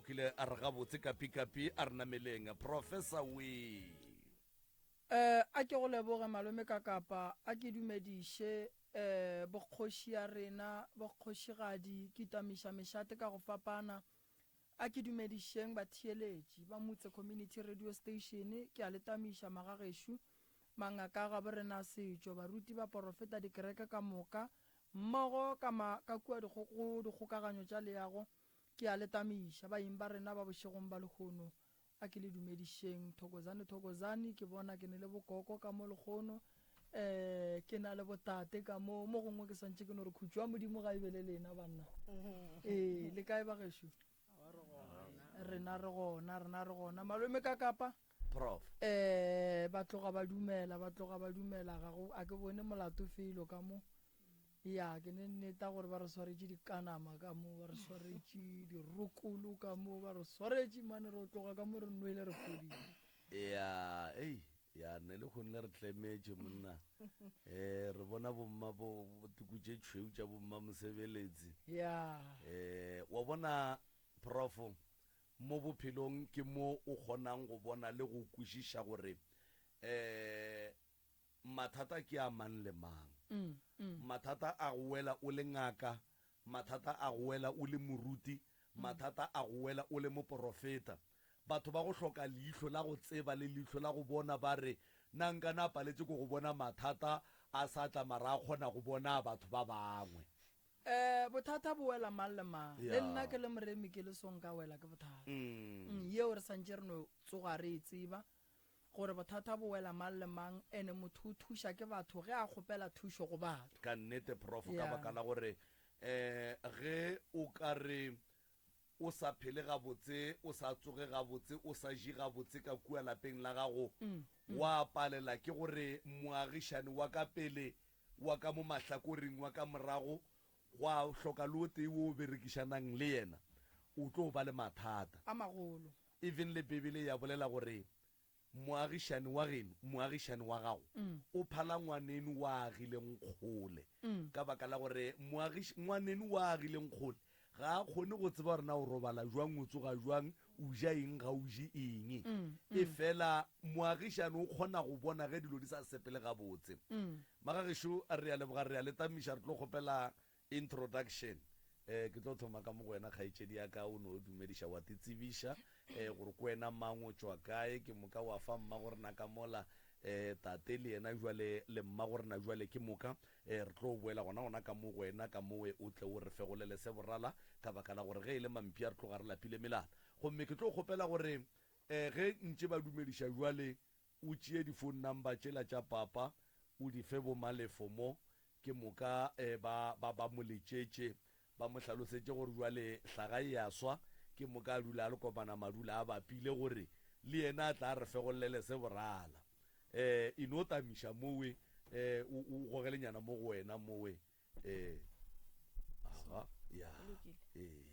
lokile a re gabotse kapikapi a re nameleng Professor wee. Eh, a ke go leboge malome Kakapa, a ke dumediše eh bokgoši ya rena, bokgošigadi, ke tamiša mešate ka go fapana. A ke dumedišeng batheeletši ba Mutse Community Radio Station, ke a le tamiša magagešo, mangaka a gabo rena a setšo, baruti, baporofeta, dikereke ka moka, mmogo ka ma ka kua dikgo go dikgokaganyo tša leago, ke a le tamiša, baeng ba rena ba bošegong ba lehono. A ke le dumedišeng. Thokozani, Thokozani, ke bona ke ne le bokoko ka mo lekgono. Eh, ke na le botate ka mo. Mo gongwe ke swantše ke no re khutšo ya Modimo ga e be le lena banna. Ee, le kae bagešo? Rena re gona, rena re gona. Malome ka kapa? Prof. Eh, ba tloga ba dumela, ba tloga ba dumela. Ga go, a ke bone molato felo ka mo. Ya, ke ne nneta gore ba re swaretše dikanama ka mo, ba re swaretše dirokolo ka mo, ba re swaretše mane re tloga ka mo re nwele re fodile. Ya, ei, ya ne le kgonile re tlemetše monna. Eh, re bona bomma bo tuku tše tšhweu tša bomma mosebeletsi. Ya. Eh, wa bona prof, mo bophelong ke mo o kgonang go bona le go kwešiša gore eh Mathata ke a mang le mang. Mathata a go wela o le ngaka, mathata a go wela o le moruti, mathata a go wela o le moporofeta. Batho ba go hloka leihlo la go tseba le leihlo la go bona ba re, Na nka na paletše ke go bona mathata a sa tla mara a kgona go bona a batho ba bangwe? Um bothata bo wela mang le mang. Le nna ke le moremi ke le so nka wela ke bothata. Yeo re santše re no tsoga re e tseba. Gore bothata bo wela mang le mang ene motho o thuša ke batho ge a kgopela thušo go batho. Ka nnete prof ka baka la gore um ge o ka re o sa phele gabotse, o sa tsoge gabotse, o sa je gabotse ka kua lapeng la gago, wa palela ke gore moagišani wa ka pele, wa ka mo mahlakoreng, wa ka morago, gwa hloka le o tee wo o berekišanang le yena, o tlo ba le mathata. A magolo. Even le Bibele ya bolela gore moagišani wa geno, moagišani wa gago, o phala ngwaneno wa agileng kgole. Ka baka la gore moagiš, ngwaneno wa agileng kgole ga a kgone go tseba gore na o robala jwang, o tsoga jwang, o ja eng, ga o je eng. Efela moagišani o kgona go bona ge dilo di sa sepele gabotse. Magagešo, re a leboga, re a le tamiša, re tlo kgopela Introduction, Eh, ke tlo thoma ka mo go wena kgaetšedi ya ka, o no dumediša wa te tsebiša eh, gore ke wena mang, o tšwa kae, ke moka wa fa mmagorena ka mola eh, tate le yena jwale le mmagorena jwale, ke moka eh, re tlo boela gona gona ka mo go wena ka mowe o tle o re fegolele se borala, ka baka la gore ge e le mampia re tloga re lapile melala. Gomme ke tlo kgopela gore eh, ge ntše ba dumediša jwale O tšee di phone number tšela tša papa o di fe bo Malefo mo, ke moka ba, ba, ba mo letšetše, ba mo hlalosetše gore bjale hlaga e a swa, ke moka a dula a le kopana madula a bapile gore le yena a tla a re fegollele se borala. E no tamiša mowe, o, o gogelenyana mo go wena mowe. Aga, ya, ee.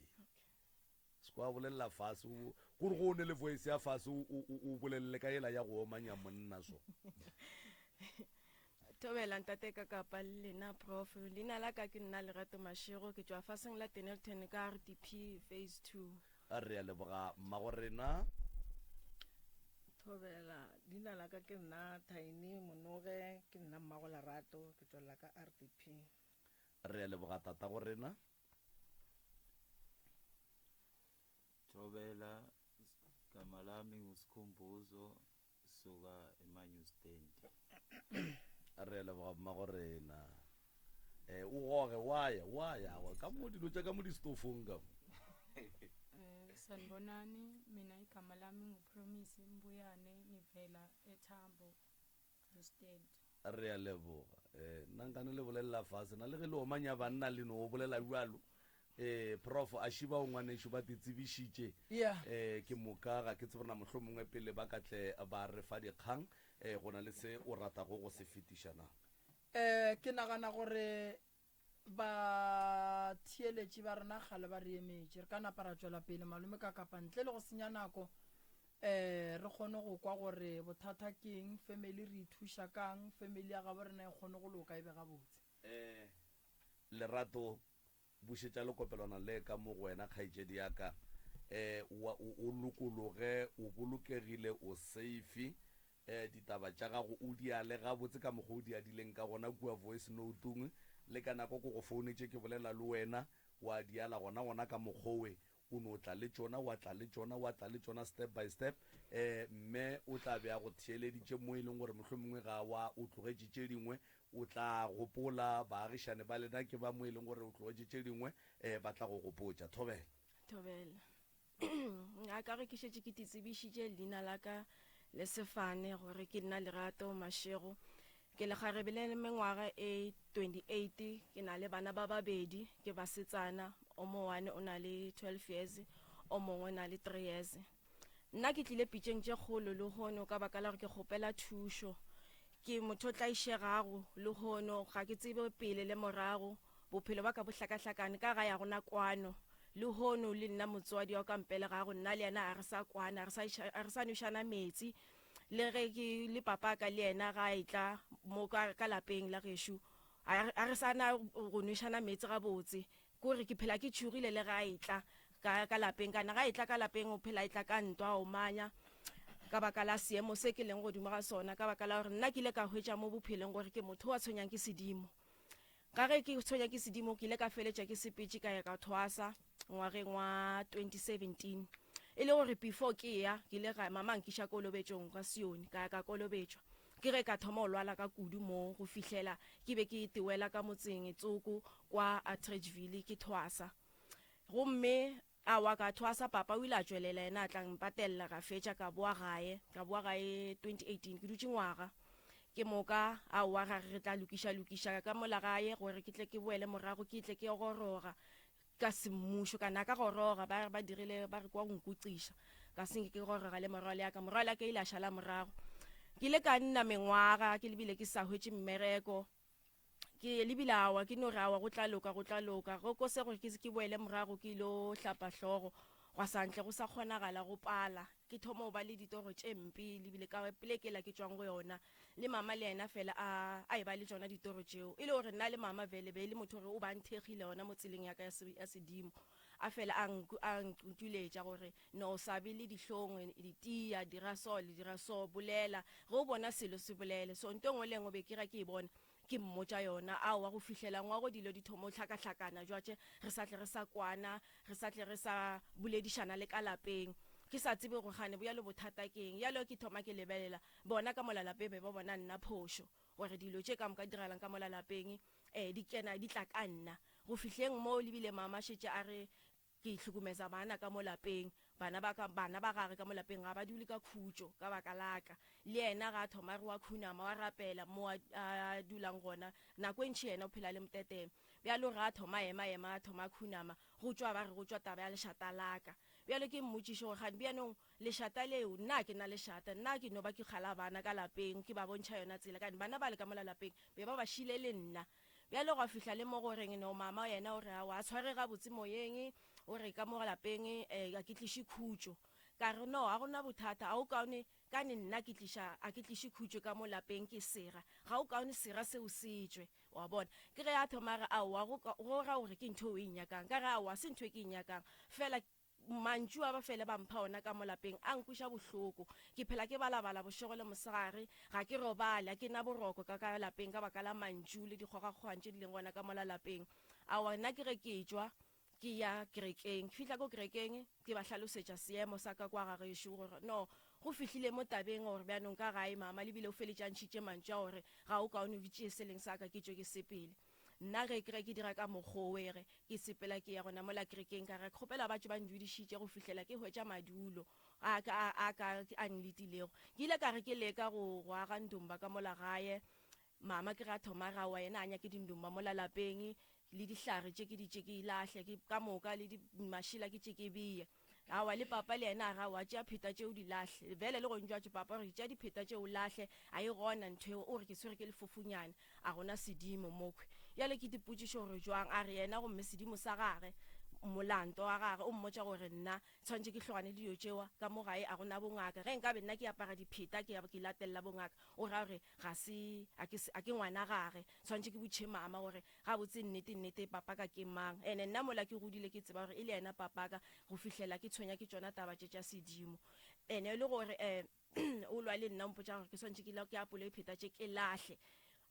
Se kwa bolelela fase, o, gore go o ne le voice ya fase, o, o, o bolelele ka yela ya go omanya monna so. Thobela ntate ka kapa le lena prof. Leina la ka ke nna Lerato Mashego, ke tšwa faseng la Dennilton ka RDP phase 2. Re a leboga mmago rena. Thobela, leina la ka ke nna Thaini Monoge, ke nna mmago Lerato, ke tšwelela ka RDP. Re a leboga tatago rena. Thobela, gama lami nguSikhumbuzo suka eManyu Stand. Re a leboga mmago rena. Eh, o goge wa ya wa ya wa ka mo dilo tša ka mo distofong ka mo. Eh, sanibonani mina igama lami nguPromise Mbuyane ngivela eThambo Stand. Re a leboga. Eh, nna nkane le bolelela fase, na le ge le omanya banna le no bolela bjalo. Eh, Prof, a šiba o ngwanešu ba te tsebišitše. Yeah. Eh, ke moka ga ke tsebe na mohlomongwe pele ba ka tle ba re fa dikgang, eh, go na le se o ratago go se fetiša na? Eh, ke nagana gore Batheeletši ba rena kgale ba re emetše. Re ka napa ra tšwela pele, malome ka kapa ntle le go senya nako, um re kgone go kwa gore bothata ke eng, family re e thuša ka'ng, family ya gabo rena e kgone go loka e be gabotse. Um Lerato, bušetša lekopelwana le ka mo go wena, kgaetšedi ya ka. Um wa, o, o lokologe, o bolokegile, o safe. Um ditaba tša gago o di ale gabotse ka mokgwa o di adileng ka gona kua voice note-ong. Le ka nako ke go founetše ke bolela le wena, wa di ala gona gona ka mokgwa owe. O no tla le tšona, wa tla le tšona, wa tla le tšona step by step. Um mme o tla be a go theeleditše mo e leng gore mohlomongwe ga wa o tlogetše tše dingwe, o tla gopola baagišane ba lena ke ba mo e leng gore o tlogetše tše dingwe, um ba tla go gopotša. Thobela. Thobela. A ka re ke šetše ke titsebišitše leina la ka le sefane gore ke nna Lerato Mashego. Ke lekgarebe le mengwaga e 28, ke na le bana ba babedi, ke basetsana, o mongwe o na le 12 years, o mongwe o na le 3 years. Nna ke tlile pitšeng tše kgolo lehono ka baka la gore ke kgopela thušo. Ke motho o tlaišegago lehono, ga ke tsebe pele le morago, bophelo ba ka bo hlakahlakane ka gae ga gona kwano. Lehono le nna motswadi wa ka mpelegago, nna le yena ga re sa kwana, ga re sa nwešana metsi. Le ge ke le papa ka le yena ga a etla mo ka, ka lapeng la gešo, ga re sa na go nwešana meetse gabotse. Kore ke phela ke tšhogile le ge a etla ka, ka lapeng. Kana ga etla ka lapeng o phela etla ka ntwa, a omanya ka baka la seemo se ke leng godimo ga sona, ka baka la gore nna ke ile ka hwetša mo bophelong gore ke motho wa tshwenyang ke sedimo. Ka ge ke tshwenya ke sedimo, ke ile ka feletša ke sepetše ka ya ka thwasa ngwageng wa 2017. E le gore before ke ya, ke ile ga mama nkiša kolobetšong kwa Sione, ka ya ka kolobetšwa. Ke ge ka thoma go lwala ka kudu mo go fihlela ke be ke tewela ka motseng tsoko kwa Atteridgeville ke thwasa. Gomme awa ka thwasa, papa o ile a tšwelela yena a tla mpatella, ka fetša ka boa gae, ka boa gae 2018, ke dutše ngwaga. Ke moka aowa ra re re tla lokiša lokiša ka mola gae gore ke tle ke boele morago ke tle ke goroga ka semmušo. Ka na ka goroga ba re ba dirile ba re kwa go nkuqiša, ka senke ke goroga le morwalo ya ka, morwalo ya ka ile a šala morago. Ke ile ka nna mengwaga ke lebile ke sa hwetše mmereko, ke lebile awa ke no re awa go tla loka, go tla loka. Go ko se gore ke ke boele morago ke ilo hlapa hlogo, gwa sa ntle go sa kgonagala go pala. Ke thoma go ba le ditoro tše mpe lebile ka poleke la ke tšwang go yona, le mama le yena fela a a e ba le tšona ditoro tšeo. E le gore nna le mama vele be e le motho gore o ba nthekgile gona mo tseleng ya ka ya sedimo, a fela a a nkutuletša gore no sa be le dihlong, ditia, dira so le dira so, bolela ge o bona selo se bolele. So nto engwe le engwe be ke ra ke e bona ke mmotša yona. Aowa, go fihlela ngwago dilo di thoma go hlakahlakana jwatše, re sa tle re sa kwana, re sa tle re sa boledišana le ka lapeng. Ke sa tsebe gore gane bjalo bothata ke eng. Bjalo ke thoma ke lebelela bona ka mola lapeng be ba bona nna phošo, gore dilo tše ka moka di diragalang ka mola lapeng, um di kena di tla ka nna. Go fihleng moo le bile mama šetše a re Ke hlukumeza bana ka mo lapeng. Bana ba ka, bana ba gage ka mo lapeng ga ba dule ka khutšo ka baka la ka. Le yena ga a thoma a re wa khunama, wa rapela mo a, a dulang gona. Nako e ntši yena o phela le moteteme. Bjalo ga a thoma a ema ema, a thoma a khunama, go tšwa ba re go tšwa taba ya lešata la ka. Bjalo ke mmotšiše gore kgane bjanong lešata leo, nna ga ke na lešata, nna ke no ba ke kgala bana ka lapeng, ke ba bontšha yona tsela. Kane bana bale ka mola lapeng be ba ba šile le nna. Bjale gwa fihla le mo go reng no mama yena o re aowa a tshware gabotse moyeng, o re ka mo lapeng um ga ke tliše khutšo. Ka re no ga gona bothata, ga o kaone kane nna ke tliša a ke tliše khutšo ka mo lapeng ke sera, ga o kaone sera seo se tšwe. Wa bona? Ke ge a thoma a re aowa go go ra gore ke ntho eo o e nyakang. Ka re aowa ga se ntho e ke e nyakang, fela Mantšu a ba fele ba mpha ona ka mo lapeng a nkweša bohloko. Ke phela ke balabala bošego le mosegare, ga ke robale, ga ke na boroko ka ka lapeng ka baka la mantšu le dikgogakgogano tše di leng gona ka mola lapeng. Aowa, nna ke ge ke etšwa ke ya kerekeng, ke fihla ko kerekeng ke ba hlalosetša seemo sa ka kwa ga gešo gore no go fihlile mo tabeng gore bjanong ka gae mama le bile o feletše a ntšhitše mantšu a gore ga o kaone o tšee se leng sa ka ke tšwe ke sepele. Nna ge ke re ke dira ka mokgwa o ere ke sepela ke ya gona mola kerekeng, ka re ke kgopela ba tšwe ba ndudišitše go fihlela ke hwetša madulo a ka a ka a nletilego. Ke ile ka re ke leka go go aga ndumba ka mola gae, mama ke re a thoma ra wa yena a nyake dindumba mola lapeng le dihlare tše ke di tše ke lahle ke ka moka le di mašela ke tše ke beye. Aowa, le papa le yena a re, Aowa, tšea pheta tše o di lahle. Bjale le go ntšwatše, papa o re, Tšea dipheta tše o lahle, a e gona ntho eo. O re, Ke tshwere ke lefofunyana, a gona sedimo mokhwi. Bjale ke dipotšišo gore jwang? A re yena gomme sedimo sa gage. molanto wa gage o mmotša gore nna tshwanetše ke hlogane le dilo tšewa ka mo gae a gona bongaka ge nkabe nna ke apara dipheta ke ke latelela bongaka o ra gore ga se a ke a ke ngwana gage tshwanetše ke botšhe mama gore gabotse nnete nnete papaka ke mang ene nna mola ke godile ke tseba gore e le yena papaka go fihlela ke tshwenya ke tšona taba tše tša sedimo ene e le gore um o lwa le nna o mpotša gore ke swantše ke ke apole pheta tše ke lahle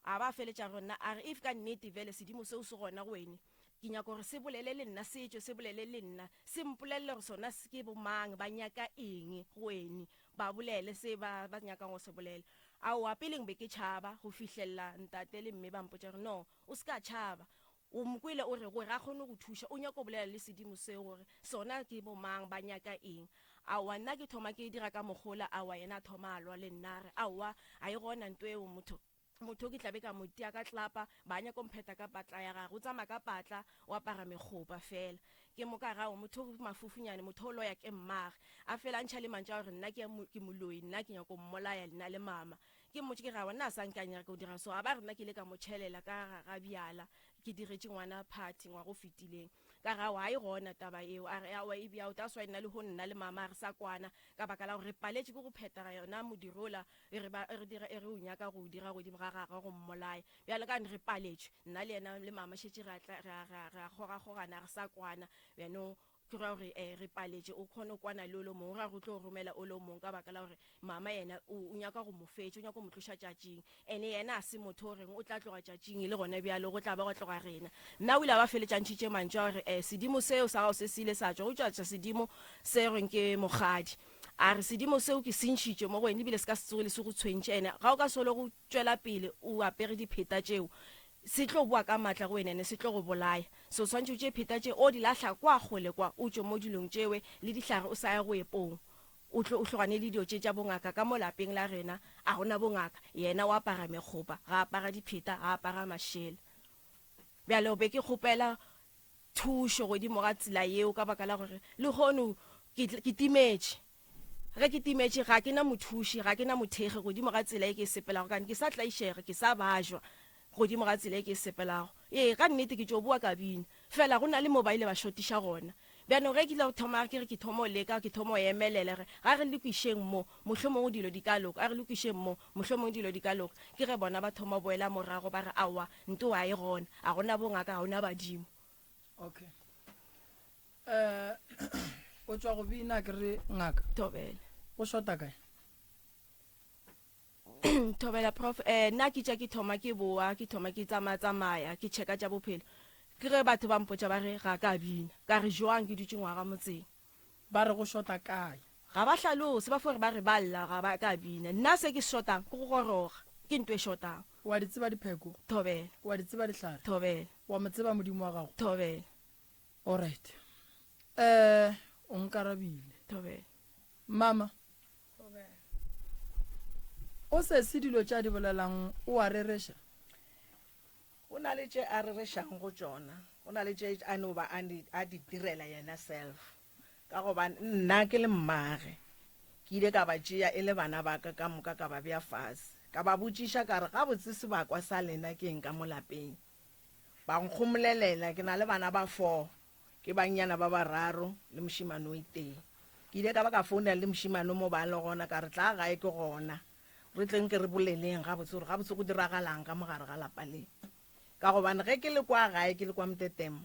a ba feletša gore nna a re if ka nnete vele sedimo seo se gona go wene ke nyaka gore se bolele le nna se tšwe se bolele le nna se mpolelele gore sona ke bomang ba nyaka eng go wene ba bolele se ba ba nyakang go se bolela aowa peleng be ke tšhaba go fihlelela ntate le mme ba mpotša gore no o se ka tšhaba O mo kwele o re gore a kgone go thuša, o nyaka go bolela le sedimo seo gore sona ke bomang, ba nyaka eng. Aowa, nna ke thoma ke dira ka mokgola, aowa, yena a thoma a lwa le nna, a re, Aowa, a e gona nto eo, motho, motho ke tla be ka mo tia ka tlapa, ba nyaka go mpheta ka patla ya gagwe, o tsamaya ka patla, o apara mekgopa fela. Ke moka a re, Aowa, motho o mafufunyane, motho o loya ke mmage. A fela a ntšha le mantšu a gore nna ke, ke moloi, nna ke nyaka go mmolaya, nna le mama. Ke mmotše ke re, Aowa, nna a sa nka a nyaka go dira so. A ba re nna ke ile ka mo tšhelela ka ga ga bjala, ke diretše ngwana party ngwaga o fetileng. Ka re, Aowa, ga e gona taba eo. A re, Aowa, e bjao, that's why nna lehono nna le mama ga re sa kwana, ka baka la gore re paletše ke go phethega yona modiro ola e re ba, e re dira, e re o nyaka go o dira godimo ga gagwe go mmolaya. Bjalo ka re paletšwe, nna le yena le mama šetše re a tla, re a, re a, re a kgogakgogana, ga re sa kwana. Bjanong Ke ra gore eh, re paletše, o kgone go kwana le o le mongwe, o ra gore o tlo romela o le mongwe ka baka la gore mama yena o, o nyaka go mo fetša, o nyaka go mo tloša tšatšing. Ene yena a se motho o reng o tla tloga tšatšing e le gona bjalo, go tla ba gwa tloga rena. Nna o ile a ba feletša a ntšhitše mantšu a gore eh, sedimo seo sa gago se se ile sa tšwa, go tšwa tša sedimo se reng ke mokgadi. A re sedimo seo ke se ntšhitše mo go wena ebile se ka se tsoge le se go tshwentše, ene ga o ka solo go tšwela pele o apere dipheta tšeo, se tlo boa ka matla go wena ene se tlo go bolaya. So o swanetše o tšee pheta tše o di lahla kwa kgole kwa, o tšwe mo dilong tšewe le dihlare o sa ye go epong. O tlo o hlogane le dilo tše tša bongaka ka mo lapeng la rena a go na bongaka. Yena o apara mekgopa, ga apara dipheta, ga apara mašela. Bjale be ke kgopela thušo godimo ga tsela yeo ka baka la gore lehono ke, ke timetše. Ge ke timetše ga ke na mothuši, ga ke na mothekgi godimo ga tsela ye ke e sepelago, kane ke sa tlaišega, ke sa bajwa godimo ga tsela ye ke e sepelago. Ee, ka nnete ke tšo boa ka bina, fela go na le mo ba ile ba šotiša gona. Bjanong ge ke ile go thoma ke re ke thoma go leka, ke thoma go emelela, re ga re lokišeng mo, mohlomongwe dilo di ka loka, a re lokišeng mo, mohlomongwe dilo di ka loka. Ke ge bona ba thoma go boela morago ba re, Aowa, ntoa ga e gona, ga go na bongaka, ga go na badimo. Okay. Eh, o tšwa go bina ke re ngaka. Thobela. O shota kae? Thobela prof, eh nna ke tša ke thoma ke boa, ke thoma ke tsamaya tsamaya, ke checka tša bophelo. Ke ge batho ba mpotša ba re ga ka bina. Ka re jwang ke dutše ngwaga motseng. Ba re go shota kae? Ga ba hlalose, ba fo re ba re ba lla ga ba ka bina. Nna se ke se shotang ke go goroga, ke nto e shotang. Wa di tseba dipheko? Thobela. Wa di tseba dihlare? Thobela. Wa mo tseba Modimo wa gago? Thobela. Alright. Eh, o nkarabile. Thobela. Mama. Thobela. O sesi dilo tše a di bolelang o a rereša? Go na le tše a rerešago go tšona, go na le tše a no ba a di direla yena self. Ka gobane nna ke le mmage, ke ile ka ba tšea e le bana ba ka ka moka ka ba bea fase, ka ba botšiša ka re, Gabotse sebakwa sa lena ke eng ka mo lapeng? Ba nkgomolelela, ke na le bana ba four, ke bannyana ba bararo le mošemane o e tee. Ke ile ka ba ka founela le mošemane mo ba le gona, ka re, Tlaa gae ke gona, re tleng ke re boleleng gabotse gore gabotse go diragalang ka mo gare ga lapa le. Ka gobane ge ke le kwa gae, ke le kwa Mtetema,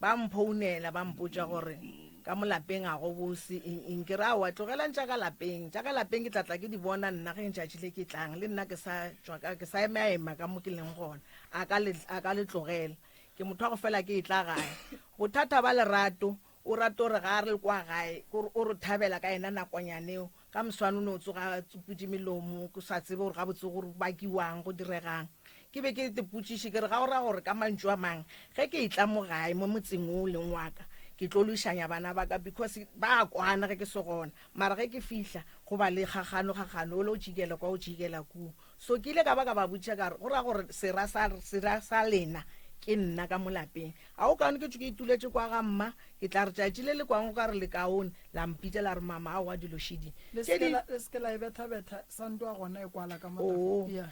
ba mphounela ba mpotša gore ka mo lapeng ga go bose eng eng. Ke re aowa, tlogelang tša ka lapeng, tša ka lapeng ke tla tla ke di bona nna ge letšatši le ke tlang, le nna ke sa tšwa ka, ke sa emaema ka mo ke leng gona, a ka le, a ka le tlogela. Ke motho wa go fela ke etla gae. Bothata ba lerato, o rata gore ga a re le kwa gae, ke gore o re thabela ka yena nakonyana eo, ka moswane o no tsoga a tsuputše melomo, ke sa tsebe gore gabotse go bakiwang, go diregang. Ke be ke ipotšiše ke re ga go ra gore ka mantšu a mang ge ke etla mo gae mo motseng wo o leng wa ka ke tlo lwešanya bana ba ka because ba a kwana ge ke se gona mara ge ke fihla go ba le kgagano kgagano o le o tšikela kwa o tšikela kua. So ke ile ka ba ka ba botšiša ka re go ra gore sera sa sera sa lena ke nna ka mo lapeng. A o kaone ke tšwe ke ituletše kwa ga mma ke tla re tšatši le le kwang o ka re le kaone la mpitša la re mama aowa dilo šidi Le tše se di ke la e bethabetha sa ntoa gona e kwala ka mo Oo. Yeah.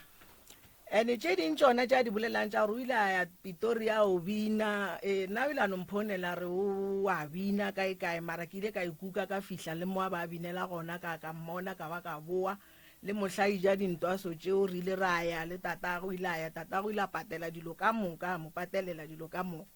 And tše ding tšona tše a di bolelang tša gore o ile a ya Pitoria a o bina, ee, nna o ile a no mphounela a re o a bina kae kae, mara ke ile ka ikuka ka fihla le mo a ba a binela gona, ka ka mmona ka ba ka boa. Le mohla e ja dintwaso tšeo re ile ra ya le tatagwe, o ile a ya, tatagwe o ile a patela dilo ka moka, a mo patelela dilo ka moka.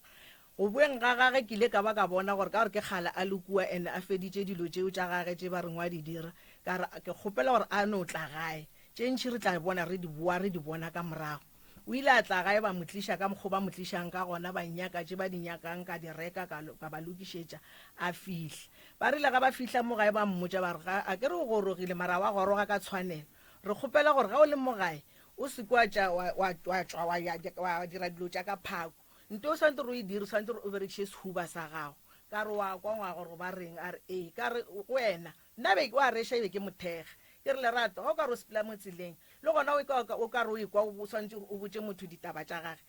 Go boeng ga gage ke ile ka ba ka bona gore ka gore ke kgale a le kua and a feditše dilo tšeo tša gage tše ba reng wa di dira, ka re ke kgopela gore a no tla gae, tše ntši re tla bona re di boa re di bona ka morago. O ile a tla gae ba mo tliša ka mokgo ba mo tlišang ka gona, ba nnyaka tše ba di nyakang ka di reka ka, ka ba lokišetša, a fihla. Ba rile ga ba fihla mo gae ba mmotša ba re ga a ke re o gorogile mara wa goroga ka tshwanelo, re kgopela gore ga o le mo gae o se ke wa tša wa, wa, wa tšwa wa ya wa dira dilo tša ka phako. Nto o swanetše gore o e dire, o swanetše gore o berekiše sehuba sa gago. Ka re, Wa kwa ngwaga gore ba reng? A re, Ee. Ka re, Go wena, nna be wa reša e be ke mo thekga. Ke re, Lerato, ga o ka re o sepela mo tseleng, le gona o ka, o ka re o ekwa o swanetše gore o botše motho ditaba tša gage,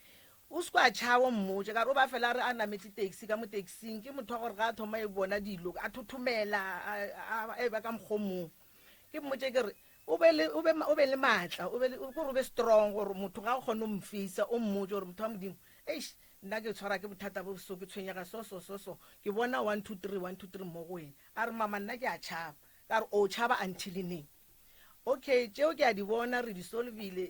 o se ke wa tšhaba o mmotše. Ka re, O ba fela a re a nametše taxi, ka mo taxing, ke motho wa gore ga a thoma e bona dilo, a thothomela, a, a, a eba ka mokgwa o mongwe. Ke mmotše ke re, O be le, o be, o be le maatla, o be le, ke gore o be strong, gore motho ga o kgone go mo fisa, o mmotše gore motho wa Modimo, eish, nna ke tshwara ke bothata bo so, ke tshwenyega so, so, so, so, ke bona one, two, three, one, two, three mo go wena. A re, mama, nna ke a tšhaba. Ka re, o tšhaba until neng? Okay, tšeo ke a di bona, re di solvile,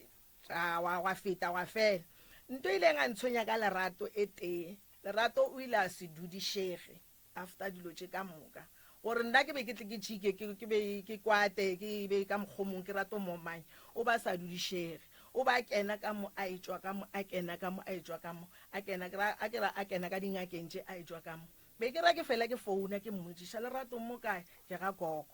ra, wa, gwa feta, gwa fela. Nto e ileng a ntshwenya ka Lerato e tee, Lerato o ile a se dudišege. After dilo tše ka moka, gore nna ke be ke tle ke tšike, ke, ke be ke kwate, ke be ka mokgwa o mongwe, ke rate go mo omanya, o ba sa dudišege. O ba kena ka mo, a etšwa ka mo, a kena ka mo, a etšwa ka mo, a kena, ke ra, a ke ra a kena ka dingakeng tše, a etšwa ka mo. Be ke ra ke fela ke founa, ke mmotšiša, Lerato, o mo kae? Ke ga Koko.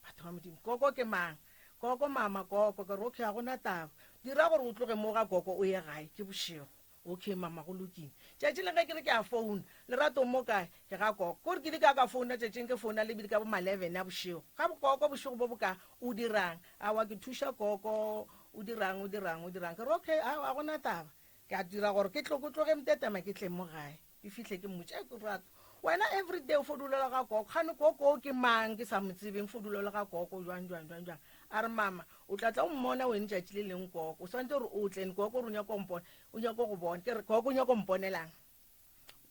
Batho ba Modimo, Koko ke mang? Koko, mama, Koko. Ke re, okay, ga go na taba. Dira gore o tloge mo ga Koko o ye gae, ke bošego. Okay mama go lokile. Tšatši le ge ke re ke a founa, Lerato o mo kae? Ke ga Koko. Kore ke ile ka ka founa tšatšing ke founa le bile ka bo ma 11 a bošego. Ga bo Koko bošego bo boka o dirang? Aowa ke thuša Koko o dirang o dirang o dirang. Ke re okay aowa ga gona taba. Ke a dira gore ke tlo ke tloge Mtetema ke tle mo gae. Ke fihle ke mmotše, Ei Lerato wena everyday o fo dulela ga Koko, kgane Koko o ke mang ke sa mo tsebeng fo dulela ga Koko jwang jwang jwang jwang. A re mama o tla tla o mmona wene tšatši le leng Koko, o swanetše gore o tle Koko o re o nyaka go mpona. O nyaka go bona. Ke re, Koko o nyaka go mponelang?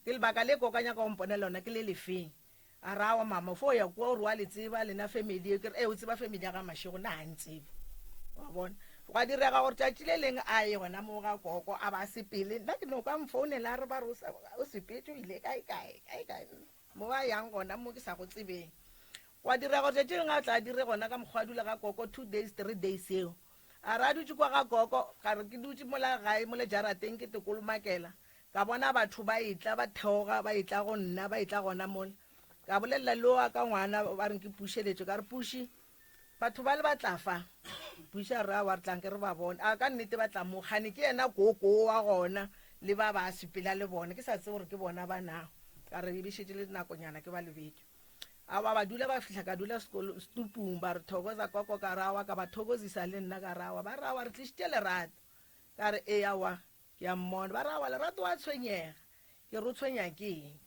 Ke lebaka le Koko a nyaka go mponela lona ke le lefeng? A re, Aowa mama, o fo ya kua o re wa le tseba lena family ye. Ke re, Ee, o tseba family ya ga Mashego, nna ga ntsebe. Wa bona? Gwa direga gore tšatši le leng a ye gona moo ga Koko, a ba sepele. Nna ke no kwa mfounela a re ba re o sepetše o ile kae kae, kae kae, mo a yang gona mo ke sa go tsebeng. Gwa direga gore tšatši le lengwe a tla a dire gona ka mokgwa a dula ga Koko two days, three days eo. A re a dutše kwa ga Koko, ka re ke dutše mola gae mola jarateng ke tekolomakela, ka bona batho ba etla ba theoga ba etla go nna ba etla gona mola. Ka bolelela le wa ka ngwana ba reng ke Pušeletšo, ka re Puši, batho bale ba tla fa. Puši a re aowa re tla nke re ba bone. A ka nnete ba tla mo, kgane ke yena koko wa gona le ba ba sepela le bona, ke sa tsebe gore ke bona ba na. Ka re e be šetše le nakonyana ke ba lebetše. Aowa ba dula ba fihla ka dula sekolo setupung ba re thokoza koko ka re aowa ka ba thokozisa le nna ka re aowa ba re aowa re tlišitše Lerato ka re ee aowa ke a mmona ba re aowa Lerato wa tshwenyega ke re o tshwenya ke eng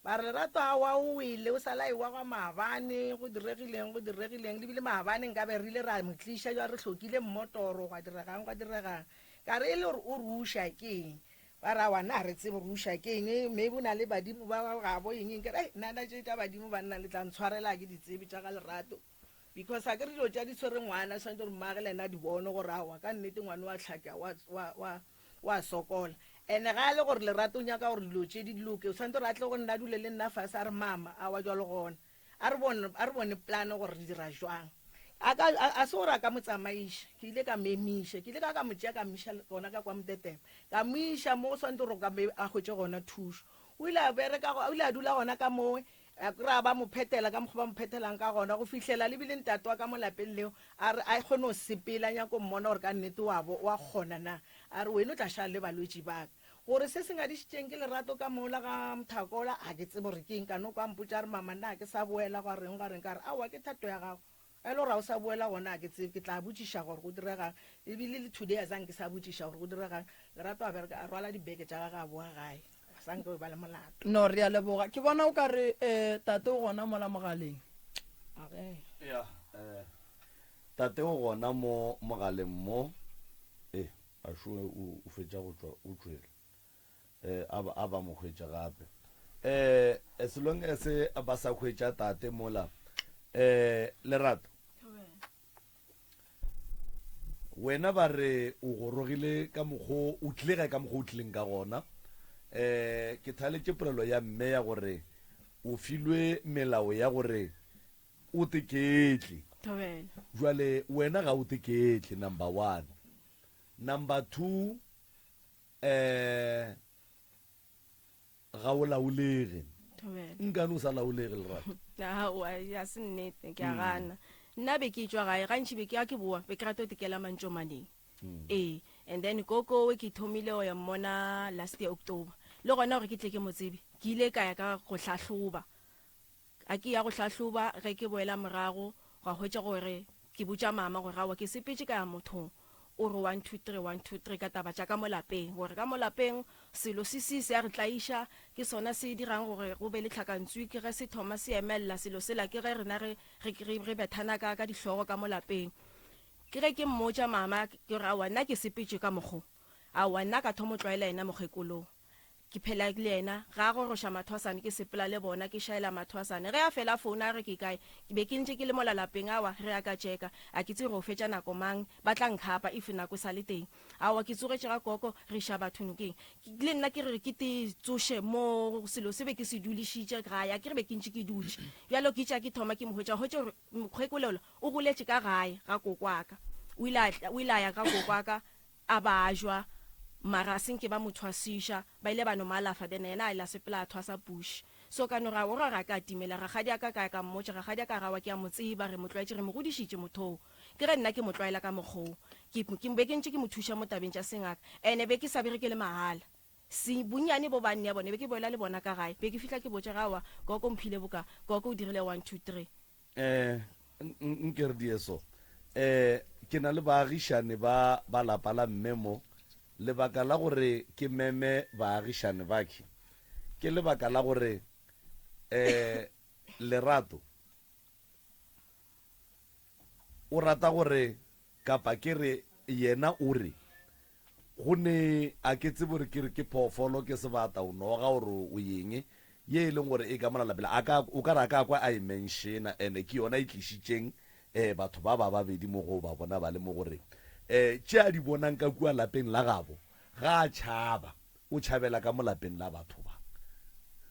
ba re Lerato aowa o wele o sala ewa gwa maabane go diregileng go diregileng le bile maabane nka be re ile ra mo tliša jwa re hlokile mmotoro gwa diregang gwa diregang ka re e le gore o re uša ke eng Ba re, Aowa, nna ga re tsebe gore o uša ke eng, maybe o na le badimo ba gabo eng eng. Ke re, Hei, nna nna tše tša badimo banna le tla ntshwarela ga ke di tsebe tša ga Lerato. Because ga ke re dilo tša di tshwere ngwana, swanetše gore mmage le yena a di bone gore aowa ka nnete ngwana wa hlaka, wa, wa, wa, wa sokola. And-e ga e le gore Lerato o nyaka gore dilo tše di loke, o swanetše gore a tle go nna a dule le nna fase a re, Mama, aowa jwalo gona. A re bone, a re bone plan gore re dira jwang. A ka, a, a se gore a ka mo tsamaiša. Ke ile ka mo emiša. Ke ile ka ka mo tšea ka mo iša gona ka kwa Mtetema. Ka mo iša mo go swanetše gore ka be a hwetše gona thušo. O ile a bereka, o ile a dula gona ka mowe, a kry-a ba mo phethela ka mokgwa ba mo phethelang ka gona go fihlela le bile ntate wa ka mo lapeng leo a re a kgone go sepela, a nyaka go mmona gore ka nnete wa bo, wa kgona na. A re wena o tla šala le balwetši ba ka. Gore se se ngadišitšeng ke lerato ka mola ga Mthakola, ga ke tsebe gore ke eng. Ka no kwa a mpotša a re, Mama, nna ga ke sa boela gwa reng, gwa reng. Ka re, Aowa, ke thato ya gago. Ge e le gore ga o sa boela gona ga ke tsebe. Ke tla botšiša gore go diregang. Ebile le today a zange ke sa botšiša gore go diregang. Lerato a bereka, a rwala dibeke tša gagwe a boa gae. Ga sa nke o eba le molato. No, re a leboga. Ke bona o ka re tate o gona mola mogaleng. Age. Ya, eh, tate o gona mo mogaleng mo. Eh. A šo o, o fetša go tšwa, o tšwele. Eh, a ba, a ba mo hwetša gape. Eh, as long as ba sa hwetša tate mola, eh, Lerato. Wena ba re o gorogile ka mokgo, o tlile gae ka mokgo o tlileng ka gona. Eh, ke thaletše polelo ya mme ya gore o filwe melao ya gore o teketle. Thobela. Jwale wena ga o teketle, number one. Number 2, eh, ga o laolege. Thobela. Nkane o sa laolege, Lerato? Aowa, ya se nnete, ke a gana. Nna be ke tšwa gae, gantši be ke ya ke boa, be ke rata go tekela mantšomaneng. Ee, and then koko we ke thomile go ya mmona last year October. Le gona gore ke tle ke mo tsebe, ke ile ka ya ka go hlahloba. A ke ya go hlahloba, ge ke boela morago, gwa hwetša gore ke botša mama gore aowa ke sepetše ka ya mothong o re one two three one two three ka taba tša ka mo lapeng, gore ka mo lapeng selo se se se a re tlaiša, ke sona se dirang gore go be le tlhakantswi, ke ge se thoma se emelela selo sela, ke ge rena re re re re bethana ka ka dihlogo ka mo lapeng. Ke ge ke mmotša mama ke re aowa nna ke sepetše ka mokgo, aowa nna ka thomo tlwaela yena mokgekolong. Ke phela le yena, ge a goroša mathwasane ke sepela le bona, ke šaela mathwasane. Ge a fela a founa a re ke kae, ke be ke ntše ke le mola lapeng, aowa re ya ka tšeka, a ke tsebe gore o fetša nako mang, ba tla nkhapa if nako e sa le teng. Aowa ke tsogetše ga koko, re iša batho nokeng. Le nna ke re ke te tsoše mo selo se be ke se dulišitše gae, a ke re be ke ntše ke dutše. Bjalo ke tša ke thoma ke mo hwetša, hwetša gore mokgekolola o goletše ka gae ga koko wa ka. O ile a, o ile a ya ga koko wa ka a bajwa mara a se nke ba mo thwasiša, ba ile ba no mo alafa then yena a ile a sepela a thwasa push. So ka no ra o ra re a ka timela, rakgadi a ka ka ya ka mmotša, rakgadi a ka ra wa ke a mo tseba, re mo tlwaetše, re mo godišitše motho o. Ke ge nna ke mo tlwaela ka mokgwa o. Ke, ke be ke ntše ke mo thuša mo tabeng tša sengaka, ene be ke sa bereke le mahala. Se, bonnyane bo ba nnea bone, be ke boela le bona ka gae, be ke fihla ke botša ge aowa, koko o mphile boka, koko o dirile one, two, three. Eh, nke re die so. Eh, ke na le baagišane ba ba lapa la mme mo. Lebaka la gore ke meme baagišane bakhe, ke lebaka la gore, eh, Lerato o rata gore, kapa ke re yena o re, Go ne, a ke tsebe gore ke re ke phoofolo, ke sebata, o noga or o eng, ye e leng gore e ka mola lapeng. A ka, o ka re a ka kwa a e menšena, ene ke yona e tlišitšeng eh, batho ba ba babedi mo go ba bona ba le mo gore eh, tše a di bonang ka kua lapeng la gabo, ga a tšhaba, o tšhabela ka mo lapeng la batho ba.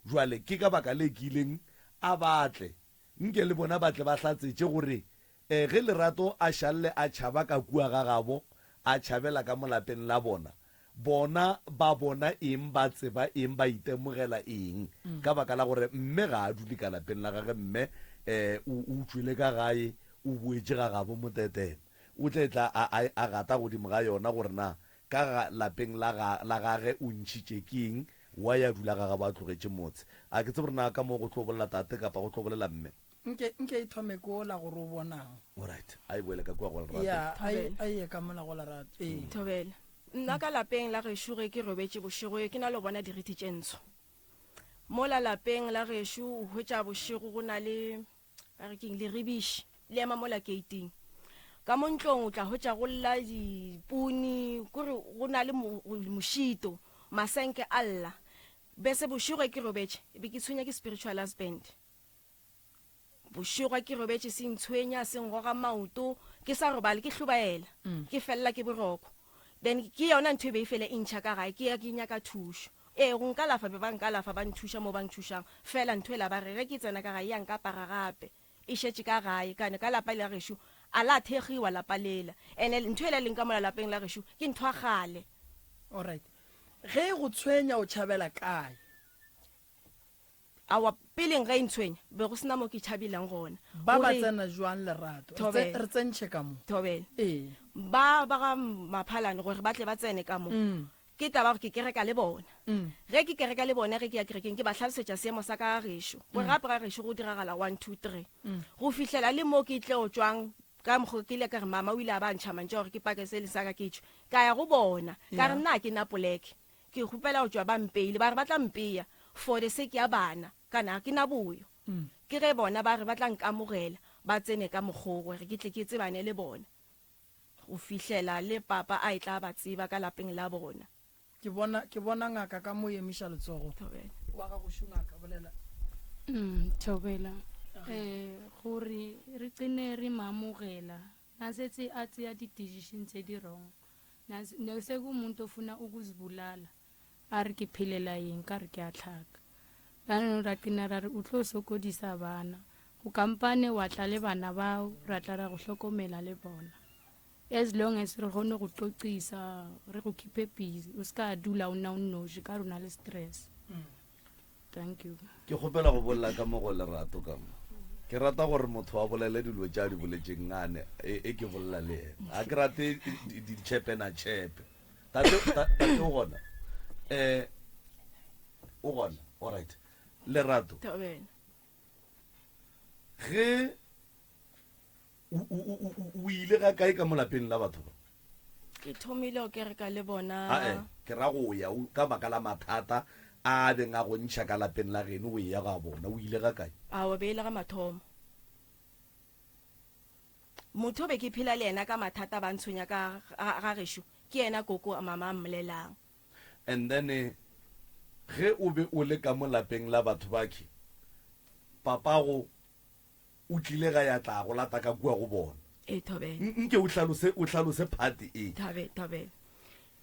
Jwale ke ka baka le ke ileng a ba tle, nke le bona ba tle ba hlatsetše gore Ee, ge Lerato a šalle a tšhaba ka kua ga gabo, a tšhabela ka mo lapeng la bona, bona ba bona eng, ba tseba eng, ba itemogela eng? Ka baka la gore mme ga a dule ka lapeng la gage, mme um o, o tšwele ka gae, o boetše ga gabo motetema. O tle tla a, a, a gata godimo ga yona gore na ka ga lapeng la ga, la gage o ntšhitše ke eng, wa ya dula ga gabo a tlogetše motse. A ke tsebe gore na ka mo go tlo bolela tate kapa go tlo bolela mme. Nke, nke e thome ko la gore o bonang. Alright, a e boele ka kua go Lerato. Ya, a e, Thobela. a e ye ka mola go Lerato. Ee. Thobela. Nna ka lapeng la gešo ge ke robetše bošego ke na le go bona dirithi tše ntsho. Mola lapeng la gešo o hwetša bošego go na le ba re keng leribiši le ema mola keiting. Ka mo ntlong o tla hwetša go lla dipuni kore go na le mošito, masenke a lla. Bese bošego ge ke robetše e be ke tshwenya ke spiritual husband. Bošego ke robetše se ntshwenya, se ngoga maoto, ke sa robale, ke hlobaela, ke felela ke boroko. Then ke yona ntho e be e fele e ntšha ka gae, ke ya ke nyaka thušo. Ee, go nkalafa be ba nkalafa, ba nthuša mo ba nthušang, fela ntho ela ba re ge ke tsena ka gae ya nkapara gape, e šetše ka gae. Kane ka lapa la gešo a la thegiwa lapa lela, ene ntho ela e leng ka mola lapeng la gešo ke ntho ya kgale. Alright. Ge e go tshwenya o tšhabela kae? Aowa, peleng ge e ntshwenya, be go se na mo ke tšhabilang gona. Ba ba Gore- tsena jwang Lerato? Re tse- Thobela. Re tsentšhe ka mo. Thobela. Ee. Ba ba ga Maphalane gore ba tle ba tsene ka mo. Ke taba gore ke kereka le bona. Ge ke kereka le bona, ge ke ya kerekeng, ke ba hlalosetša seemo sa ka ga gešo. Gore gape ga gešo go diragala one, two, three. Go fihlela le mo ke tlo tšwang, ka mokgo ke ile ka re mama o ile a ba a ntšha mantšu a gore ke pake se le sa ka ke tšwe. Ka ya go bona, ka re Yeah. nna ga ke na poleke. Ke kgopela go tšwa ba mpeile, ba re ba tla mpeya for the sake ya bana, kana ga ke na boyo. Ke ge bona ba re ba tla nkamogela, ba tsene ka mokgwa wo gore ke tle ke tsebane le bona. go fihlela le papa a etla a ba tseba ka lapeng la bona. Ke bona, ke bona ngaka ka mo emiša letsogo. Thobela. Wa gago šo ngaka, bolela. Mm, thobela. Eh, gore re qine re mo amogela, na setse a tseya di-decision tse di wrong. Na, ne se ku muntu ofuna ukuzibulala. A re ke phelela eng ka re ke a tlhaka. Bjanong ra qina ra re o tlo sokodisa bana. Go kampane wa tla le bana bao ra tla ra go hlokomela le bona. As long as re kgone go qoqisa, re go keep-e busy, o se ka dula o nna o nnoši ka re o na le stress. Thank you. Ke kgopela go bolela ka mo go lerato ka mo. Ke rata gore motho a bolele dilo tše a di boletšeng gane e, e ke bolela le yena. Ga ke rate ditšhepe na tšhepe. Tate, tate o gona? Eh, o gona? All right. Lerato. Thobela. Ge O, o, o, o, o ile ga kae ka mo lapeng la batho ba? Ke thomile go kereka le bona. Ae, ke ra go ya o, ka baka la mathata a a beng a go ntšha ka lapeng la geno o eya ga bona. O ile ga kae? Aowa, be e le ga mathomo. Motho o be ke phela le yena ka mathata ba ntshwenya ka ga, ga gešo, ke yena koko mama a mmolelang. And then ge o be o le ka mo lapeng la batho bakhe, papago O tlile gae a tla go lata ka kua go bona. Ee, Thobela. Nke o hlalose, o hlalose part e. Thabe, Thobela.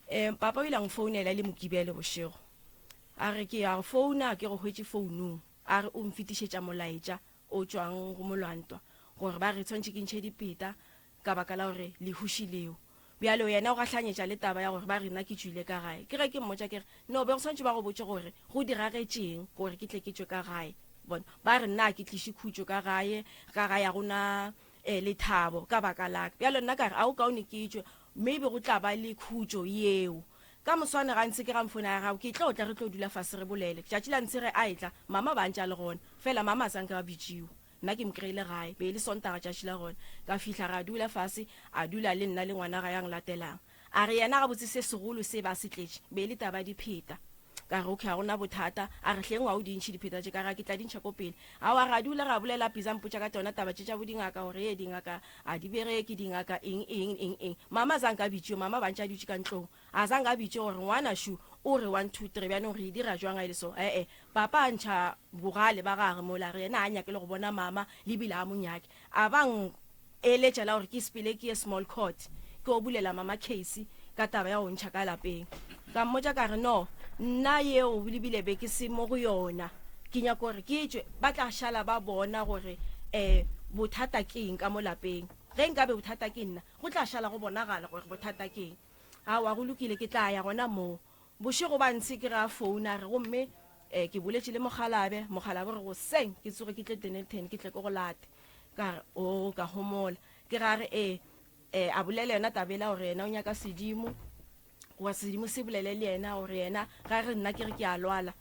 Um, papa o ile a nfounela e le Mokibelo bošego. A re ke a go founa, ke go hwetše founung. A re o mfetišetša molaetša o tšwang go molwantwa gore ba re tshwantše ke ntšhe dipeta ka baka la gore lehuši leo. Bjalo yena o gahlanyetša le taba ya gore ba re nna ke tšwile ka gae. Ke ge ke mmotša ke re, No, be go swanetše ba go botše gore go diragetšeng gore ke tle ke tšwe ka gae. Bona, ba re nna ga ke tliše khutšo ka gae, ka gae ga go na eh, lethabo ka baka la ka. Bjalo nna ka re, Ao kaone ke tšwe, maybe go tla ba le khutšo yeo. Ka moswane ga ntse ke ga mfona ya gago, ke tlo tla re tlo dula fase re bolele. Tšatši la ntshe ge a etla, mama ba ntše a le gona, fela mama a sa nka a bitšiwa. Nna ke mo kry-ile gae, be e le Sontaga tšatši la gona. Ka fihla ra dula fase, a dula le nna le ngwana gae a nglatelang. A re yena gabotse se segolo se ba se tletše, be e le taba ya dipheta. Ka re okay, ga gona bothata. A re hleng wa o di ntšhe dipheta tše? Ka re a ke tla di ntšha ko pele. Aowa, ra dula ra bolela, Piza a mpotša ka tšona taba tše tša bo dingaka gore ee dingaka a di bereke, dingaka eng eng eng eng. Mama zanka a bitšiwe, mama ba ntše a dutše ka ntlong. A zange a bitše gore ngwanašu o re one two three bjanong re e dira jwang a e le so? E-e. Papa a ntšha bogale ba gage mola a re yena a nyake le go bona mama le bile a mo nyake. A ba eletša la gore ke sepele ke ye small court ke o bulela mama case ka taba ya go ntšha ka lapeng. Ka mmotša ka re no nna yeo le bile be ke se mo go yona ke nyaka gore ke tšwe ba tla šala ba bona gore um bothata ke eng ka mo lapeng. Ge nkabe bothata ke nna go tla šala go bonagala gore bothata ke eng. Aowa, go lokile, ke tla ya gona moo. Bošego ba ntshe ke ge a founa, a re, Gomme eh, ke boletše le mokgalabe, mokgalabe o re goseng ke tsoge ke tle Dennilton ke tle ke go late. Ka re, Oo, ka homola. Ke ge a re, Ee. Eh, a bolela yona taba yela gore yena o nyaka sedimo, goba sedimo se bolele le yena gore yena ga re nna ke re ke a lwala,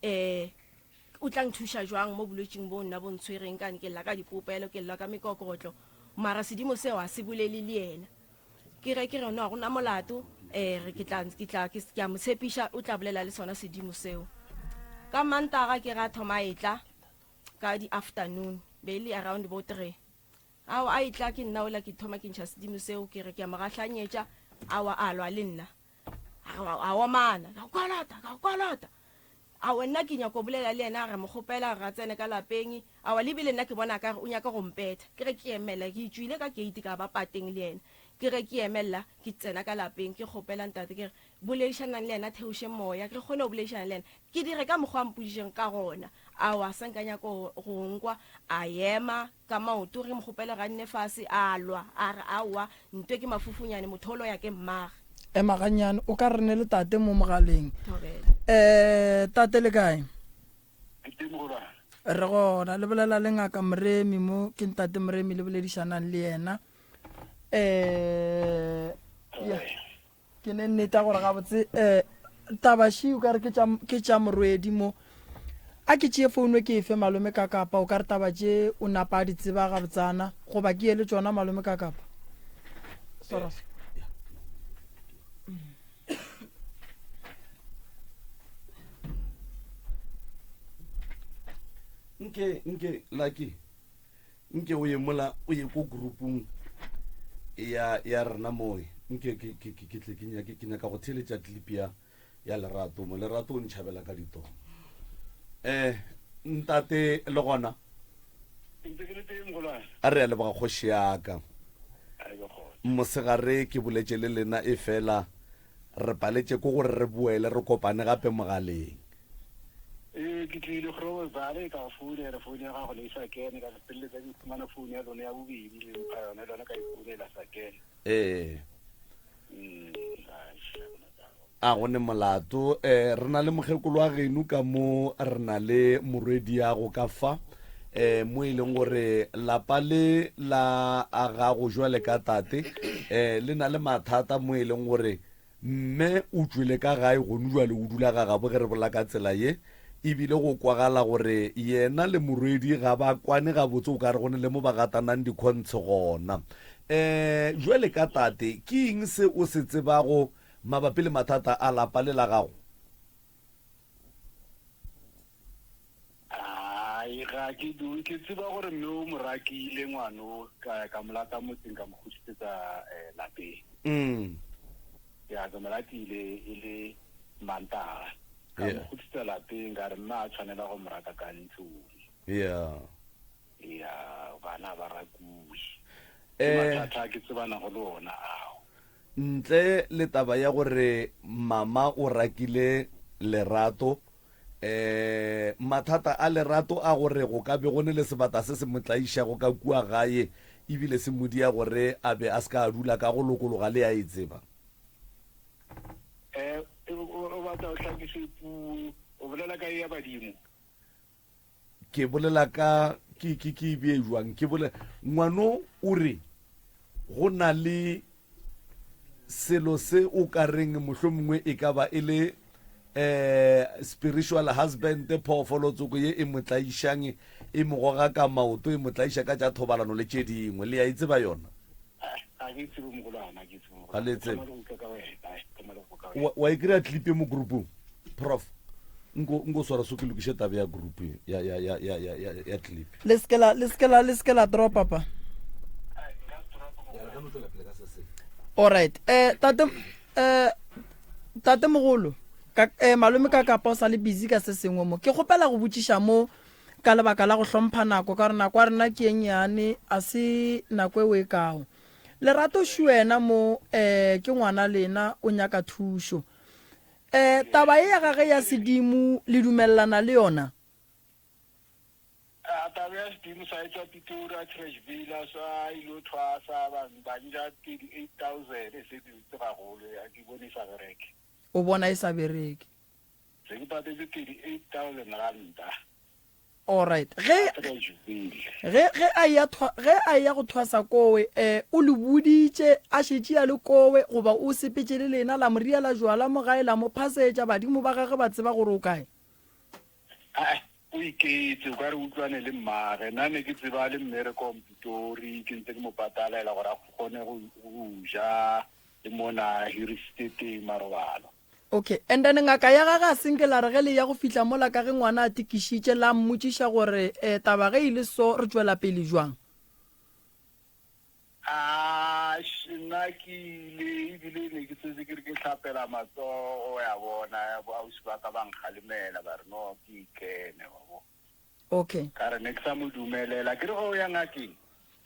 eh, o tla nthuša jwang mo bolwetšing bo nna bo ntshwereng kane ke lla ka dipopelo, ke lla ka mekokotlo, mara sedimo seo a se bolele le yena. Ke ge ke re, No, ga go na molato. Eh, re ke tla, ke tla, ke, ke a mo tshepiša o tla bolela le sona sedimo seo. Ka Mantaga ke ge a thoma a etla ka di-afternoon, be e le around bo three. Ao a etla ke nna ola ke thoma ke ntšha sedimo seo, ke re ke a mo gahlanyetša, awa a lwa le nna. A re, a omana, ka go kolota, ka go kolota. Aowa nna ke nyako bolela le yena, re mo kgopela gore a tsene ka lapeng. Aowa le bile nna ke bona akare o nyaka go mpetha. Ke ge ke emela, ke tšwile ka keiti ka ba pateng le yena. Ke ge ke emella ke tsena ka lapeng, ke kgopela ntate ke re, Boledišanang le yena, theoše moya, re kgone go boledišana le yena. Ke dire ka mokgwa a mpoditšeng ka gona. Aowa a sa nka nyaka go nkwa, a ema ka maoto, re mo kgopela gore a nne fase, a lwa, a re, Aowa, ntwe ke mafufunyane, motho o loya ke mmage. Ema gannyane, o ka re ne le tate mo mogaleng. Thobela. Eh, tate le kae? Ke teng mogolwane. Re gona, le bolela le ngaka Moremi mo, ke ntate Moremi le boledišanang le yena. Eh, ya, ke ne nnete ya gore gabotse eh taba shi o ka re ke tša ke tša morwedi mo. A ke tšee founu ke e fe malome ka kapa o ka re taba tše o napa a di tseba gabotsana goba ke ye le tšona malome ka kapa. Swara se. Nke nke Lucky nke o ye mola o ye ko groupung. ya ya rena moe nke ke ke ke tle ke nyake ke nyaka go theeletša clip ya ya Lerato mo. Lerato o ntšhabela ka ditoro. Eh ntate le gona? Ke ntse ke le teng mogolwane. A re a leboga kgoši ya ka. A e be gona. Mosegare ke boletše le lena efela re paletše ke gore re boele re kopane gape mogaleng. Ee, ke tlile Groblersdal ka go founela, founu ya gago ne e sa kene, ka feleletsa ke fumana founu ya lona ya bobedi le mpha yona, le yona ka e founela sa kene. Ee. Mm, ai, ha go na taba. A go ne molato. Eh, re na le mokgekolo wa geno ka mo, re na le morwediago ka fa, eh, mo e leng gore lapa le la a gago jwale ka tate, eh, le na le mathata mo e leng gore mme o tšwele ka gae gonu jwale o dula ga gabo ge re bola ka tsela ye, ebile go kwagala gore yena le morwedi ga ba kwane gabotse o ka re go ne le mo ba gatanang dikhontshe gona. Eh, jwale ka tate, ke eng se o se tsebago Mabapi le mathata a lapa le la gago? Ai, ga ke du, ke tseba gore mme o mo rakile ngwano, ka ka mo lata motseng ka mo kgutlisetsa eh, lapeng. Mm. Ya, ke mo latile e le Mantaga. Ka mo Yeah. kgutlisetsa lapeng ka re mme a tshwanela go mo raka ka ntlong. Yeah. Ya, bana ba rakuwe. Ke Eh. mathata a ke tsebanago le ona ao. Ntle le taba ya gore mama o rakile Lerato, um mathata a Lerato a gore go ka be go ne le sebata se se mo tlaišago ka kua gae ebile se mo dia gore a be a se ka a dula ka go lokologa le a e tseba. Um o batla o hlakise puo, o bolela ka e ya badimo? Ke bolela ka, ke, ke, ke e bee jwang? Ke bolela, ngwano o re go na le selo se o ka reng mohlomongwe e ka ba e le eh spiritual husband, phoofolo tsoko ye e mo tlaišang, e mo goga ka maoto, e mo tlaiša ka tša thobalano le tše dingwe. Le a e tseba yona? Ga ke e tsebe mogolwane, ga ke e tsebe Ga le e tsebe. Thoma le go utlwa ka wena, thoma le go kwa ka wena. Wa, wa e kry-a clip e mo groupong? Prof, nko, nko swara so ke lokiše taba ya group ya, ya, ya, ya, ya, ya, ya clip. Le se ke la, le se ke la, le se ke la dropa pa. Alright. Eh, tate, eh, tate mogolo, ka, eh, malome ka kapa o sa le busy ka se sengwe mo. Ke kgopela go botšiša mo ka lebaka la go hlompha nako, ka gore nako ya rena ke e nnyane, a se nako e o e kago. Lerato Shuena mo, eh, ke ngwana lena, o nyaka thušo. Eh, taba ye ya gage ya sedimo le dumelelana le yona? A taba ya sedimo sa etšwa Pitori a Trashville a sa ilo thwasa ba ba nja 38000 e se ke itse gagolo ya ke bone e sa bereke. O bona e sa bereke. Se ke patetse 38000 ranta. Alright. Ge ge ge a ya thwa ge a ya go thwasa kowe eh o le boditše a šetše a le kowe goba o sepetše le lena la mo riela jwala mo gae la mo phasetša badimo ba gagwe ba tseba gore o kae? Ae o iketse o ka re utlwane le mmage nna ne ke tseba le mmereko Pitori ke ntse ke mo patalela gore a kgone go ja le mona hirisitse teng marobalo. Okay, and then ngaka ya gage a senke la re ge le ya go fihla mola ka ge ngwana a tikišitše la mmotšiša gore eh, taba ge e le so re tšwela pele jwang? Ash, nna ke ile ebile ne ke setse ke re ke hlapela matsogo ya bona bo ausi ba ka ba nkgalemela ba re no ke ikene wa bo. Okay. Ka re ne ke sa mo dumelela ke re ge o ya ngakeng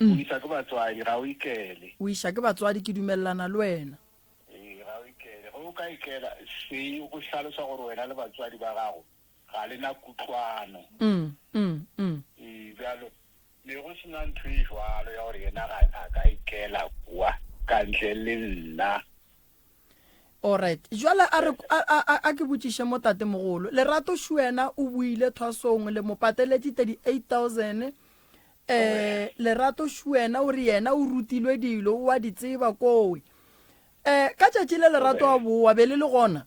o isa ke batswadi ga o ikele. O iša ke batswadi ke dumelelana le wena. Ee, ga o ikele. Ge o ka ikela, se go hlalosa gore wena le batswadi ba gago ga le na kutlwano. Ee, bjalo ne go se na ntho e jwalo ya gore yena ga a ka ikela kwa ka ntle le nna. Alright. Jwale a re a, a, a, a ke botšiše mo tatemogolo. Lerato Shuena o boile thwasong le mo pateletše 38000. Eh, Lerato Shuena o re yena o rutilwe dilo, o a di tseba kowe. Eh, ka tšatši le Lerato a boa, be le le gona?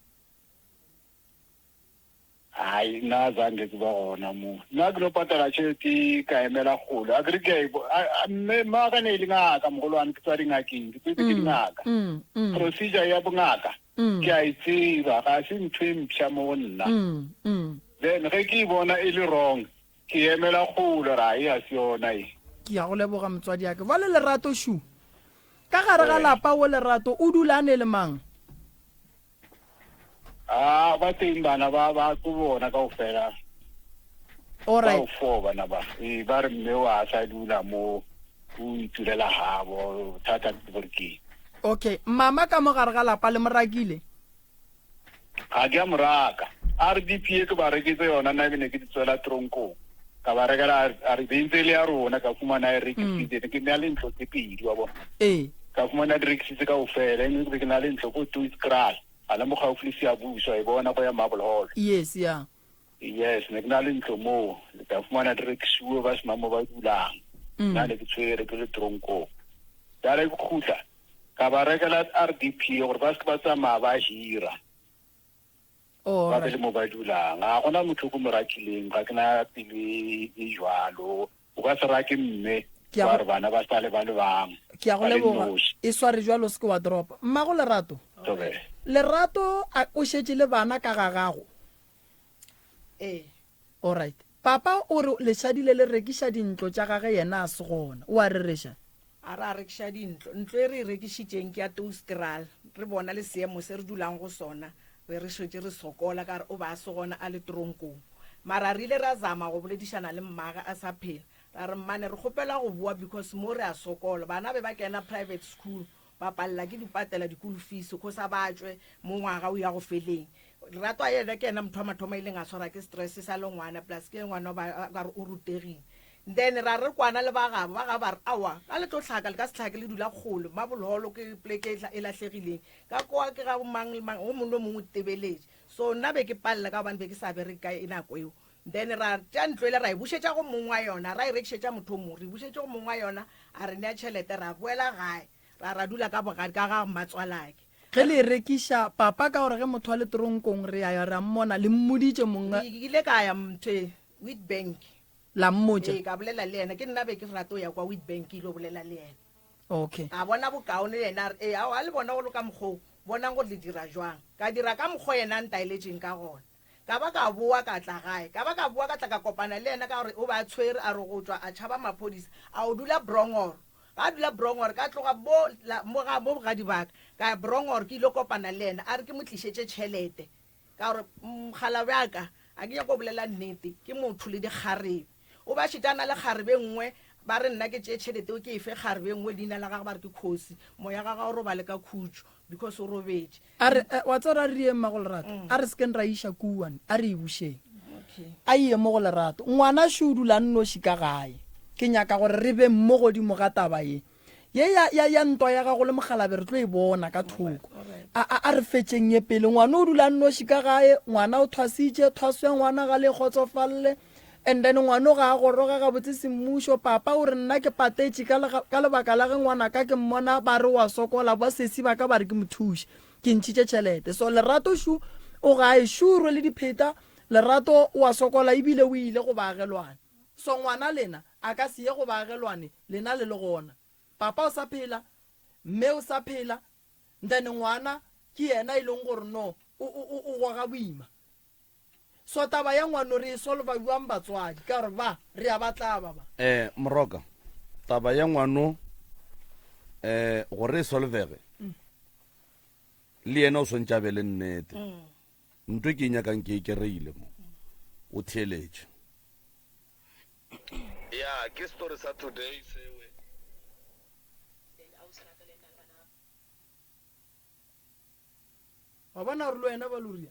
Hai, nna zange ke ba gona mo. Nna ke no patala tšhelete ka emela kgolo. A ke re ke a e bo- a- a- mme mma ka ne e le ngaka mogolwane ke tswa dingakeng, ke tswetse ke dingaka. Procedure ya bongaka ke a e tseba, ga se ntho e mpsha mo go nna. Then ge ke e bona e le wrong, Ke emela kgole ra e a se yona e. Ke ya go leboga motswadi ya ka. Bjale Lerato šu. Ka gare ga lapa wo Lerato o dula a ne le mang? A ba teng bana ba ba ko bona kaofela. Alright. Bao fo bana ba. E ba re mme wa sa dula mo o itulela habo thata ke gore ke. Okay, mama ka mo gare ga lapa le mo rakile? Ga ke a mo raka. RDP e ke ba reketse yona nna ne ke di tswela tronkong. Ka ba rekela a re be ntse e le ya rona ka fumana e rekisitse ne ke na le ntlo tse pedi wa bona. Ee. Ka fumana di rekisitse kaofela e nngwe ke be ke na le ntlo ko Toitskraal gana mo gaufi le Siyabuswa e bona go ya Marble Hall. Yes, yeah. Yes, ne ke na le ntlo moo ka fumana di rekisiwe ba sena mo ba dulang. Nna ne ke tshwere ke le tronkong. Jale ke khutla Ka ba rekela RDP gore ba se ke ba tsamaya ba hira. Ba be le mo ba dulang. Ga gona motho o ke mo rakileng, ga ke na pelo e e jwalo. O ka se rake mme wa re bana ba sale ba le bang. Ke a go ba le leboga. noši. E sware jwalo o se ke wa dropa. Mmago Lerato. Thobela. Lerato a o šetše le bana ka ga gago? Ee. Alright. Papa o re le šadile le rekiša dintlo tša gage yena a se gona. O a rereša? A re a rekiša dintlo. Ntlo e re e rekišitšeng ke ya Touskraal. Re bona le seemo se re dulang go sona, be re šetše re sokola ka gore o be a se gona a le tronkong. Mara re ile ra zama go boledišana le mmage a sa phela. Ra re, Mmane re kgopela go boa because mo re a sokola. Bana be ba kena private school ba palela ke di patela dikolo fees cause a ba tšwe mo ngwaga o ya go feleng. Lerato a yena ke yena motho wa mathomo a ileng a tshwarwa ke stress sa le ngwana plus ke ngwana ba ka re o rutegile. Then ra re kwana le ba gabo, ba gabo ba re aowa ka le tlo hlaka le ka se hlake le dula kgole Mabolholo ke pleke e lahlegileng ka kwa ke ga mang le mang o mongwe le mongwe o tebeletše. So nna be ke palela ka gobane be ke sa bereke ka nako eo. Then ra tšea ntlo ele ra e bušetša go mong wa yona, ra e rekišetša motho o mongwe, re e bušetše go mong wa yona a re nea tšhelete ra boela gae ra ra dula ka bogadi ka ga mmatswalake. Ge le e rekiša, papa ka gore ge motho a le tronkong re a ya re a mmona, le mmoditše mong? Ke ile ka ya ntho e, Witbank. La mmotša? Ee, ka bolela le yena, ke nna be ke rata go ya kwa Witbank ke ile go bolela le yena. Okay. A bona bokaone yena a re, ee, aowa le bona go le ka mokgwa o, bonang gore le dira jwang. Ka dira ka mokgwa yena a ntaeletšeng ka gona. Ka ba ka boa ka tla gae. Ka ba ka boa ka tla ka kopana le yena ka gore o be a tshwere a re go tšwa a tšhaba maphodisa a o dula Brongoro. Ga a dula Brongoro ka tloga mo la mo ga mo bogadi ba ka ka ya Brongoro ke ile kopana le yena a re ke mo tlišetše tšhelete ka gore mokgalabje wa ka a ke nyake go bolela nnete ke motho le dikgarebe. O be a šetše a na le kgarebe e nngwe ba re nna ke tšee tšhelete eo ke e fe kgarebe e nngwe leina la gagwe ba re ke Khosi. Moya gagwe a o robale ka khutšo because o robetše. A re, eh, wa tseba gore a re rieng mmago Lerato? A re se keng ra iša kua, a re e bušeng. A ye mo go Lerato. Ngwana šo o dula a nnoši ka gae. Ke nyaka gore re be mo godimo ga taba ye. Ye ya, ya, ya ntwa ya gago le mokgalabje re tlo e bona ka thoko. A, a, a re fetšeng ye pele. Ngwana o dula a nnoši ka gae, ngwana o thwasitše, thwaso ya ngwana ga le e kgotsofalle. And then ngwano ga a goroga gabotse semmušo, papa o re nna ke patetše ka, ka lebaka la ge ngwanaka ke mmona ba re wa sokola, ba sesi ba ka ba re ke mo thuše, ke ntšhitše tšhelete. So Lerato šu o gae, šu o rwele dipheta, Lerato o a sokola ebile o ile go baagelwane. So ngwana lena a ka se ye go baagelwane lena le le gona. Papa o sa phela, mme o sa phela, then ngwana ke yena e leng gore no o, o, o, o goga boima. So taba ya ngwano re e solva bjang batswadi ka gore ba re a ba tlaba ba. Eh Moroka, taba ya ngwano eh gore e solvege le yena o swantše a be le nnete. Ntho e ke e nyakang ke e kereile mo. O theeletše. Ya ke story sa today sewe. Wa bona gore le wena ba loria.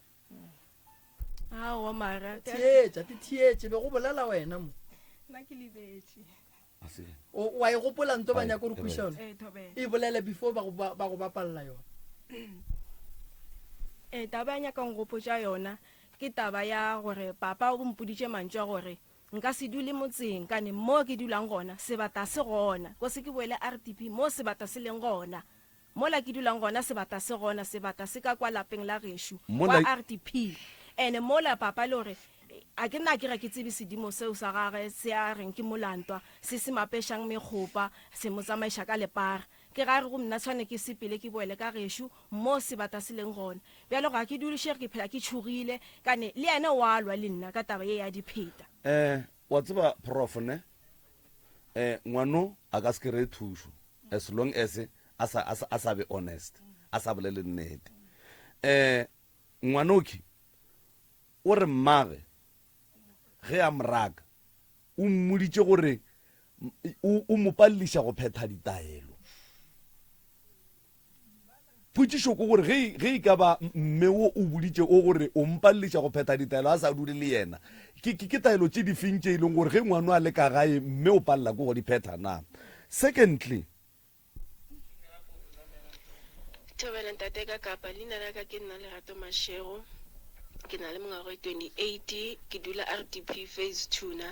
Aowa mara. Theetša, te theetše, be go bolela wena mo. Nna ke lebetše. O wa e gopola nto ba nyaka gore kwiša yona? Ee, thobela. E bolele before ba go ba go bapalela yona. Ee, taba ya nyakang go gopotša yona ke taba ya gore papa o mpoditše mantšu a gore nka se dule motseng kane mo ke dulang gona sebata se gona ko se ke boele RDP mo sebata se leng gona. Mola ke dulang gona sebata se gona, sebata se ka kwa lapeng la gešo, kwa RDP. Ene mola papa le gore a ke nna ke ga ke tsebe sedimo seo sa gage se a reng ke molantwa, se se mapešang mekgopa, se mo tsamaiša ka lepara. Ke ga re go mna tshwane ke sepele ke boele ka gešo mo sebata se leng gona. Bjale ga ke dulišege ke phela ke tšhogile, kane le yena o a lwa le nna ka taba ye ya dipheta. Eh, wa tseba prof ne, eh, ngwano a ka se kry-e thušo as long as. A sa, a sa, a sa be honest, a sa bolele nnete. Um ngwanoki o re mmage ge a mo raka o mmoditše gore o, o mo paleliša go phetha ditaelo. Potšišo ke gore ge, ge e ka ba mme wo o boditše o gore o mpaleliša go phetha ditaelo a sa dule le yena, ke, ke, ke taelo tše difeng tše e leng gore ge ngwano a le ka gae mme o palela ke go di phetha na? Secondly, Thobela ntate ka Kapa, leina la ka ke nna Lerato Mashego, ke na le mengwaga e 28, ke dula RDP phase 2 na.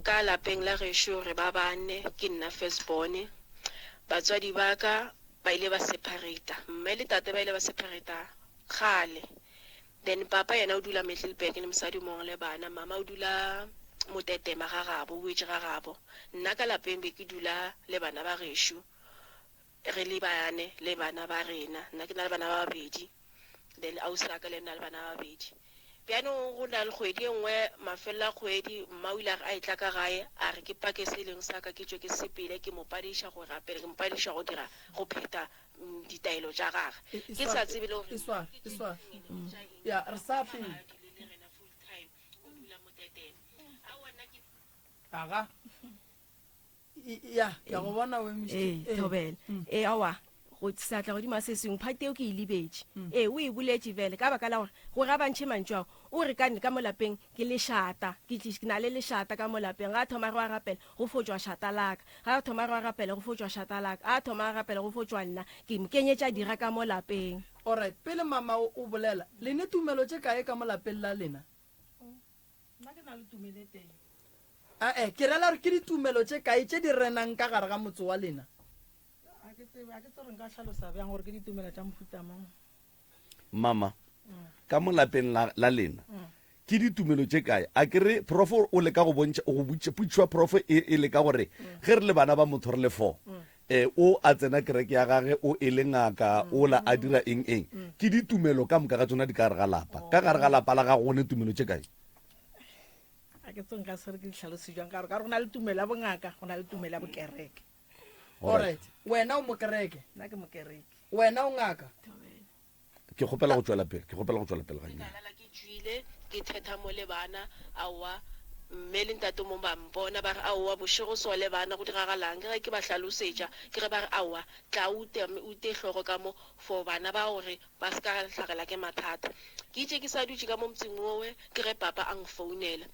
Ka lapeng la gešo re ba bane, ke nna first born. Batswadi ba ka ba ile ba separata, mme le tate ba ile ba separata kgale. Then papa yena o dula Middelburg le mosadi o mongwe le bana, mama o dula Motetema ga gabo, o boetše ga gabo. Nna ka lapeng be ke dula le bana ba gešo, re le bane le bana ba rena. Nna ke na le bana ba babedi, then ausi wa ka le yena o na le bana ba babedi. Bjanong go na le kgwedi e nngwe, mafelelo a kgwedi, mma o ile a re a etla ka gae, a re ke pake se e leng sa ka ke tšwe ke sepele, ke mo padiša go rapela, ke mo padiša go dira, go phetha ditaelo tša gage. Ke sa tsebe le gore E sware, e sware. Ya, re sa pele. Aga. Ya, ke a go bona o emišitše. Ee, thobela. Ee, aowa, go seatla godimo ga se sengwe, part eo ke e lebetše. Ee, o e boletše bjale, ka baka la gore, gore a ba ntšhe mantšu ao, o re ka, ka mo lapeng ke lešata, ke tliš, ke na le lešata ka mo lapeng. Ga a thoma re wa rapela, go fo tšwa šata la ka. Ga a thoma re wa rapela, go fo tšwa šata la ka. A thoma a rapela, go fo tšwa nna. Ke mo kenyetša dira ka mo lapeng. Alright, pele mama o, o bolela, le ne tumelo tše kae ka mo lapeng la lena? Nna ke na le tumelo e tee. Ae, ke rela gore ke ditumelo tše kae tše di renang ka gare ga motse wa lena? Ga ke tsebe, ga ke tsebe gore nka hlalosa bjang gore ke ditumelo tša mohuta mang. Mama, ka mo lapeng la, la lena, ke ditumelo tše kae? A ke re prof o leka go bontšha, go botša, potšišo ya prof e, e leka gore ge re le bana ba motho re le four, eh, o a tsena kereke ya gage, o e le ngaka, ola a dira eng eng. Ke ditumelo ka moka ga tsona di ka gare ga lapa. Ka gare ga lapa la gago go ne tumelo tše kae? Ga ke tsebe nka se re ke di hlalose bjang, ka gore ka gore go na le tumelo ya bongaka, go na le tumelo ya bokereke. Alright. Wena o mokereke? Nna ke mokereke. Wena o ngaka? Ke kgopela go tšwela pele, ke kgopela go tšwela pele gannyane. Ka lala ke tšwile, ke thetha mo le bana, aowa, mme le ntate mo ba mpona, ba re, aowa, bošego so le bana, go diragalang? Ke ge ke ba hlalosetša, ke ge ba re, aowa, tla o ute, ute hlogo ka mo for bana ba gore ba se ka hlagela ke mathata. Ke itše ke sa dutše ka mo motseng wowe, ke ge papa a nfounela.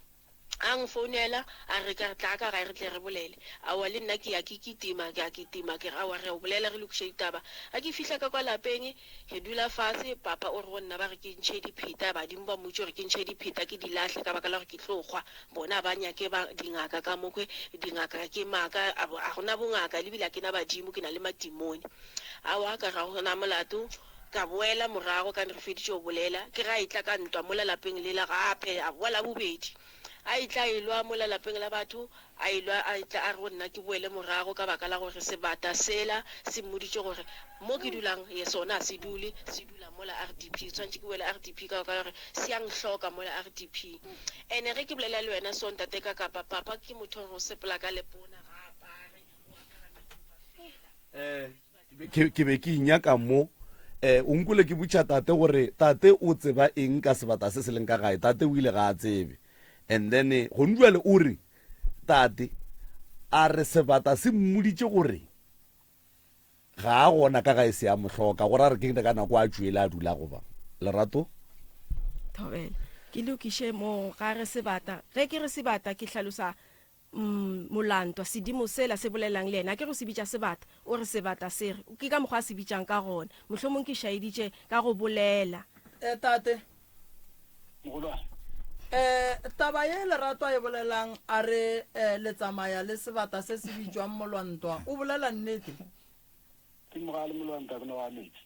A nfounela, a re, ka re, Tla ka gae re tle re bolele. Aowa, le nna ke ya ke kitima, ke a kitima, ke re, Aowa, re ya go bolela, re lokiše ditaba. Ga ke fihla ka kwa lapeng, re dula fase, papa o re go nna ba re ke ntšhe dipheta, badimo ba mmotše gore ke ntšhe dipheta ke di lahle ka baka la gore ke tlo hwa. Bona ga ba nyake ba dingaka ka mokhwe, dingaka ke maaka, a ga go na bongaka, le bile ga ke na badimo, ke na le matimone. Aowa, ka re ga go na molato. Ka boela morago ka re feditše go bolela, ke ge a etla ka ntwa mola lapeng lela gape, a boa la bobedi. A etla a elwa mola lapeng la batho, a elwa a etla a re go nna ke boele morago ka baka la gore sebata sela se mmoditše gore mo ke dulang ye sona a se dule, se dula mola RDP. Ke swanetše ke boele RDP ka baka la gore se a nhloka mola RDP. Ene ge ke bolela le wena so ntate ka kapa papa ke motho wa go sepela ka lepona, ga a apare, o apara meropa fela. Ke, ke be ke inyaka mo. Eh, o nkole ke butša tate gore tate o tseba eng ka sebata se se leng ka gae. Tate o ile ga a tsebe. And then, eh, gone bjale o re, tate, a re sebata se mmoditše gore ga a gona ka gae se a mo hloka, gore a re ke ka nako a tšwele a dula goba. Lerato? Thobela. Ke lokiše mo ga re sebata. Ge ke re sebata ke hlalosa Mm, molantwa, sedimo sela se bolelang le yena, a ke re o se bitša sebata, o re sebata se re, ke ka mokgwa a se bitšang ka gona. Mohlomong ke šaeditše ka go bolela. Eh, tate. Mogolwane. Eh, taba ye Lerato a e bolelang, a re, eh, le tsamaya le sebata se se bitšwang molwantwa, o bolela nnete? Ke mogale molwantwa, ke noga ya metsi.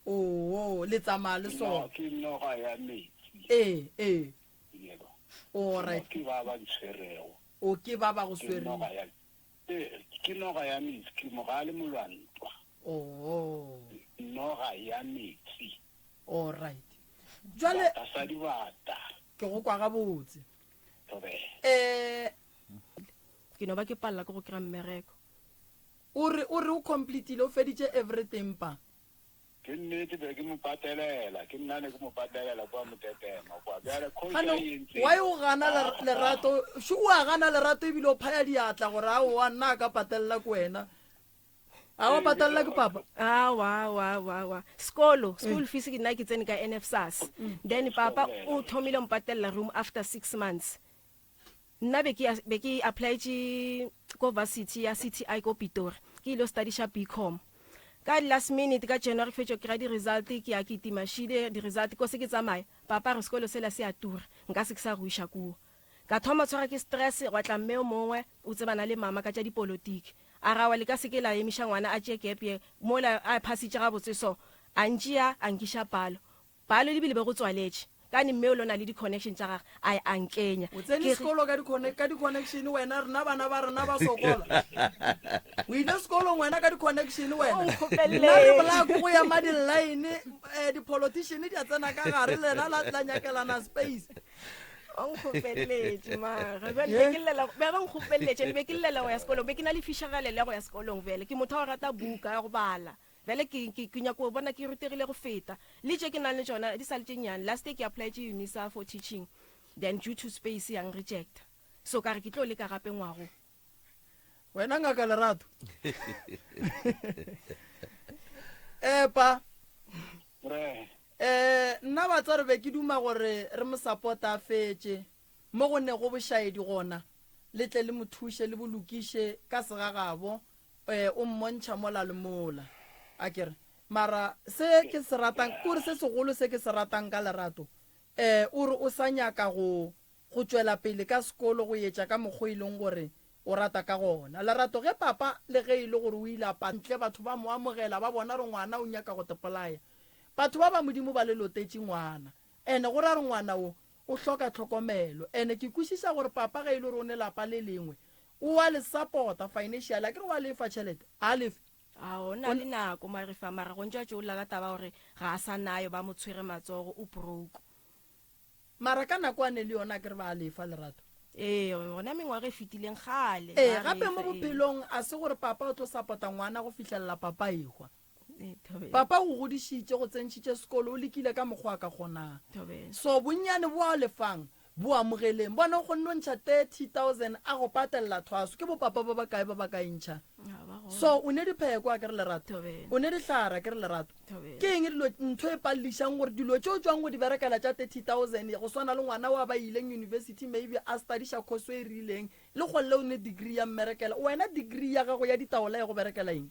Oo, le tsamaya le sona. Ke noga ya metsi. Ee, ee. Yebo. Alright. Ke ba ba ntshwerego. O ke ba ba go swereng. Ke noga ya eh, ke noga ya metsi, ke mogale molwantwa. Oh. Noga ya metsi. Alright. Jwale Bata sa dibata. Ke go kwa gabotse. Thobela. Eh Ke no ba ke palela ke go kry-a mmereko. O re, o re o completile, o feditše everything pa. Ke nnete be ke mo patelela, ke nna ne ke mo patelela kwa Motetema kwa. Bjale coach Gane a e entseng? why o gana ler- lerato? Šo o a gana lerato ebile o phaya diatla gore aowa nna a ka patelela ke wena. A wa patelela ke papa? Awa, awa, awa, awa. Sekolo, school fees ke nna ke tsene ka NFSAS. Then papa o thomile go mpatelela room after 6 months. Nna be ke be ke applyetše ko varsity ya CTI ko Pitori, ke ile studiša BCom. Ka last minute ka January ke fetšo kry-a di-result, ke ya ke timašile di-result ko se ke tsamaya, papa a re sekolo sela se a tura, nka se ke sa go iša kua. Ka thoma tshwara ke stress, gwa tla mme o mongwe o tsebana le mama ka tša dipolotiki, a re aowa le ka se ke la emiša ngwana a tšee gap year mola a phasitše gabotse so, a ntšea a nkiša palo. Palo le bile be go tswaletše. Kane mme o lo na le di connection tša gage a a nkenya. O tsene sekolo ka di ka di connection wena rena bana ba rena ba sokola. O ile sekolong wena ka di connection wena. Nna re bolaya ko go ya ma di line eh, di politician di a tsena ka gare lena la tla nyakelana space. O nkgopeletše mara bjale be ke llela be ba nkgopeletše be ke llela go ya sekolong be ke na le fišagalelo ya go ya sekolong bjale ke motho wa go rata buka ya go bala. Bjale ke, ke, ke nyako bona ke rutegile go feta. Le tše ke nang le tšona di sa le tše nnyane. Last year ke applyetše Unisa for teaching, then due to space ya nrejecta. So ka re ke tlo leka gape ngwago. Wena Ngaka Lerato. Epa. Re. Eh, nna batswari be ke duma gore re mo support-a a fetše. Mo go nego bošaedi gona, le tle le mo thuše le bo lokiše ka segagabo. Eh, o mmontšha mola le mola. A ke re, mara se ke se ratang, ke gore se segolo se ke se ratang ka Lerato, eh, o re o sa nyaka go, go tšwela pele ka sekolo go etša ka mokgo e leng gore o rata ka gona. Lerato, ge papa le ge e le gore o ile a pa ntle batho ba mo amogela, ba bona gore ngwana o nyaka go tepolaya. Batho ba ba Modimo ba le lotetše ngwana. Ene go ra gore ngwana wo o hloka tlhokomelo. Ene ke kwešiša gore papa ge e le gore o ne lapa le lengwe o a le support-a financially, akere o a lefa tšhelete? A a lefe? A o na le nako Marifa mara go ntše a tšo lla ka taba gore ga a sa nayo ba mo tshwere matsogo o broke. Mara ka nako a ne le yona akere ba a lefa Lerato? Ee gona mengwaga e fetileng kgale Ee ba gape mo refa ee. bophelong a se gore papa o tlo support-a ngwana go fihlelela papa a ehwa. Ee, thobela. Papa o go godišitše, go tsentšhitše sekolo, o lekile ka mokgwa a ka kgonang. Thobela. So bonnyane bo a lefang, bo amogeleng. Bona o kgonne go ntšha 30,000 a go patelela thwaso. Ke bopapa ba bakae ba ba ka e ntšhang? Ga ba gona. So o ne dipheko a ke re lerato? Thobela. O ne dihlare a ke re lerato? Thobela. Ke eng dilo ntho e palelišang gore dilo tše o tšwang go di berekela tša 30,000 go swana le ngwana wa ba ileng university maybe a studiša course e rileng le kgolle o ne degree ya mmerekela wena degree ya gago ya ditaola e go berekela eng?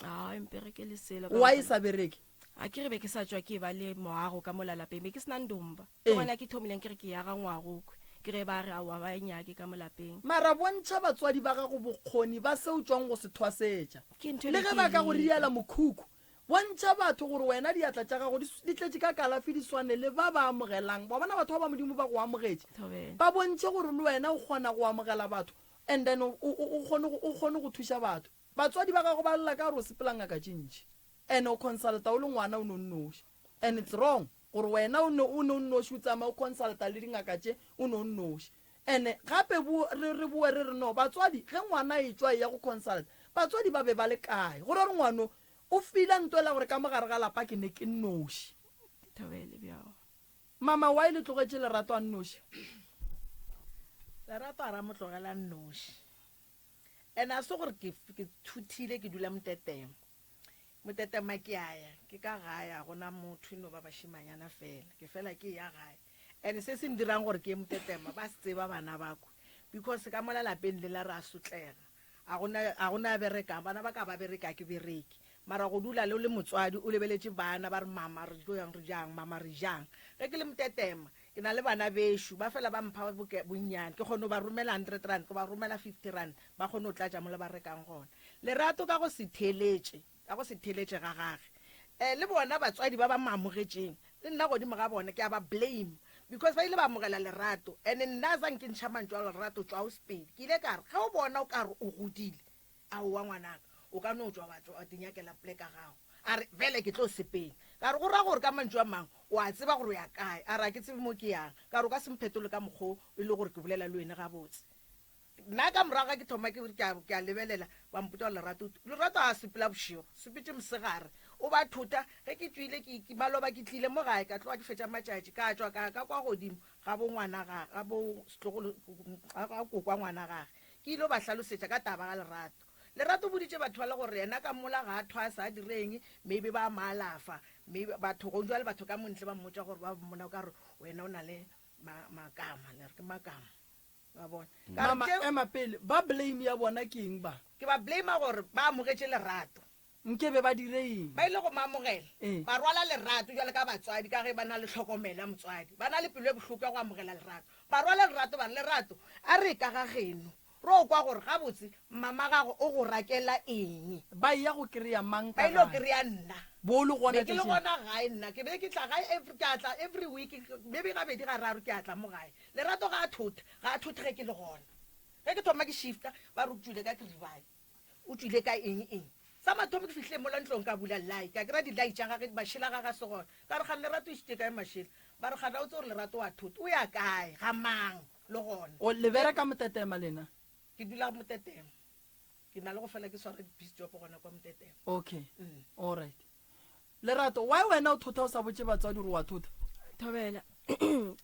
A mperekele selo ka Why e gobane sa bereke? A ke re be ke sa tšwa ke ba le moago ka mola lapeng, be ke se na ndomba. Ke Ee. gona ke thomileng ke re ke yaga ngwago kwe. Ke ge ba re aowa ba e nyake ka mo lapeng. Mara bontšha batswadi ba gago bokgoni ba se o tšwang go se thwasetša. Ke ntho e Le be ge ke ba e ka go leka. riela mokhukhu, bontšha batho gore wena diatla tša gago di, di tletše ka kalafi di swane le ba ba amogelang. Wa bona batho ba ba Modimo ba go amogetše. Thobela. Ba bontšhe gore le wena o kgona go amogela batho and then o, o, o kgone go, o kgone go thuša batho. Batswadi ba gago ba lla ka gore o sepela ngaka tše ntši and o consulta o le ngwana o ne o nnoši and it's wrong gore wena o ne o ne o nnoši o tsamaye o consulta le dingaka tše o ne o nnoši and gape bo re re boe re re no batswadi ge ngwana e tšwa e ya go consulta batswadi ba be ba le kae go ra gore ngwano o feela ntwela gore ka mo gare ga lapa ke ne ke nnoši. Thobele bjao. Mama why le tlogetše Lerato a nnoši? Lerato a ra mo tlogela a nnoši. And a se gore ke ke thuthile ke dula Motetema. Motetema ke a ya, ke ka gae a gona motho e no ba bašemanyana fela. Ke fela ke ya gae. And se se ndirang gore ke ye Motetema ba se tseba bana ba kwa. Because ka mola lapeng lela re a sotlega. A gona a gona a berekang, bana ba ka ba bereke a ke bereke. Mara go dula le o le motswadi o lebeletše bana ba re mama re tlo yang re jang, mama re jang. Ge ke le Motetema Ke na le bana bešo, ba fela ba mpha boke, bonnyane. Ke kgone go ba romela hundred rand, ke ba romela fifty rand, ba kgone go tlatša mola ba rekang gona. Lerato ka go se theeletše, ka go se theeletše ga gage. Eh, le bona batswadi ba ba mo amogetšeng, le nna godimo ga bona, ke a ba blame, because ba ile ba amogela Lerato. And nna a sa nke ntšha mantšu a Lerato, tšwa o sepele. Ke ile ka re, ge o bona o ka re o godile, Aowa ngwanaka, o ka no tšwa wa tšwa wa tinyakela plek ya gago. A re, Bjale ke tlo sepela. Ka re, Go ra gore ka mantšu a mangwe o a tseba gore o ya kae? A re, Ga ke tsebe mo ke yang. Ka re, O ka se mphetole ka mokgwa o e le gore ke bolela le wene gabotse. Nna ka morago ga ke thoma ke ke a, ke a lebelela, ba mpotša gore Lerato, Lerato a sepela bošego, sepetše mosegare, o ba thota. Ge ke tšwile, ke, ke, maloba ke tlile mo gae, ka tloga ke fetša matšatši, ka tšwa ka ya ka kwa godimo ga bo ngwana ga, ga bo setlogolo, ga, ga kokwa ngwana gage. Ke ile ba hlalosetša ka taba ga Lerato. Lerato o boditše batho bale gore yena ka mola ga a thwasa, a dire eng, maybe ba mo alafa, maybe batho, gong jwale batho ka mo ntle ba mmotša gore ba mmona o ka re wena o na le ma, makama, le re ke makama. Wa bona? Ka re Mama, tše- ema pele. Ba blame ya bona ke eng ba? Ke ba blame gore ba amogetše lerato. Nke be ba dire eng? Ba ile go mo amogela. Ee. Ba rwala lerato bjalo ka batswadi ka ge ba na le tlhokomelo ya motswadi. Ba na le pelo e bohloko ya go amogela lerato. Ba rwala lerato ba re, Lerato, a re ka ga geno ro kwa gore gabotse mama gago o go rakela eng. Ba eya go kry-a mang Ba ka ile go gae? kry-a nna. Bo o le gona Be ke le tšatšing? gona gae nna. Ke be ke tla gae every, ke a tla every week, maybe gabedi gararo ke a tla mo gae. Lerato ga a thothe, ga a thothe ge ke le gona. Ge ke thoma ke shifta, ba re o tšwile ka Kiribae, o tšwile ka eng eng. Sa mathomo ke fihlile mola ntlong ka bula llai, ka kry-a dillai tša gage, mašela a gage a se gona. Ka re kgane Lerato o išitše kae mašela? Ba re kgane ga o tsebe gore Lerato o a thotha, o ya kae, ga mang le gona. O, le bereka Motetema lena? Ke dula Motetema. Ke na le go fela ke swara di-piece job gona kwa Motetema. Okay, alright. Lerato, why wena o thotha o sa botše batswadi gore wa thotha? Thobela,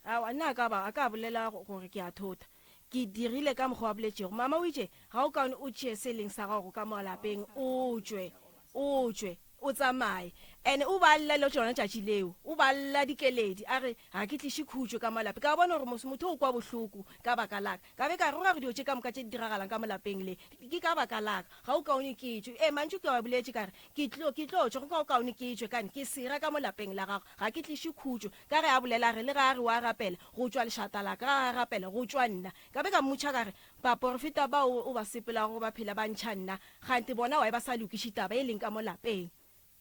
Aowa, nna a ka ba a ka bolela gore ke a thotha. Ke dirile ka mokgwa o a boletšego. Mama o itše, Ga o kaone o tšee se leng sa gago ka mo lapeng o tšwe, o tšwe, o tsamaye. Ene o ba lla le tšona tšatši leo, o ba lla dikeledi a re, Ga ke tliše khutšo ka mo lapeng. Ka bona gore mos motho o kwa bohloko ka baka la ka. Ka be ka re, Go ra gore dilo tše ka moka tše di diragalang ka mo lapeng le ke ka baka la ka. Ga o kaone ke tšwe. Ee, mantšu ke a boletše ka re, Ke tlo, ke tlo tšwa, go ka o kaone ke tšwe, kane ke sera ka mo lapeng la gago, ga ke tliše khutšo. Ka ge a bolela a re, le ge a re o a rapela, go tšwa lešata la ka, ge a rapela, go tšwa nna. Ka be ka mmotša ka re, Baporofeta bao o ba sepelago ba phela ba ntšha nna, kganthe bona why ba sa lokiše taba e leng ka mo lapeng?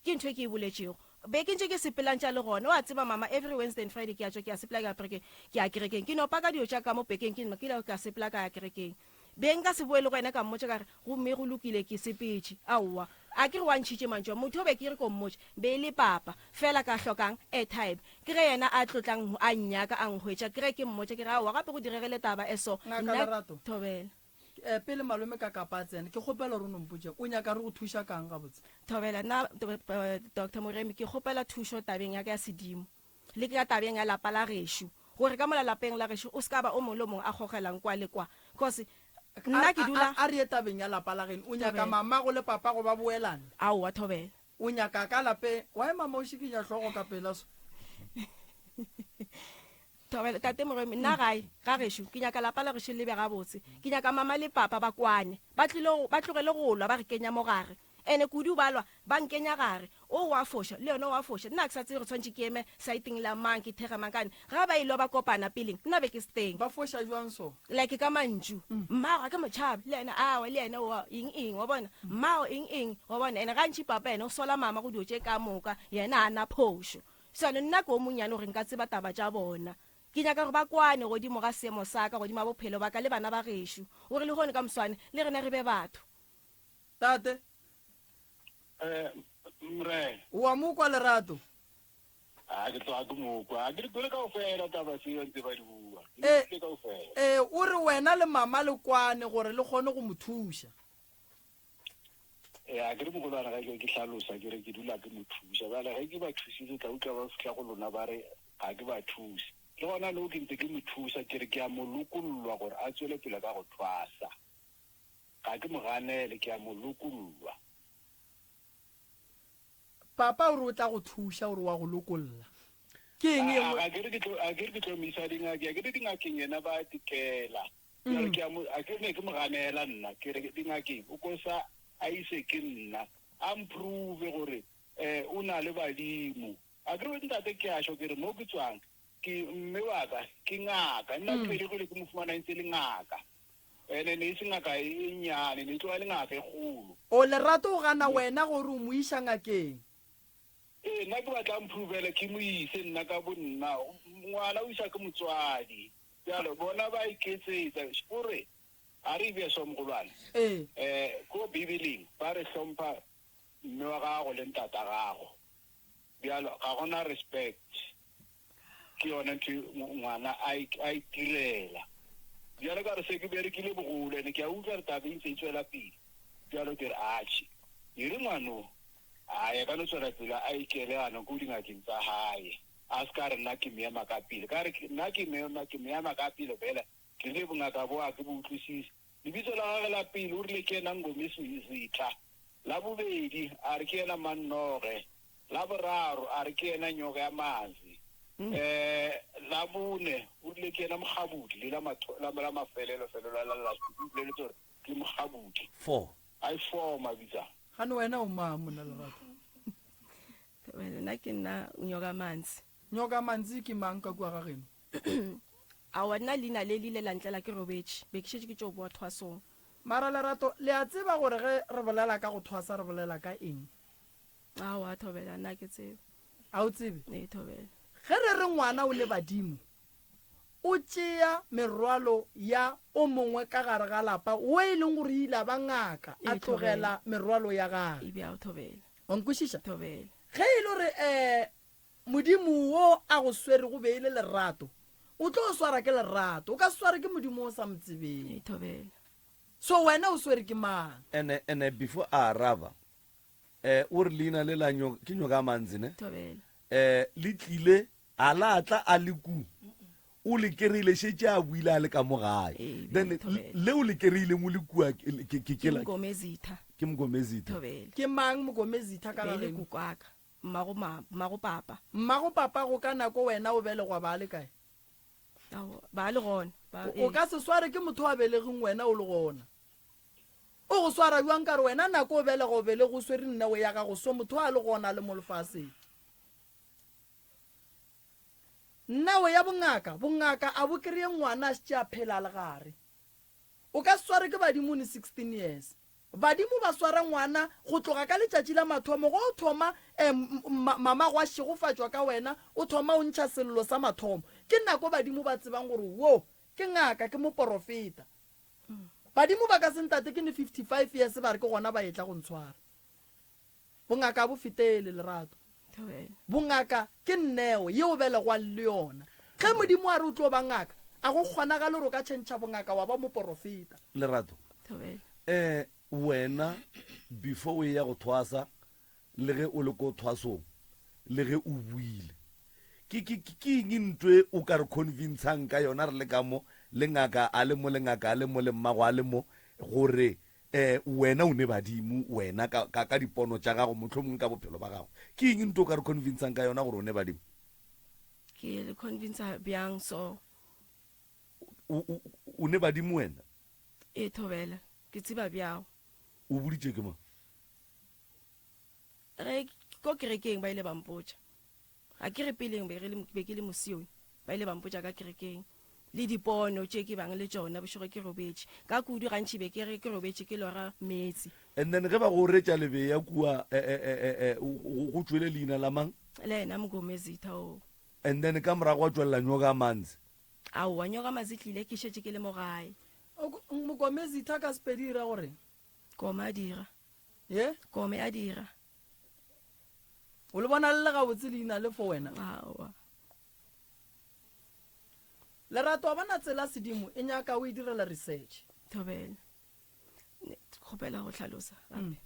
Ke ntho e ke e boletšego. Be ke ntše ke sepela ntša le gona. O a tseba mama, every Wednesday and Friday ke a tšwa ke a sepela ke ya kerekeng, ke ya kerekeng. Ke no paka dilo tša ka mo pekeng ke ke ile ka sepela ka ya kerekeng. Be nka se boe le go yena ka mmotša ka re, Gomme go lokile ke sepetše. Aowa. A ke re wa ntšhitše mantšu a. Motho o be ke re ko mmotša, be e le papa. Fela ka hlokang airtime. Ke ge yena a tlo tla a nnyaka a nhwetša. Ke ge ke mmotša ke re, Aowa gape go diregile taba e so. Ngaka Nna Lerato. Thobela. Eh, pele malome ka kapa a tsena, ke kgopela gore o no mpotše, o nyaka re go thuša kang gabotse? Thobela, Nna Doctor Moremi ke kgopela thušo tabeng ya ka ya sedimo. Le ka tabeng ya lapa la gešo, gore ka mola lapeng la gešo o se ka ba o mongwe le o mongwe a gogelang kwa le kwa. Cause nna ke dula. A, a, a re ye tabeng ya lapa la geno. O nyaka Thobela. mamago le papago ba boelane? Aowa, Thobela. O nyaka ka lapeng? Why mama o šikinya hlogo ka pela so? Thobela, Tate Moremi, nna gae, ga gešo, ke nyaka lapa la gešo le be gabotse. Ke nyaka mama le papa ba kwane. Ba tlile go, ba tlogele go lwa ba re kenya mo gare. Ene kudu ba lwa, ba nkenya gare. O wa foša, le yena o a foša. Nna ga ke sa tsebe gore tshwanetše ke eme saeteng la mang, ke thekge mang. Kane ga ba elwa ba kopana peleng, nna be ke se teng. Ba foša jwang so? Like ka mantšu. Mmago ga ke mo tšhabe, le yena awa, le yena oa, eng eng, wa bona. Mmago eng eng, wa bona. Ene gantši papa yena o sola mama go dilo tše ka moka, yena ga a na phošo. Bjale nna ke o monnyane gore nka tseba taba tša bona. Ke nyaka gore ba kwane godimo ga seemo sa ka, godimo ga bophelo ba ka le bana ba gešo, gore lehono ka moswane le rena re be batho. Tate. Eh, Morena. O a mo kwa, Lerato? A ke tloga ke mo kwa. A ke di kwele kaofela taba tseo ntse ba di bua. Ke di Eh, kwele kaofela. eh, o re wena le mama le kwane gore le kgone go mo thuša. Eh, a ke re mogolwana ga ke ke hlalosa ke re ke dula ke mo thuša. Bjale ge ke ba thusitse tla utlwa ba fihla go lona ba re ga ke ba thuse. Le gona nou ke ntse ke mo thusa ke re ke a mo lokollwa gore a tswele pele ka go thwasa. Ga ke mo ganele, ke a mo lokollwa. Papa o re o tla go thuša, o re wa go lokolla. Ke eng ye nngwe? A ke re ke tlo, a ke re ke tlo mo isa dingakeng, a ke re dingakeng yena ba tikela. Bjale ke a mo, a ke re ne ke mo ganela nna, ke re dingakeng o ko sa a ise ke nna, a mprove gore um o na le badimo. A ke re ntate ke a sho ke re mo ke tswang, Ke mme wa ka ke ngaka, nna ke belegilwe ke mo fumana e ntse e le ngaka. Ene ne e se ngaka e e nnyane, ne e tloga e le ngaka e kgolo. O Lerato o gana wena gore o mo iša ngakeng. Ee, nna ke batla a mphrovele ke mo ise nna ka bo nna. Ngwana o isa ke motswadi. Bjalo bona ba iketsetsa. O re, a re bje so mogolwane. Ee. Eh, ko Bibeleng ba re hlompha mme wa gago le ntata gago. Bjalo ga gona respect. Ke yona ntho e ngwana a itirela. Bjalo ka re se ke berekile bogolo ene ke a utlwa re taba e ntse e tswela pele. Bjalo ke re atjhe, e re ngwano a ye ka no tswela pele a ikele gana ko dingakeng tsa hae. A se ka re nna ke mo ema ka pele. Ka re nna ke mo ema, ke mo ema ka pele fela. Ke rile bongaka bo a ke bo utlwisise. Lebitso la gagwe la pele o rile ke yena Ngome Zitha. La bobedi a re ke yena Mannoge. La boraro a re ke yena Nyoka ya Mazi. Um la bone o rile ke yena Mokgabudi. Le la matho, la, la mafelelo felelo la la last o boleletse gore ke Mokgabudi. Four. A e four mabitsa. Gane wena o mang monna Lerato? Well, nna ke nna Nyoka Manzi. Nyoka Manzi ke mang ka kua ga geno? Aowa, nna leina le le ile la ntlela ke robetše, be ke šetše ke tšo boa thwasong. Mara Lerato, le a tseba gore ge re bolela ka go thwasa re bolela ka eng? Aowa, Thobela, nna ke tsebe. A o tsebe? Ee, Thobela. Ge re re ngwana o le badimo, o tšea merwalo ya o mongwe ka gare ga lapa wo e leng gore o ile a ba ngaka, a Ee, tlogela Thobela. merwalo ya gagwe. E bjao, Thobela. Wa nkwešiša? Thobela. Ge e le gore um Modimo wo a go swerego be e le lerato, o tlo swara ke lerato. O ka se sware ke Modimo o sa mo tsebeng. Thobela. So wena o swere ke mang? Ene, ene before a araba, eh, o re leina le la nyo, ke nyoka manzi ne? Thobela. Eh, le tlile, a la tla a le ku. O le kereile šetše a buile a le ka mo gae. Ee, Then Thobela. leo le kereileng o le kua ke ke ke Ke la Mgomezitha. ke Mgomezitha. Thobela. Ke mang Mgomezitha ka Be ga e le geno? kokwaka. Mmago ma, mmago papa. Mmago papago ka nako wena o belegwa ba le kae? Ao, ba le gona. Ba, O, o ka se sware ke motho a belegeng wena o le gona. O go swara bjang ka re wena nako o belega o belege o swere nneo ya gago so motho a le gona a le mo lefaseng. Nneo ya bongaka, bongaka a bo kreye ngwana a šetše a phela a le gare. O ka se sware ke badimo o ne 16 years. Badimo ba swara ngwana go tloga ka letšatši la mathomo ge o thoma um mamago a šegofatšwa ka wena o thoma o ntšha sello sa mathomo. Ke nako badimo ba tsebang gore wo ke ngaka ke moporofeta. Badimo ba ka se ntate ke ne 55 years ba re ke gona ba etla go ntshwara. Bongaka ga bo fetele, Lerato. Bongaka ke neo ye o belegwang le yona. Ge Modimo a re o tlo ba ngaka, a go kgonagale gore o ka tšhentšha bongaka wa ba moporofeta. Lerato, eh, wena before o eya go thwasa, le ge o le ko thwasong, le ge o buile, ke, ke, ke eng ntho e o ka re convincang ka yona re le ka mo, le ngaka a le mo, le ngaka a le mo, le mmago a le mo, gore Eh, wena o ne badimo, wena ka, ka, ka dipono tša gago, mohlomongwe ka bophelo ba gago. Ke eng nto o ka re convincang ka yona gore o ne badimo? Ke le convincer bjang so? O, o, o ne badimo wena? E thobela, ke tseba bjao. O boditše ke mang? Ge ko kerekeng ba ile ba mpotša. Ga ke re peleng be, be ke le mosione, ba ile ba mpotša ka kerekeng le dipono tše ke bang le tšona bošego ke robetše. Ka kudu gantši be ke re ke robetše ke lora meetse. And then ge ba go retša lebeya kua eh, eh, eh, eh, eh, go tšwele leina la mang? Le yena Mgomezitha o. And then ka morago wa tšwelela Nyoka Manzi. Aowa, Nyoka Manzi tlile ke šetše ke le mo gae. Mgomezitha ka Sepedi e ra gore? Koma a dira. Ye? Kome a dira. O le bona le le gabotse leina le for wena? Aowa. Lerato wa bona tsela sedimo e nyaka o e direla research. Thobela. Kgopela go hlalosa gape. Mm.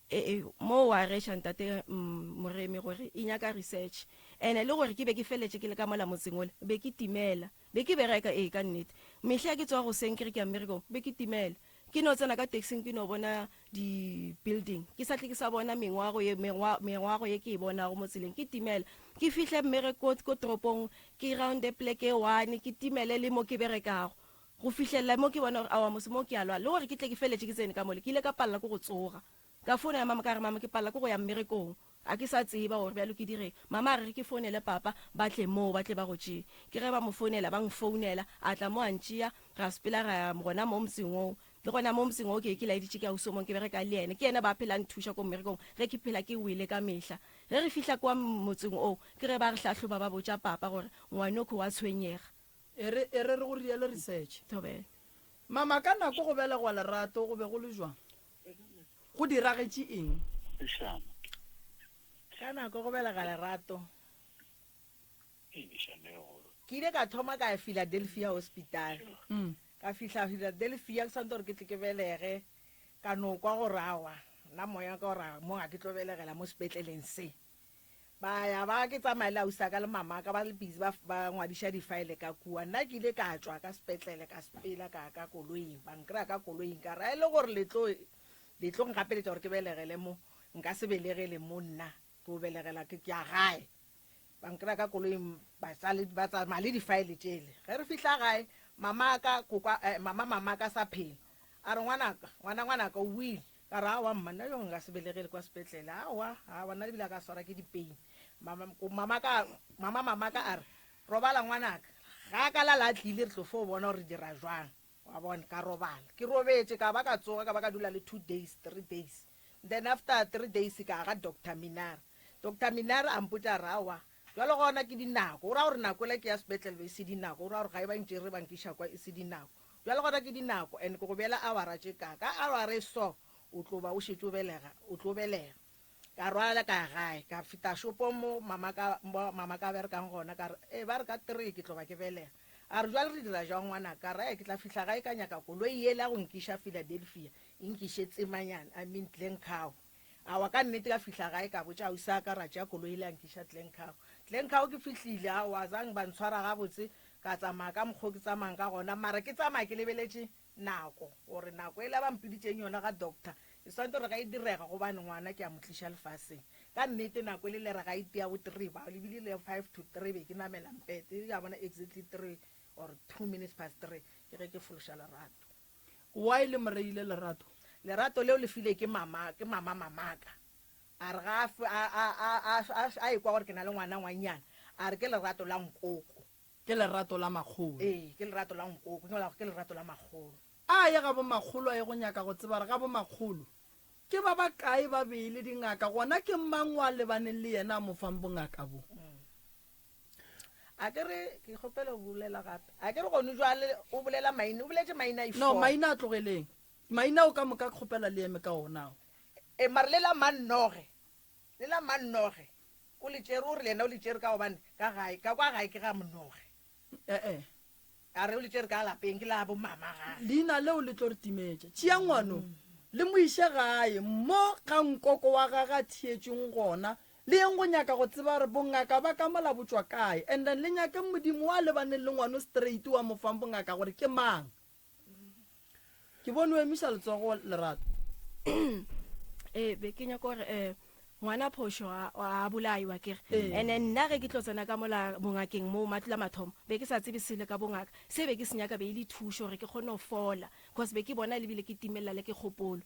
E, e, mo wa reša ntate mm, Moremi gore e nyaka research. Ene le gore ke be ke feletše ke le ka mola motseng ole, be ke timela. Be ke bereka ee ka nnete. Mehla ke tswa goseng ke re ke ya mmerekong, be ke timela. Ke no tsena ka taxing ke no bona di building ke sa tle ke sa bona mengwago ye mengwago ye ke e bonago mo tseleng ke timela ke fihle mmere ko ko toropong ke rounde pleke e one ke timele le mo ke berekago go fihlelela mo ke bona gore awa mose mo ke a lwala le gore ke tle ke feletše ke tsene ka mole ke ile ka palela ke go tsoga Ka founela mama ka re, Mama, ke palela ke go ya mmerekong. Ga ke sa tseba gore bjalo ke direng. Mama a re, Re ke founele papa, ba tle moo, ba tle ba go tšee. Ke ge ba mo founela, ba nfounela, a tla mo a ntšea, ra sepela ra ya gona mo motseng woo. Le gona mo motseng woo ke be ke laeditše ke ausi o mongwe ke bereka le yena. Ke yena ba phela a nthuša ko mmerekong ge ke phela ke wele ka mehla. Ge re fihla kwa motseng oo, ke ge ba re hlahloba ba botša papa gore ngwanokho wa tshwenyega. E re, e re re go riele research. Thobela. Mama, ka nako go belegwa Lerato go be go le jwang? Go diragetše eng? Ka nako go belega Lerato, ke ile ka thoma ka ya Philadelphia Hospital. Ka fihla Philadelphia, ke swanetše gore ke tle ke belege. Ka no kwa gore aowa, nna moya wa ka o ra mo ga ke tlo belegela mo sepetleleng se. Ba ya ba ke tsamaya le ausi ka le mama ka ba le busy ba ba ngwadiša difaele ka kua. Nna ke ile ka tšwa ka sepetlele ka sepela ka ka koloing, ba nkry-a ka koloing ka re a e le gore le tlo le tlo ngapeletša gore ke belegele mo, nka se belegele mo nna, ke o belegela ke ke ya gae. Ba nkry-a ka koloing ba tsale ba tsamaya le difaele tšele. Ge re fihla gae mama ka kokwa eh, mama mama ka sa phela. A re ngwanaka, ngwana ngwanaka o boile. Ka re, Aowa mma, nna yo nka se belegele kwa sepetlele. Aowa, aowa, nna ebile a ka swara ke dipeini. Mama, mama ka, mama, mama ka a re, Robala ngwanaka. Ga a ka lala a tlile, re tlo fo bona gore re dira jwang. Wa bona, ka robala. Ke robetše, ka ba ka tsoga, ka ba ka dula le two days, three days. Then after three days ka ya ga Doctor Minara. Doctor Minara a mpotša a re, Aowa, bjalo gona ke dinako. O ra gore nako ela ke ya sepetlele be e se dinako. O ra gore ga e ba ntšere ba nkiša kwa e se dinako. Bjale gona ke dinako, and ke go beela awara tše ka. Ka awara e so, o tlo ba o šetše o belega, o tlo belega. Ka rwala ka ya gae, ka fihla shopong mo mama ka, mo mama ka berekang gona, ka re, Ee, ba re ka three ke tlo ba ke belega. A re, Bjale re dira jwang ngwanaka? Ka re, Ee, ke tla fihla gae ka nyaka koloi yela ya go nkiša Philadelphia, e nkiše Tsemanyana, I mean Glencoe. Aowa, ka nnete ka fihla gae ka botša ausi wa ka, ra tšea koloi yela ya nkiša Glencoe. Glencoe ke fihlile, aowa, azange ba ntshwara gabotse, ka tsamaya ka mokgo ke tsamayang ka gona, mara ke tsamaya ke lebeletše nako, gore nako yela ba mpiditšeng yona ga doctor e swanetše gore ga e direga gobane ngwana ke a mo tliša lefaseng. Ka nnete nako e le lera ga e tia bo three, ba lebile le five to three be ke namela mpete, ya bona exactly three or two minutes past three ke ge ke fološa Lerato. Why le mo reile Lerato? Lerato leo le file ke mama, ke mama mamaka. A re ga a, a, a, a, a ekwa gore ke na le ngwana ngwannyana, a re ke lerato la nkoko. Ke lerato la makgolo. Ee, ke lerato la nkoko, ke ke lerato la makgolo. A ye ga bomakgolo a ye go nyaka go tseba gore ga bomakgolo ke ba ba kae ba be e le dingaka, gona ke mang wa lebaneng le yena a mo fang bongaka bo. A ke re, ke kgopela go bolela gape. A ke re gone jwale o bolela maina, o boletše maina a No, maina a tlogeleng. Maina ao ka moka ke kgopela le eme ka ona ao. E, mare le la Mannoge, le la Mannoge, o le tšere, o re le yena o le tšere ka gobane ka gae, ka kwa gae ke ga Mnoge. E-e. A re o le tšere ka lapeng, ke la bo mama gae. Leina leo le tlo re timetša. Tšea ngwano, le mo iše gae, mo ga nkoko wa gage a thietšweng gona, Le yeng go nyaka go tseba gore bongaka ba ka mola bo tšwa kae, and then le nyake Modimo wa lebaneng le ngwano straight wa mo fang bongaka gore ke mang. Ke bone o emiša letsogo Lerato. Ee, be ke nyaka gore um ngwana phošo a a bolaiwa kere and then nna ge ke tlo tsena ka mola bongakeng mo matlo a mathomo be ke sa tsebe selo ka bongaka se be ke se nyaka be e le thušo gore ke kgone go fola cause be ke bona lebile ke timelela le ke kgopolo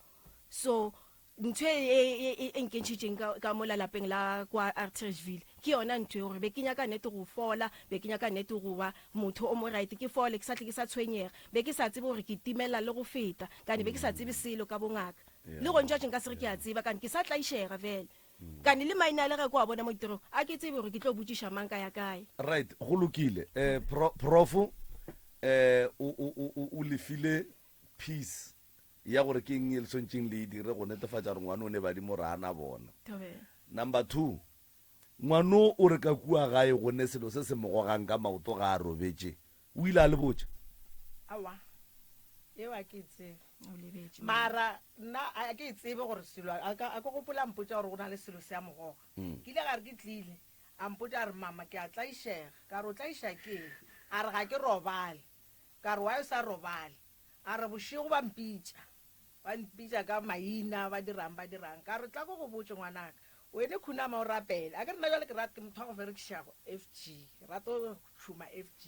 so Ntho e, e, e, e, e nkentšhitšeng ka, ka mola lapeng la kwa Artersville ke yona ntho e gore be ke nyaka nete go fola, be ke nyaka nete go ba motho o mo right, ke fole, ke sa tle ke sa tshwenyega. Be ke sa tsebe gore ke timela le go feta, kane be ke sa tsebe selo ka bongaka. Le gone jwatše nka se re ke a tseba, kane ke sa tlaišega fela. Kane le maina a le ge ko a bona mo ditirong, a ke tsebe gore ke tlo botšiša mang ka ya kae. Right, go lokile. Eh, pro, profo, eh, o, o, o, o lefile peace ya gore ke eng e le swantšeng le e dire go netefatša gore ngwano o ne badimo gore a na bona. Number two, ngwano o re ka kua gae go ne selo se se mo gogang ka maoto ga a robetše. O ile a le botša? Aowa, yeo a ke e tsebe. Mara nna a ke e tsebe gore selo, a ke gopola a mpotša gore go na le selo se a mo goga. Ke ile ka re ke tlile, a mpotša a re, Mama, ke a tlaišega. Ka re, O tlaiša ke eng? A re, Ga ke robale. Ka re, Why o sa robale? A re, Bošego ba mpitša. Ba mpitša ka maina, ba dirang, ba dirang. Ka re, Tla ko go botše, ngwanaka. Wene khunama o rapele. A ke re nna bjale ke rata, ke motho wa go berekiša FG. Ke rata go tšhuma FG.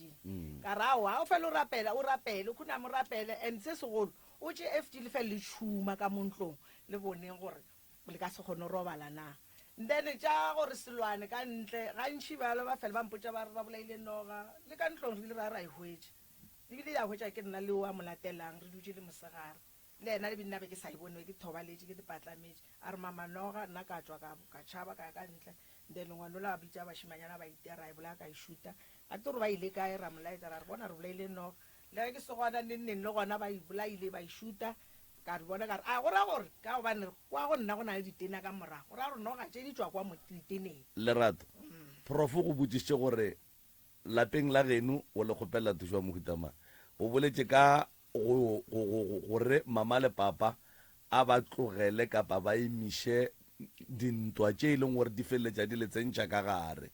Ka re, Aowa, o fele o rapela, o rapele, o khuname o rapele. And se segolo, o tše FG le fele le tšhuma ka mo ntlong, le boneng gore le ka se kgone go robala na. Then tša gore selwane ka ntle, gantši bjalo ba fele ba mpotša ba re ba bolaile noga. Le ka ntlong re ile ra ra e hwetša. Ebile ya hwetša ke nna le o a mo latelang re dutše le mosegare. Le yena le nna be ke sa e bone, be ke thobaletše, ke patlametše. A re mama noga, nna ka tšwa ka, ka tšhaba ka ya ka ntle. Then ngwanola a bitša bašemanyana ba itia ra e bolaya ka e šuta. A ke gore ba ile kae, ra mo laetša ra re bona re bolaile noga. Le ge ke se gona neng neng le gona ba e bolaile ba e šuta. Ka re bona ka re a go ra gore ka gobane kwa go nna go na le ditena ka morago, go ra gore noga tše di tšwa kwa mo diteneng. Lerato, Prof o go botšišitše gore Lapeng la geno o le kgopela thušo ya mohuta mang? O boletše ka. go, go, go, go, gore mama le papa a ba tlogele kapa ba emiše dintwa tše e leng gore di feleletša di le tsentšha ka gare.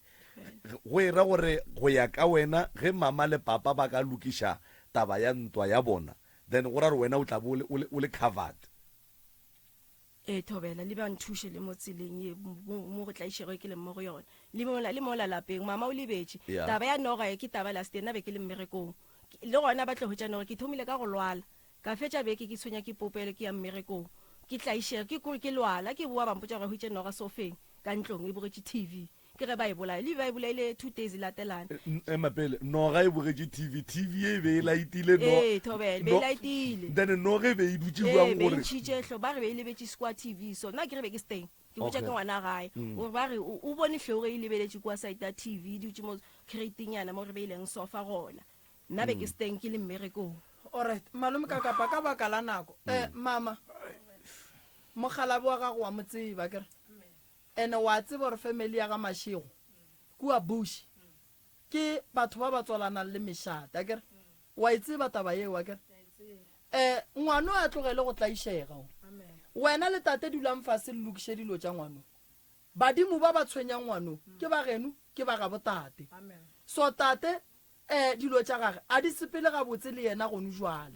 Go e ra gore go ya ka wena ge mama le papa ba ka lokiša taba ya ntwa ya bona then go ra gore wena o tla be o le, o le covered. Ee, Thobela, le ba nthuše le mo tseleng ye mo, mo go tlaišego e ke leng mo go yona. Le mola, le mola lapeng, mama o lebetše. Yeah. Taba ya noga ye ke taba last year, nna be ke le mmerekong. Ke- Le gona ba tlo hwetša noga, ke thomile ka go lwala. Ka fetša beke ke tshwenya ke popelo ke ya mmerekong. Ke tlaišega, ke ke lwala, ke boa ba mpotša gore hwetše noga sofeng ka ntlong e bogetše TV. Ke ge ba e bolaya. Le ba e bolaile 2 days e latelana. Ema pele, noga e bogetše TV, TV e be e laetile no. Ee, Thobela, be e laetile. Then noga e be e dutše jwang Ee, be e gore. ntšhitše hlo, ba re be e lebetše kua TV so nna ke re be ke se teng. Ke botša Okay. ke ngwana gae. Gore ba re o o bone hlogo e lebeletše kua side ya TV e dutše mo crate-nyana mo re beileng sofa gona. Nna be ke se teng ke le mmerekong. Alright, malome ka kapa ka baka la nako. Eh, mama, mokgalabje wa gago wa mo tseba akere? Ene wa tseba gore family ya ga Mashego kua Bush ke batho ba ba tswalanang le mešate akere? Wa e tseba taba yeo akere? Eh, ngwano a tlogele go tlaišega o. Wena le tate dulang fase le lokiše dilo tša ngwano. Badimo ba ba tshwenyang ngwano ke ba geno ke ba gabo tate. So tate um dilo tša gage a di sepele gabotse le yena gonu jwale.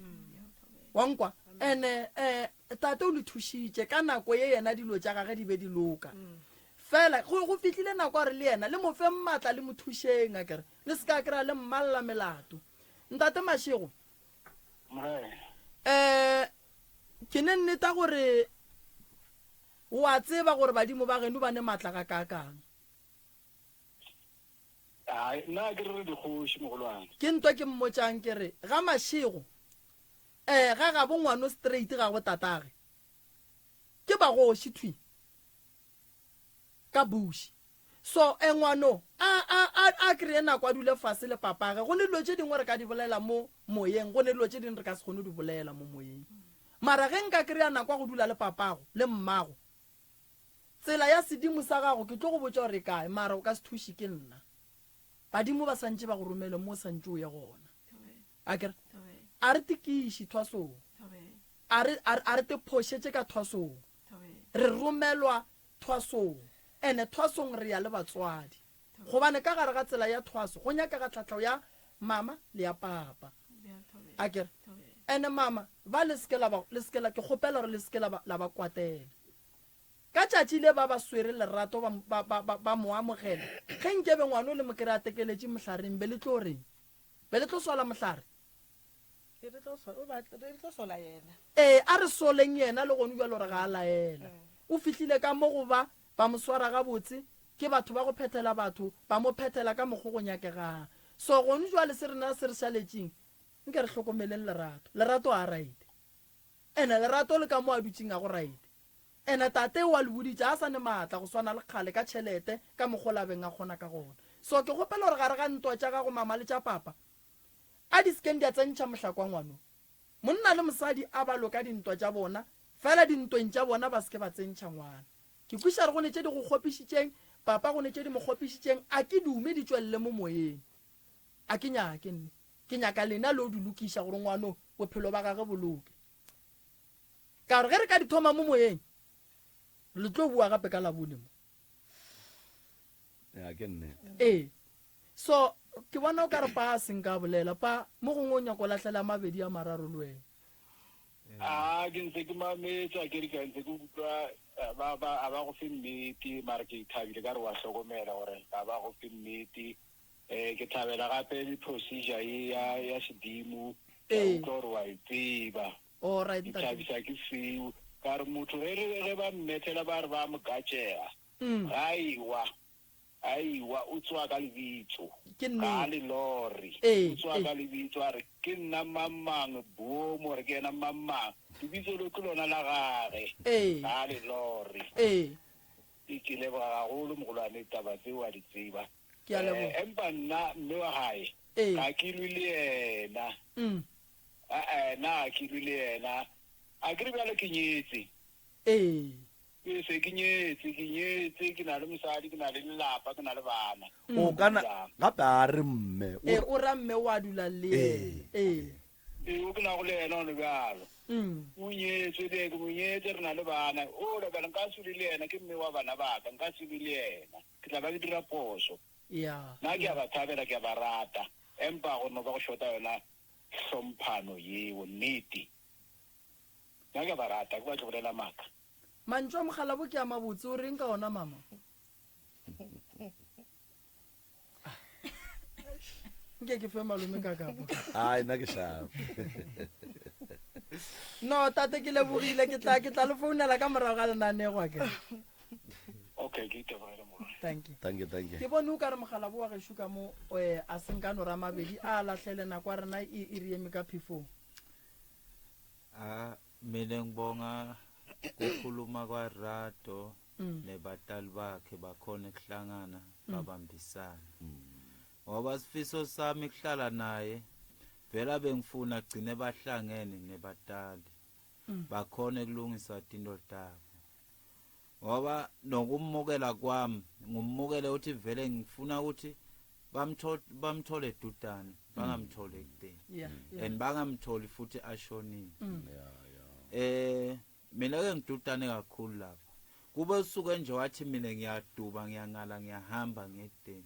Wa nkwa? Ene um tate o le thušitše ka nako ye yena dilo tša gage di be di loka. Fela go, go fihlile nako ya gore le yena le mo feng matla le mo thušeng akere le se ka kry-a le mmalla melato. Ntate Mashego, um ke ne nneta gore wa tseba gore badimo ba geno ba ne matla gakaakang. Hai, nna ke re re dikgoši, mogolwane. Ke ntwa ke mmotšang ke re, ga Mashego, eh, ga gabo ngwano straight ga go tatage. Ke bagoši thwi. Ka buši. So, eh, ngwano, a, a, a, a kreye nako a dule fase le papage. Go ne dilo tše dingwe re ka di bolela mo moyeng, go ne dilo tše dingwe re ka se kgone go di bolela mo moyeng. Mara ge nka kreya nako ya go dula le papago le mmago, Tsela ya sedimo sa gago ke tlo go botša gore e kae, mara o ka se thuše ke nna. Badimo ba santše ba go romele mo o santše o ye gona. Akere? A re tikiše thwasong. A re, a re, a re te phošetše ka thwasong. Re romelwa thwasong. Ene thwasong re ya le batswadi. Gobane ka gare ga tsela ya thwaso go nyakega tlhatlho ya mama le ya papa. Akere? Ene mama, ba le seke la ba, le seke la, ke kgopela gore le seke la ba, la ba kwatela. Ka tšatši le ba ba swere lerato ba, ba, ba, ba, ba mo amogela. Ge nkebe ngwana o le mo kry a tekeletše mohlareng, be le tlo reng? Be le tlo sola mohlare? Re tlo so, o ba, re tlo sola yena. Ee, a re soleng yena le gonu bjalo re ga a laela. O fihlile ka mo go ba, ba mo swara gabotse, ke batho ba go phethela batho, ba mo phethela ka mokgo go nyakegang. So gonu jwale se rena se re šaletšeng, nke re hlokomeleng lerato. Lerato a right. Ene lerato le ka mo a dutšeng a go right. Ene tate o a le boditše a sa ne maatla go swana le kgale ka tšhelete ka mokgo labeng a kgona ka gona. So ke kgopela gore gare ga ntwa tša gago mama le tša papa a di sekeng dia tsentšha mohlakwa ngwano. Monna le mosadi a ba loka dintwa tša bona fela dintweng tša bona ba seke ba tsentšha ngwana. Ke kwiša gore go ne tše di go kgopišitšeng papa go ne tše di mo kgopišitšeng a ke dume di tšwelele mo moyeng. A ke nyake nne. Ke nyaka lena le o di lokiša gore ngwano bophelo ba gage bo loke. Ka gore ge re ka di thoma mo moyeng, le tlo bua gape ka Labone mo. Ya, ke nnete. Ee. So, ke bona o ka re pa a se nka bolela. Pa, mo gongwe o nyako lahlela mabedi a mararo le wena. A ke ntse ke mametša ke re ke ntse ke utlwa eh, ba ba a ba go fe nnete mara ke thabile ka re wa hlokomela gore ga ba go fe nnete Eh, ke thabela gape le procedure ye ya, ya sedimo. Ke a Ee. utlwa gore wa e tseba. All right, Ke ntate. thabisa ke seo. Ka re motho ge re, ge ba mmethela ba re ba mo katšega. Mm. Ga a ewa, a ewa, o tsoa ka lebitso. Ke Ga a nnete. le lore. Ee, O tsoa ee. ka lebitso a re, ke nna mang-mang, boomo, re ke yena mang-mang. Lebitso leo ke lona la gage. Ee. Ga a le lore. Ee. Ke leboga gagolo mogolwane taba tse wa di tseba. Ke a leboga. Eh, empa nna mme wa gae Ee. ga ke lwe le yena. Mm. Ee, nna ga ke lwe le yena. A ke re bjale ke nyetse. Ee. Ke se ke nyetse, ke nyetse, ke na le mosadi, ke na le lelapa, ke na le bana. O ka na gape a re mme. Ee, o ra mme wa dula le yena. Ee. Ee. Ee, o ke nago le yena gone bjalo. O nyetswe le, ke mo nyetse, re na le bana. Ola bjale nka se be le yena, ke mme wa bana ba ka, nka se be le yena. Ke tla ba ke dira phošo. Nna ke a ba thabela, ke a ba rata, empa go no ba go šota yona hlomphano yeo, nnete. Nna ke a ba rata, ga ke batle go bolela maaka. Mantšu a mokgalabo ke a mabotse, o reng ka ona mama? Nke ke fe malome ka kapa. Ai, nna ke sharp. No, tate ke lebogile, ke tla ke tla le founela ka morago ga lenanego a ke. Okay, ke itebogele morwa. Thank you. Thank you, thank you. Ke bone o ka re mogalabo wa gešo ka mo eh, a senkano ra mabedi a lahlele nako ya rena e e re eme ka phefong. Ah, mina ngibonga kukhuluma kwaRato nebatali bakhe bakhona ukuhlangana babambisana. Ngoba sifiso sami kuhlala naye vela bengifuna gcine bahlangene nebatali. Bakhone kulungisa tinto tabo. Ngoba nokumukela kwami ngumukele ukuthi vele ngifuna ukuthi bamthole bamthole dudane bangamtholi ekudeni. Yeah. And bangamtholi futhi ashonile. Eh mina ke ngidudane kakhulu lapha. Kube usuke nje wathi mina ngiyaduba ngiyangala ngiyahamba ngekudeni.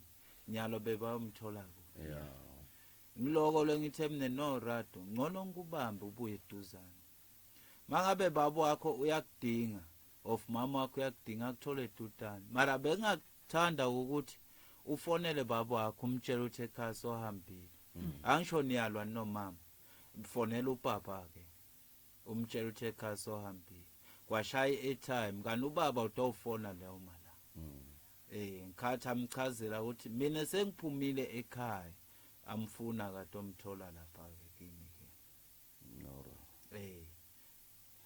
Nyalo bebayomthola kuphi. Yeah. Ngiloko lengithe mina no Rado ngcono ngikubambe ubuye eduzane. Mangabe baba wakho uyakudinga of mama wakho uyakudinga akuthole edudane. Mara bengakuthanda ukuthi ufonele baba wakho umtshele ukuthi ekhaya sohambile. Angisho niyalwa nomama. Fonela ubaba ke. Umtshele ukuthi ekhaya sohambile. Kwashaya i-airtime kanti ubaba utawufona leyo mala. Eh ngikhathi amchazela ukuthi mina sengiphumile ekhaya amfuna kade omthola lapha ke kimi ke. Eh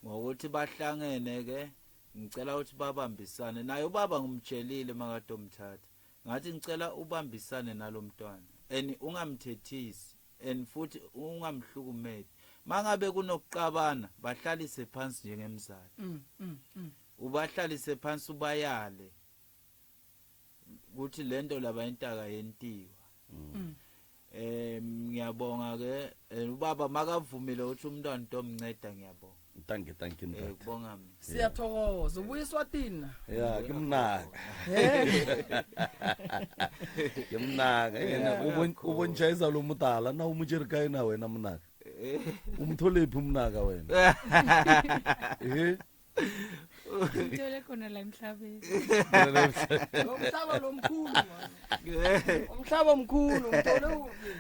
ngokuthi bahlangene ke ngicela ukuthi babambisane naye ubaba ngimtshelile makade omthatha ngathi ngicela ubambisane nalomntwana and ungamthethisi and futhi ungamhlukumezi mangabe kunokuqabana bahlalise phansi njengemzali ubahlalise phansi ubayale ukuthi lento laba intaka yentiwa eh ngiyabonga ke eh, ubaba makavumile ukuthi umntwana utomnceda ngiyabonga Thank you, thank you eh ntate. kubonga mina Siyathokoza. Ubuyiswa tina. Ya, ke mnaka. Ke mnaka. Ene o bon o bontšha lo motala na o mo tšere kae na wena mnaka? O mtholephi mnaka wena? Eh? Ngithole khona la emhlabeni. Lo mhlaba lo mkhulu. Umhlaba omkhulu ngithole uphi?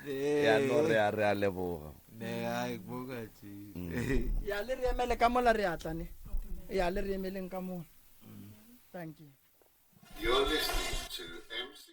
Ya no re a re a leboga. Ne hayi kubuka nje. Ya le re emele ka mola re atla ne. Ya le re emeleng ka mola. Thank you. You're listening to MCR.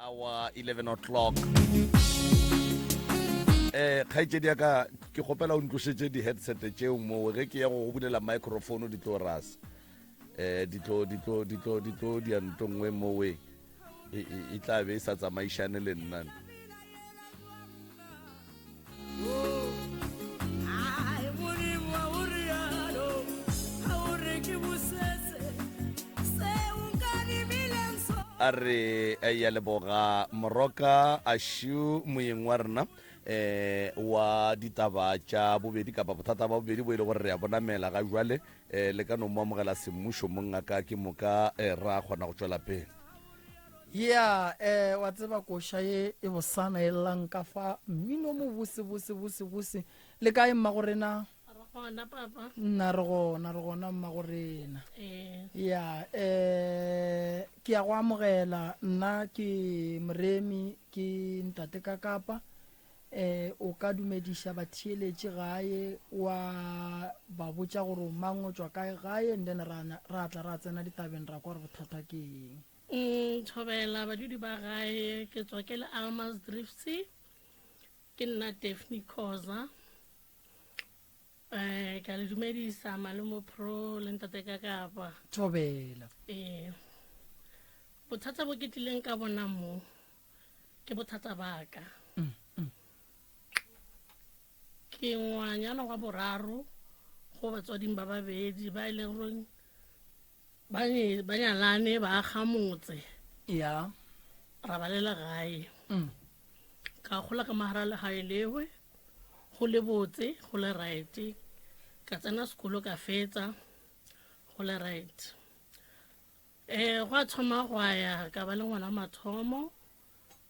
Hour 11 o'clock. Eh, kgaetšedi ya ka ke kgopela o ntlošetše di-headset tšeo moo ge ke ya go go bulela microphone di tlo rasa eh di tlo di tlo di tlo di tlo dia nto nngwe mowe e, e, e tla be e sa tsamaišane le nna A re ya leboga Moroka Ashu moyeng wa rena eh wa ditaba tša bobedi kapa bothata ba bobedi bo e le gore re a bonamela ga jwale eh le ka no mo amogela semmušo mongaka ke moka eh, ra kgona go tšwela pele. Ya, eh, wa tseba koša ye e bosana e llang ka fa mmino mo bose bose bose bose. Le kae mmago rena? Re gona papa. Nna re gona, re gona mmago rena. Ee. Ya, eh, ke ya go amogela nna ke Moremi ke ntate ka Kapa. Eh, o ka dumediša batheeletši gae wa ba botša gore o mang o tšwa kae gae and then ra ra tla ra tsena ditabeng ra kwa gore bothata ke eng. Mm, thobela badudi ba gae ke tswa ke le Almas Drifts ke nna Daphne Khoza eh ka le dumedisa malome pro le ntate ka kapa Thobela. eh bothata bo ke tlileng ka bona mo ke bothata ba ka ke ngwanyana wa boraro go batswading ba babedi ba e leng gore Ba ne ba nyalane ba aga motse. Ya. Ra ba le legae. Mm. Ka gola ka mogara legae lewe go le botse go le right. Ka tsena sekolo ka fetsa go le right. Eh gwa thoma gwa ya ka ba le ngwana mathomo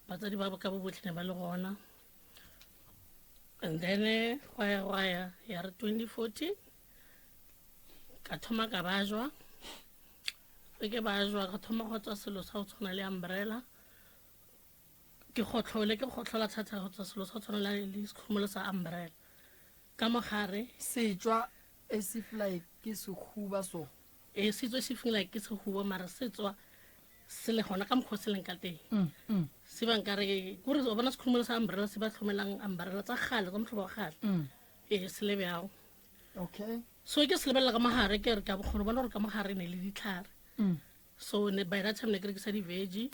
batsadi ba ka bo botlhe ne ba le gona. And then gwa ya gwa ya ya re 2014 ka thoma ka bajwa ge ke bajwa ka thoma go tswa selo sa go tshwana le umbrella ke gotlhole ke gotlhola thata go tswa selo sa go tshwana le sekhurumelo sa umbrella ka mogare setswa as if like ke sehuba so e se tswe se feel like ke sehuba mara se tswa se le gona ka mokgwa se leng ka teng mm, mm. se ba nkare kore o bona sekhurumelo sa umbrella se ba tlhomelang umbrella tsa kgale tsa motlhobo wa kgale mm. ee se le bjago okay so ke se lebelela ka mogare ke re ka bokgone bona gore ka mogare ne le ditlhare mm. so ne by that time ne ke rekisa di-veggie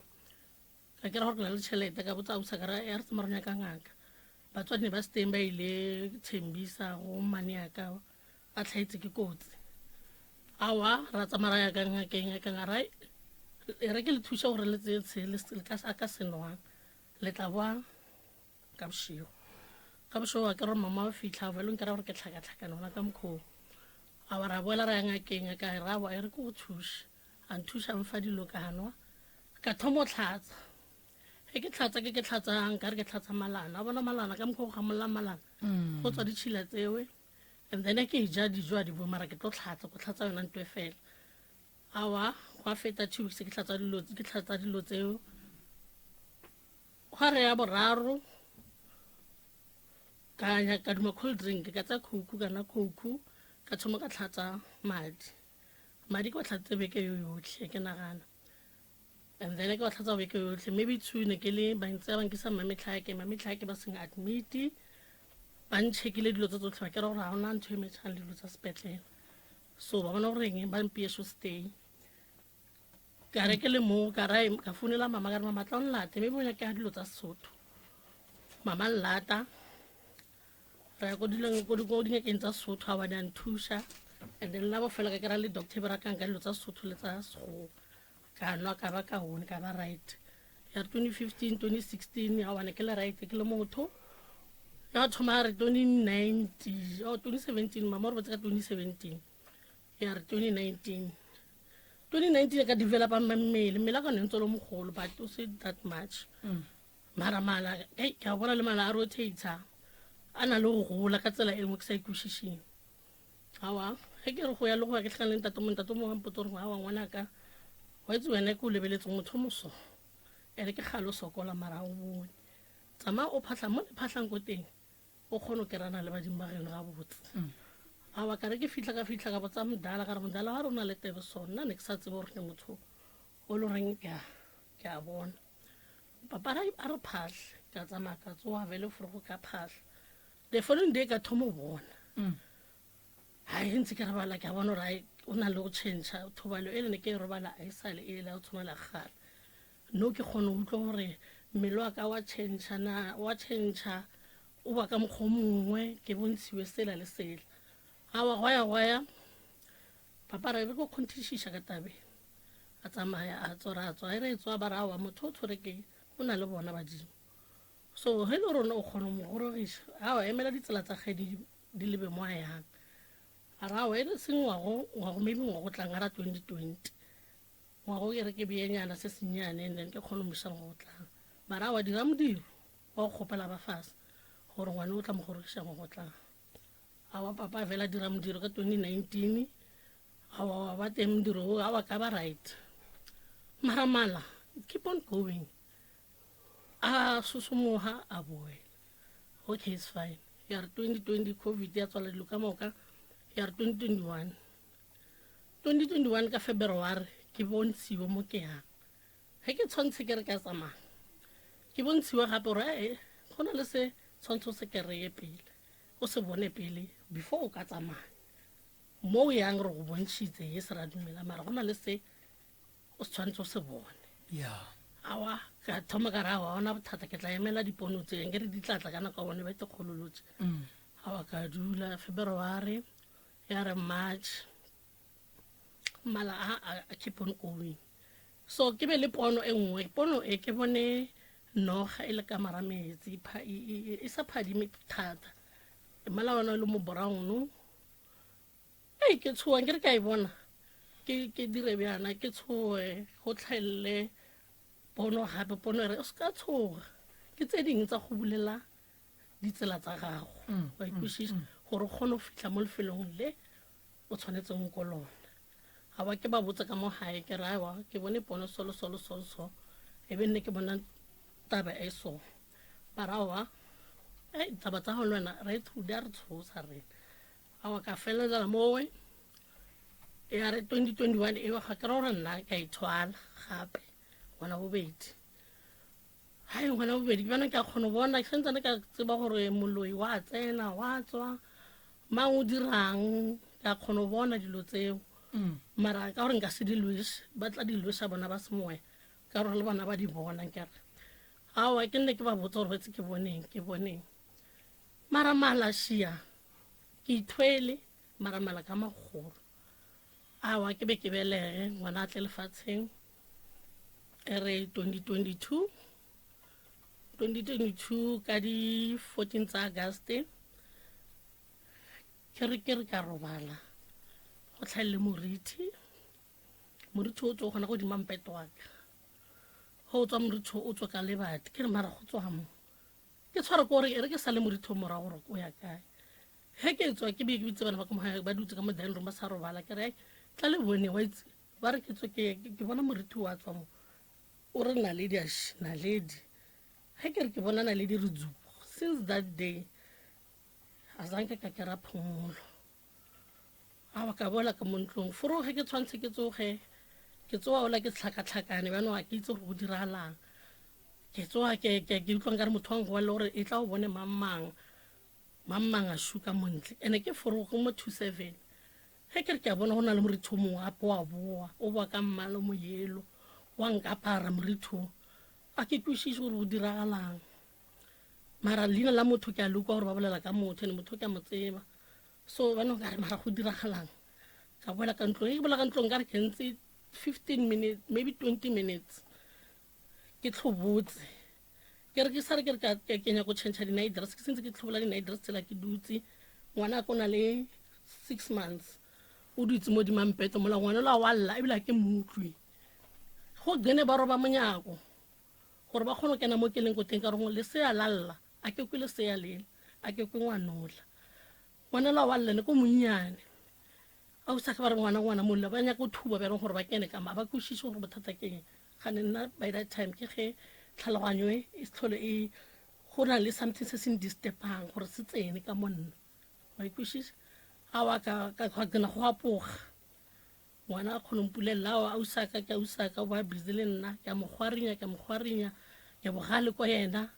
ka kera gore ke na le tšhelete ka botsa ausa kara ya re tsamaya re nyaka ngaka batswadi ne ba se teng ba ile thembisa go mmane yaka a tlhaetse ke kotsi awa ra tsamaya ra ya ka ngakeng ngakeng a ra e re ke le thuša gore le tseye tshele le ka a ka senwang le tla boa ka bošego ka bošego wa ke re mama wa fitlha ba leng ke ra gore ke tlhakatlhakane gona ka mokgoo a ba ra boela ra ya ngakeng ka e ra boa e re ke go thuše a nthuša mfa dilo ka nwa ka thomo tlhatsa ge ke tlhatsa ke ke tlhatsang ka re ke tlhatsa malana a bona malana ka mokgwa go gamolla malana mm. go tswa ditšhila tsewe and then ke ja dijo a di bo mara ke tlo tlhatsa ko tlhatsa yona nto e fela awa gwa feta two weeks ke tlhatsa dilo ke tlhatsa dilo tseo Gwa re ya boraro ka nyaka duma cold drink ka tsa coke ka nwa coke ka thoma ka tlhatsa madi madi ke wa tlhatse beke yo yotlhe ke nagana and then ke wa tlhatsa beke yotlhe maybe two ne ke le ba ntse ba nkisa mametlhake mametlhake ba seng admit ba nchekile dilo tse tsotlhe ba kere gore ga gona ntho e metšhang le dilo tsa sepetlele so ba bona goreng ba mpie so stay Ka re ke le moo ka ra ka founela mama ka re mama tla o nlate maybe o nyaka dilo tsa Sesotho. Mama nlata ra ya ko dilong ko dingakeng tsa Sesotho a ba di a nthuša and then la bofela ka kry-a le doctor e berekang ka dilo tsa Sesotho le tsa Sekgowa ka nwa ka ba kaone ka ba right. Ya re 2015 2016 aowa ne ke le right ke le motho ya thoma ya re 2019 oh 2017 mama o robetse ka 2017 ya re 2019 2019 ka developa mmele mmele ka ne ntse le mogolo but o se that much mm. mara mala ei ke a bona le mala a rotator a na le go gola ka tsela e nngwe ke sa ikwešišeng awa ge ke re go ya le go ya ke tlhakane le ntate mo ntate mo gampotse gore awa ngwanaka wa itse wena ke o lebeletseng motho moso ene ke gale o sokola mara o bone tsamaya o phatlha mo le phatlhang ko teng o kgone go kerana le badimo ba geno gabotse mm. awa ka re ke fitlha ka fitlha ka botsa modala ka re modala wa rona le tebe so nna ne ke sa tsebe gore ke motho o le goreng ke a bona. Papa a re phahle, ka tsamaya ka tsoga vele forogo ka phahla. The following day ka thoma go bona. Mm. Hai ntse ke robala ke a bona gore ai o na le go change thobalo e le ne ke e robala a e sale e le ya go tshwana le kgale. No ke kgone go utlwa gore mmele wa ka wa change na wa change o ba ka mokgwa o mongwe ke bontshiwe sela le sela. Awa gwa ya gwa ya papa re re ko kgonthišiša ka tabe a tsamaya a tswa ra tswa e re e tswa ba re awa motho o tshwere ke o na le bona badimo so ge e le rona o kgona mo gorogiša awa emela ditsela tsa ge di lebe mo a yang a re awa e re seng ngwago ngwago maybe ngwago tlang a ra 2020 ngwago ke re ke beyenyana se sennyane and then ke kgone mo iša ngwago tlang mara awa dira modiro wa go kgopela ba fase gore ngwane o tla mo gorogiša ngwago tlang Awa papa fela dira modiro ka 2019 awa wa ba teng modiro o awa ka ba right mara mala keep on going a sosomoga a boela okay it's fine ya re 2020 covid ya tswala dilo ka moka ya re 2021 2021 ka february ke bontshiwe mo ke yang ge ke tshwantshe ke re ka tsamaya ke bontshiwe gape gore ee go na le se tshwantsho se kereye pele o se bone pele before o ka tsamaya mo o yang re go bontšhitse ye se ra dumela mara go na le se o se tshwanetse o se bone ya awa ka thoma ka re awa ona bothata ke tla emela dipono tse nke re di tlatla ka nako ya bone ba ite kgololotse mm. awa ka dula february ya re march mala a a keep on going so ke be le pono e nngwe pono e ke bone noga e le ka mara metsi e, e, e, e sa phadime thata mmala wa yona e le mo brown ei ke tshoang ke re ka e bona ke ke dire bjana ke tshoe go tlhaelele pono gape pono e re o se ka tshoga ke tse dingwe tsa go bulela ditsela tsa gago mm, wa ikwešiša mm, mm. gore o kgone go fitlha mo lefelong le o tshwanetseng ko lona ga ba ke ba botsa ka mo gae ke ra wa ke bone pono solo solo solo so e be nne ke bona taba e so ba ra wa ei taba tsa go le wena re di a re tshosa rena awa ka felelela mowe ya re 2021 eo ga ke ra gore nna ka ithwala gape ngwana bobedi Hai ngwana bobedi ke bana ke a kgona go bona ke santsane ka tseba gore moloi wa tsena wa tswa mang o dirang ke a kgona go bona dilo tseo mm. mara ka gore nka se di lwese ba tla di lwesa bona ba semoya ka gore le bona ba di bona nkere aowa ke nne ke ba botsa gore wetse ke boneng ke boneng mara malašia ke ithwele mara mala ka magolo awa ke be ke belege ngwana a tle lefatsheng e re 2022 2022 ka di 14 tsa Auguste ke re ke re ka robala go tlhaelele morithi morithi o tswa gona godima mpeto wa ka go tswa morithi o tswa ka lebati ke re mara go tswa mo ke tshware ko gore e re ke sale morithi o morago gore o ya kae ge ke tswa ke be ke bitse bana ba ka mo ba dutse ka mo dining room ba sa robala ke re tla le bone wa itse ba re ke tswe ke ke bona morithi wa tswa mo o re naledi a naledi ge ke re ke bona naledi re dzupo since that day a zanke ka kera phomolo a ka boela ka mo ntlong foro ge ke tshwantshe ke tsoge ke tsoa ola ke tlhakatlhakane bjano ga ke itse gore go diragalang ke tsoa ke ke ke utlwang ka re motho wa nkoa le gore e tla o bone mang mang mang mang a shuka montle ene ke forogo mo 27 Ge ke re ke a bona go na le morithi o mongwe gape wa boa, o boa ka mmala o moyelo, wa nkapara morithi o. A ke kwešiše gore go diragalang. Mara leina la motho ke a le kwa gore ba bolela ka motho, ene motho ke a mo tseba. So ba no ka re mara go diragalang. Ka boela ka ntlong, ge ke boela ka ntlong ka re ke ntse 15 minutes, maybe 20 minutes. Ke tlhobotse. Ke re ke sa re ke re ka ke nyako change di-night dress, ke sentse ke tlhobola di-night dress tsela ke dutse. Ngwana ko na le 6 months o dutse mo dimampeto mola ngwana la wa lla ebile ke mo utlwe. Go gene ba roba monyako gore ba kgone go kena mo ke leng ko teng ka gore lesea la lla a ke kwe lesea lela a ke kwe ngwanola. Ngwana la wa lla ne ko monnyane. A o sa ke ba re ngwana ngwana molla ba nyaka go thuba bjalo gore ba kene ka ma ba kwešiše gore bothata ke eng. Gane nna by that time ke ge tlhaloganyo e e se tlhole e go na le something se se ndisturbang gore se tsene ka mo nna. Wa ikwešiša? Awa ka ka ka gena go apoga. Ngwana a kgone mpulelela awa ausaka ke ausaka o ba busy le nna ke a mo kgwarinya ke a mo kgwarinya. Ke bogale ko yena,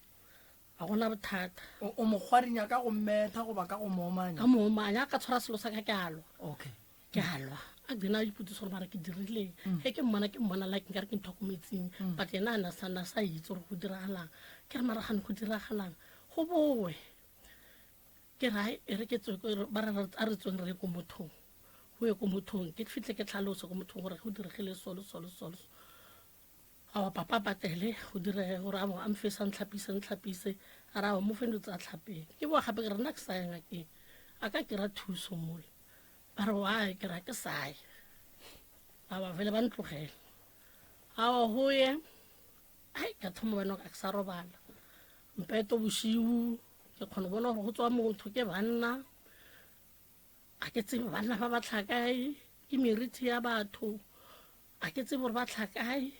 ga gona bothata. O, o mo kgwarinya ka go mmetha goba ka go mo omanya? Ka mo omanya, a ka tshwara selo sa ka ke a lwa. Okay. Ke a lwa. A gcina a ipotšiša gore mara ke dirileng. Ge ke mmona ke mmona like nkare ke ntho ya ko metsing. But yena a na sa, na sa itse gore go diragalang. Ke re mara gane go diragalang? Go bowe. Ke re hai e re ke tswe ko ba re a re tsweng re ye ko mothong. Go ye ko mothong ke fihle ke tlhalose ko mothong gore go diregile so le so le so le so. Aowa papa a patele go direge gore a a mfese a ntlhapise a ntlhapise a re aowa mo fe dilo tsa tlhapeng. Ke boa gape ke re nna ke sa ya ngakeng a ka kry-a thuso mola. Ba re why ke re ga ke sa ya. Aowa vele ba ntlogela. Aowa go ye hai ka thoma bona ga ke sa robala. Mpeto bošiu ke kgona go bona gore go tswa motho ke banna. Ga ke tsebe banna ba ba tlhakae ke meriti ya batho. A ke tsebe gore ba tla kae.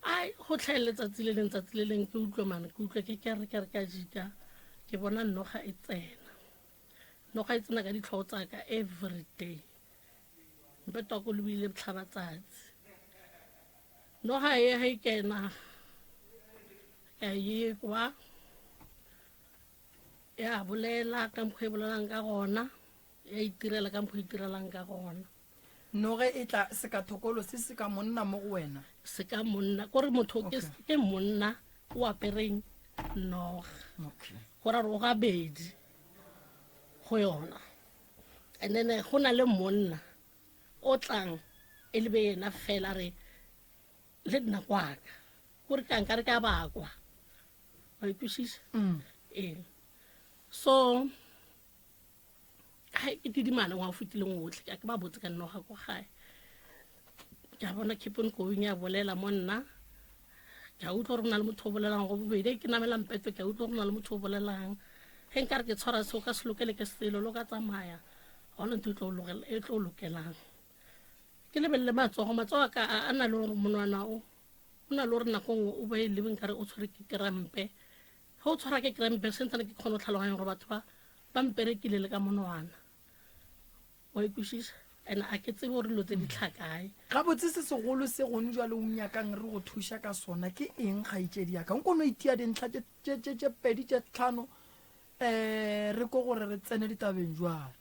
Ai, go tlhaele letsatsi le leng, tsatsi le leng ke utlwe mane, ke utlwe ke kere kere ka jika, ke bona noga e tsena. Noga e tsena ka ditlhogo tsa ka every day. Mpeto wa ko lebile botlhabatsatsi. Noga e ga e kena, ka e kwa, ya bolela ka mokgwa e bolelang ka gona, ya itirela ka mokgwa e itirelang ka gona. Noge e tla sekathokolo se se ka monna mo go wena. Se ka monna, kore motho ke, Okay. ke monna o apereng noga. Okay. Go ra gore o gabedi go yona. And then eh, go na le monna o tlang e le be yena fela re le nna kwaka. Kore ka nkare ka bakwa. Wa ikwešiša? Mm. Ee. So Hai, ke didimale ngwaga o fetileng otlhe ke a ke ba botse ka nnoga ko gae ke a bona keep on going ya bolela mo nna ke a utlwa gore go na le motho o bolelang go bobedi ke namela mpeto ke a utlwa gore go na le motho o bolelang ge nka re ke tshwara seo ka se lokele ke selo lo ka tsamaya ga ona ntho e tlo e tlo lokelang ke lebelele matsogo matsogo a ka a na le gore monwana o o na le gore nako nngwe o be lebe nkare o tshwere ke kerampe Ge o tshwara ke cramp sentsane ke kgone go tlhaloganya gore batho ba ba mperekile le ka monwana. Wa ikwešiša? And a ke tsebe gore dilo tse di tlhakae. Gabotse se segolo se gone jwale o nyakang re go thuša ka sona ke eng kgaetšedi ya ka? Nko no itia dintlha tše, tše, tše, tše pedi tše tlhano um re ko gore re tsene ditabeng jwale.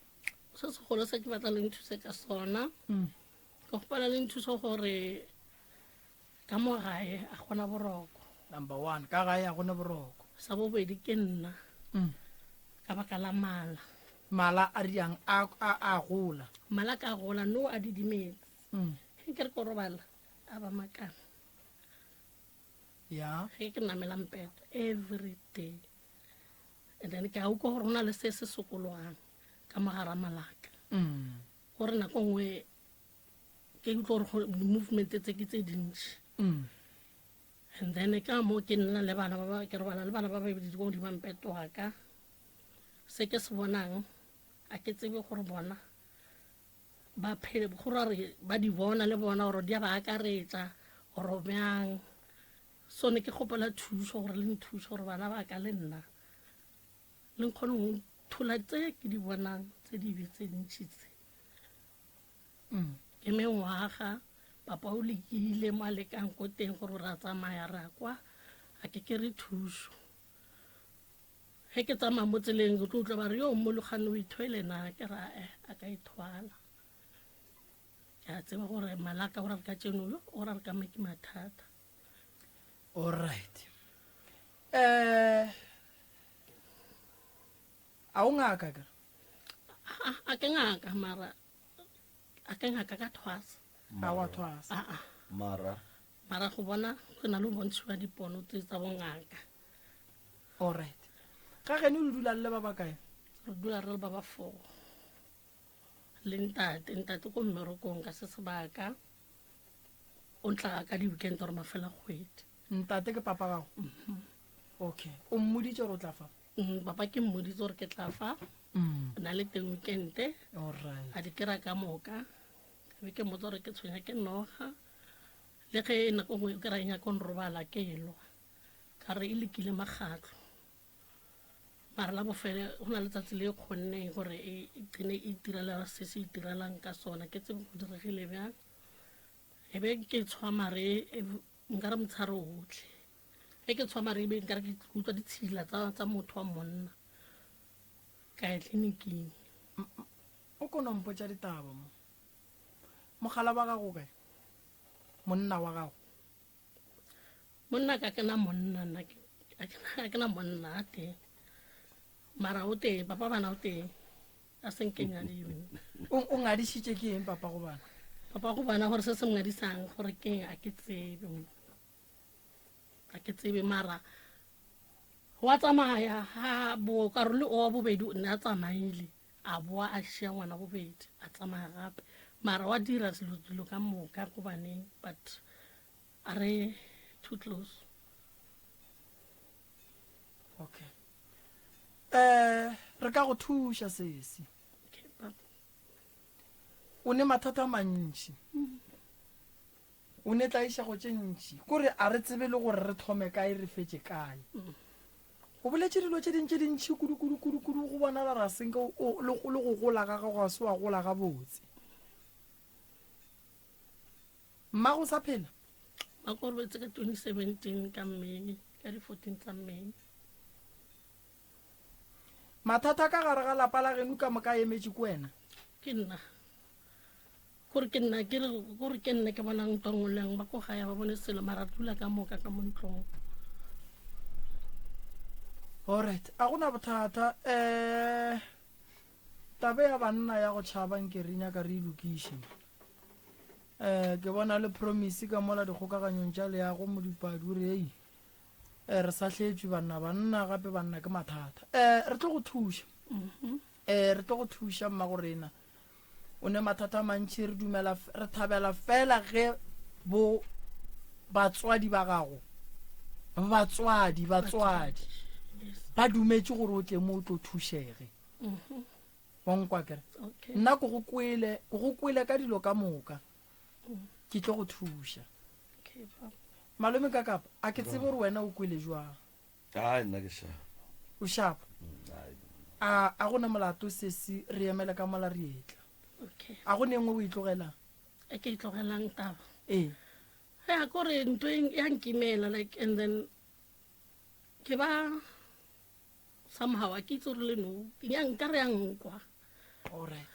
Se segolo se ke batla le nthuse ka sona, ke kgopela le nthuse gore Ka mo gae a gona boroko. Number one, ka gae a gona boroko. Sa bobedi ke nna. Mm. Ka baka la mala. Mala a riang a a a gola. Mala ka gola no a didimetse. Mm. Ge ke re ko robala a ba makana. Ya. Ge ke namela mpeto every day. And then ke a utlwa gore go na le se se sokologang ka mogara malaka. Mm. Gore nako nngwe ke utlwa gore di-movement tse ke tse dintši mm. and then ka mo ke nna le bana ba ke robala le bana ba babedi ko godimo mpeto wa ka se ke se bonang a ke tsebe gore bona ba phele gore re ba di bona le bona gore di a ba akaretsa gore bjang so ne ke kgopela thuso gore le nthuso gore bana ba ka le nna le nkgone go thola tse ke di bonang tse dibe tse dintši tse Mm. Ke mengwaga, papa o lekile mo a lekang ko teng gore ra tsamaya ra kwa, a ke kere thuso. Ge ke tsamaya mo tseleng ke tlo utlwa ba re yo mmologane o ithwele na ke ra eh a ka ithwala. Ke a tseba gore malaka o ra re ka tšeno yo o ra re ka ke mathata. All right. Eh a o ngaka ka? A ke ngaka mara a ke ngaka ka thwasa. A wa thwasa. A a. Mara. Mara go bona go na le go bontshiwa dipono tse tsa bongaka. All right. Ga geno le dula le ba ba kae? Re dula re le ba ba four. Le ntate, ntate ko mmerekong ka se sebaka. O ntla ka di-weekend or mafela kgwedi. Ntate ke papa gago? Mhm. Okay. O mmoditse gore o tla fa? Mm, papa ke mmoditse gore ke tla fa. Mm. Na le teng weekend. Alright. A di kry-a ka moka. Ka be ke mmotsa gore ke tshwenya ke noga. Le ge nako nngwe o kry-a e nyaka nrobala ke elwa. Ka re e lekile makgatlo. Mara la bofele go na letsatsi le e kgonneng gore e qine e itirela se se itirelang ka sona. Ke tsebe go diregile bjang. E be ke tshwa mare e, nka re motshare otlhe. Ge ke tshwa maribe nkare ke utlwa ditshila tsa tsa motho wa monna. Ka ya tleliniking. O ko no mpotša ditaba mo. Mogala wa gago o kae? Monna wa gago. Monna ka kena monna nna a ke na monna a teng. Mara o teng, papa bana o teng. A se nke nyadiwe. O o ngadišitše ke eng papa go bana? Papa go bana gore se se ngadisang gore ke a ke tsebe. A ke tsebe mara wa tsamaya ha bo karolo o wa bobedi o ne a tsamaile a boa a šia ngwana bobedi a tsamaya gape mara wa dira selo dilo ka moka go baneng but a re too close. Okay. Eh re ka go thuša sesi. Okay, papa. O ne mathata a mantši. O ne tlaišego tše ntši. Kore a re tsebe le gore re thome kae re fetše kae. O boletše dilo tše ding tše dintši kudu kudu kudu kudu go bonala ra senke o le le go gola ga gago ga se wa gola gabotse. Mmago sa phela? Ba korobetse ka 2017 ka May, ka di 14 tsa May. Mathata ka gare ga lapa la geno ka moka a emetše ke wena? Ke nna. Gore ke nna ke re gore ke nna ke bonang ntwa nngwe le nngwe ba ko gae ba bone selo mara re dula ka moka ka mo ntlong. Alright, a gona bothata. Eh tabe ya banna ya go tšhaba nke re nyaka re e lokiše. Eh ke bona le promise ka mola dikgokaganyong tša leago modipadi o re ei eh re sa hletšwe banna banna gape banna ke mathata. Eh re tlo go thuša. Eh re tlo go thuša mmago rena. O ne mathata a mantši re dumela re thabela fela ge bo batswadi ba gago batswadi batswadi ba dumetše gore o tle mo o tlo thušege. Wa nkwa kere? Nna ko go kwele ko go kwele ka dilo ka moka. Ke tlo go thuša. Malome ka kapa a ke tsebe gore wena o kwele jwang. Ai nna ke shapa. O shapa? A a gona molato sesi re emele ka mola re etla. Okay. A go ne nngwe o e tlogelang? E ke e tlogelang taba. Ee. Ya kore ntho e ya nkimela like and then ke ba somehow a ke itse gore le no ya nka re ya nkwa. Alright.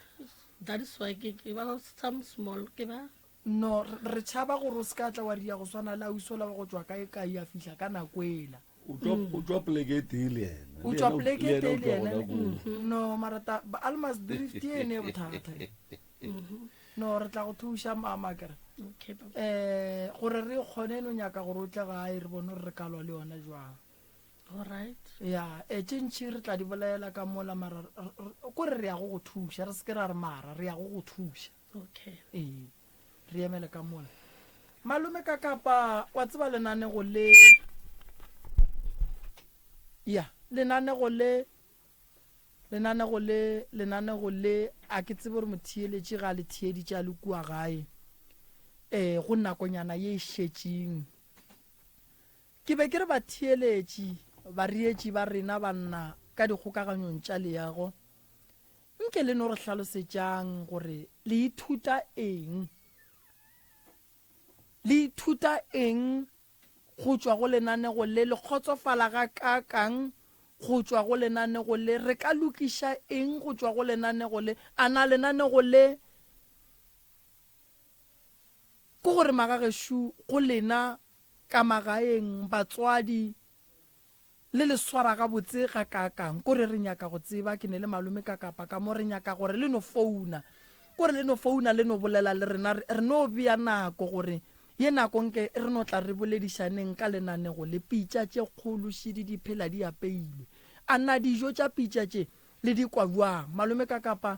That is why ke ke ba some small ke ba No, re tšhaba gore o se ka tla wa ria go swana le ausi ola wa go tšwa kae kae a fihla ka nako ela. O tšwa o tšwa poleke e tee le yena. O tšwa poleke e tee le yena. No, mara ta Almas drift ene e bothata. No, re tla go thuša mama kere. Okay, papa. Eh, gore re kgone no nyaka gore o tle gae re bone gore re ka lwa le yona jwang. Alright. Ya, e tše ntši re tla di bolela ka mola mara kore re ya go go thuša re se ke ra re mara re ya go go thuša. Okay. Ee, re emele ka mola. Malome ka kapa wa tseba lenanego le ya lenanego le lenanego le lenanego le a ke tsebe gore motheeletši ga le theeditše a le kua gae eh go nakonyana ye e šetšeng ke be ke re batheeletši bareetši ba rena banna ka dikgokaganyong tša leago Nke le no re hlalosetšang gore le ithuta eng? Le ithuta eng go tšwa go lenanego le? Le kgotsofala gakaakang go tšwa go lenanego le? Re ka lokiša eng go tšwa go lenanego le? A na lenanego le ke gore magagešo go lena ka magaeng, batswadi, Le le swara gabotse gakaakang? Kore re nyaka go tseba, ke ne le malome ka kapa ka mo, re nyaka gore le no founa. Kore le no founa le no bolela le rena, re, re no bea nako gore ye nako nke re no tla re boledišaneng ka lenanego le. Pitša tše kgolo šidi di phela di apeilwe. A na dijo tša pitša tše le di kwa bjang? Malome ka kapa,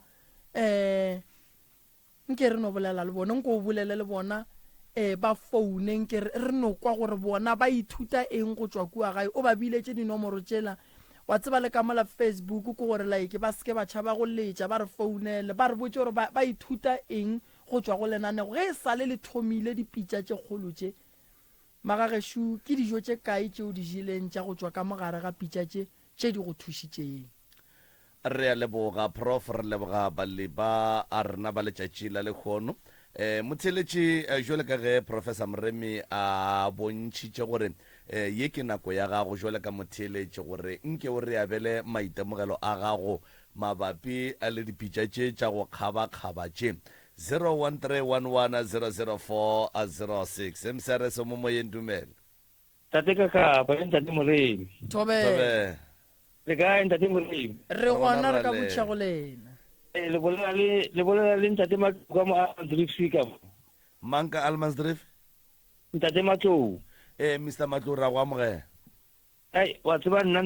eh, Nke re no bolela le bona, nke o bolele le bona, eh, ba foune, nke re, re no kwa gore bona ba ithuta eng go tšwa kua gae. O ba biletše dinomoro tšela, wa tseba le ka mola Facebook, ke gore like ba se ke ba tšhaba go letša, ba re founele, ba re botše gore ba, ba ithuta eng go tšwa go lenanego. Ge e sa le le thomile dipitša tše kgolo tše, magagešo, ke dijo tše kae tše o di jeleng tša go tšwa ka mo gare ga pitša tše, tše di go thušitšeng? Re a leboga, Prof. Re leboga balli ba a rena ba letšatši la lehono. Um motheeletši, eh, jwale ka ge Professor Moremi a bontšhitše gore Eh, ye ke nako ya gago jwale ka motheeletši gore nke o re abele maitemogelo a gago mabapi le dipitša tše tša go kgabakgaba tše. 0131100406 MCRS o mo moyeng, dumela. Tate Kakapa le Ntate Moremi. Thobela. Thobela. Le kae Ntate Moremi? Re gona re ka botša go lena. Eh, le bolela le le bolela le Ntate Matlou ka mo Almansdrift ka mo. Mang ka Almansdrift? Ntate Matlou. Eh, Mister Matlou ra go amogela. Ai, wa tseba nna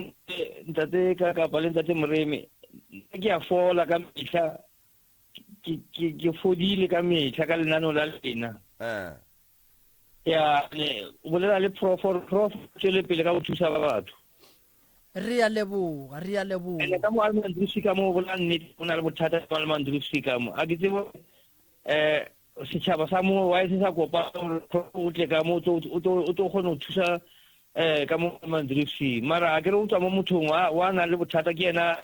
Ntate Kakapa le Ntate Moremi, nna ke a fola ka mehla. Ke ke ke fodile ka mehla ka lenaneo la lena. Eh. Ya, ne o bolela le prof, gore prof tšwele pele ka go thusa ba batho. Re a leboga, re a leboga. Ene ka mo Almandrisi ka mo bolela nnete go na le bothata mo Almandrisi ka mo. A ke tsebe eh setšhaba sa mo wa se sa kopa gore prof o tle ka mo o tlo o tlo kgona go thusa eh ka mo Almandrisi. Mara a ke re o tswa mo mothong wa wa na le bothata ke yena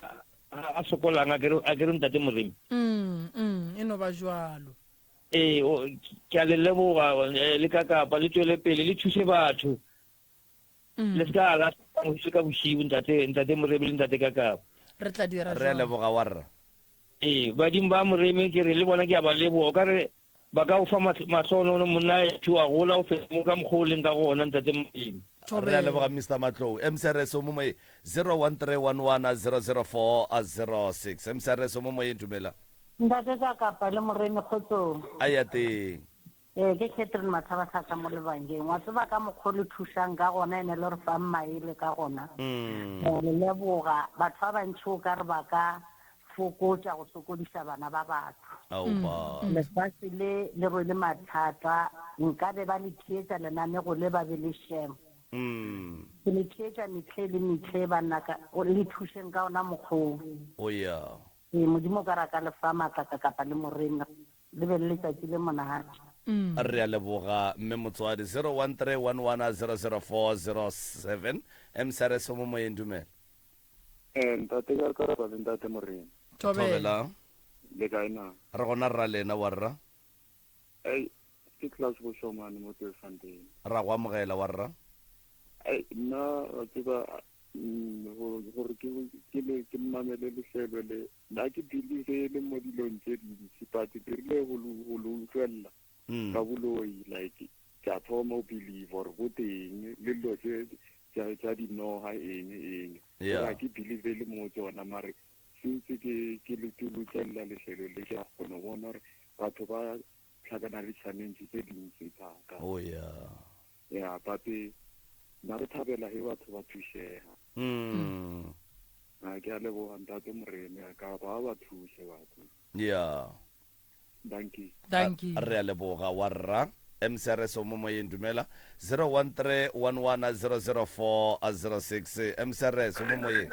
a sokolang a ke re a ke re ntate Moremi. Mm, mm, e no ba jwalo. Ee, ke a le leboga eh, le ka kapa le tšwele pele le thuse batho. Mm. Le se ka la se ka bošibu ntate ntate Moremi le ntate Kakapa. Re tla dira Re a leboga warra. Ee, badimo ba Moremi ke re le bona ke a ba leboga. O ka re ba ka o fa mahlonono monna etho wa gola o feta mo ka mokgwa o leng ka gona ntate Moremi. Re a leboga Mister Matlou. MCRS o mo moyeng 0131100406. MCRS o mo moyeng dumela. Ntate Kakapa le Moremi kgotsong. A ya teng. Ee, ke Catherine Mathabathata mo Lebangeng. Wa tseba ka mokgwa le thušang ka gona ene le re fang maele ka gona. Re le leboga. Batho ba bantši o ka re ba ka fokotša go sokodiša bana ba batho. Lefase le le rwele mathata. Nkabe ba le theetša lenanego le ba be le shem. Ke le theetša mehle le mehle banna ka le thušeng ka ona mokgwa wo. O ya. Ee, Modimo o ka re a ka le fa maatla ka kapa le Morena. Le be le letšatši le monate. Re a leboga Mme Motswadi. 0131100407 MCRS o mo moyeng dumela. Eh, ntate ka kapa le ntate Morena. Thobela. Le kae na? Re gona rra lena wa rra. Ei, ke Klaus Boshomane mo Tweefontein. Ra go amogela wa rra. Ei, nna wa tseba gore ke ke le ke mamele lehlelo le nna ke believe le mo dilong tše dintši but ke rile go lo utlwelela ka boloi like ke a thoma go believe gore go teng le dilo tše tša dinoga eng eng ga ke believe le mo tsona mare since ke ke le ke utlwelela lehlelo le ke a kgona go bona gore batho ba tlhakana le challenge tse dintsi thata oh yeah Ya, but nna re thabela he batho ba thušega. Mm. A ke a leboga ntate Moremi a ka ba ba thuse batho. Yeah. Dankie. Dankie. Re a leboga wa rra. MCRS o mo moyeng dumela 0131100406 MCRS o mo moyeng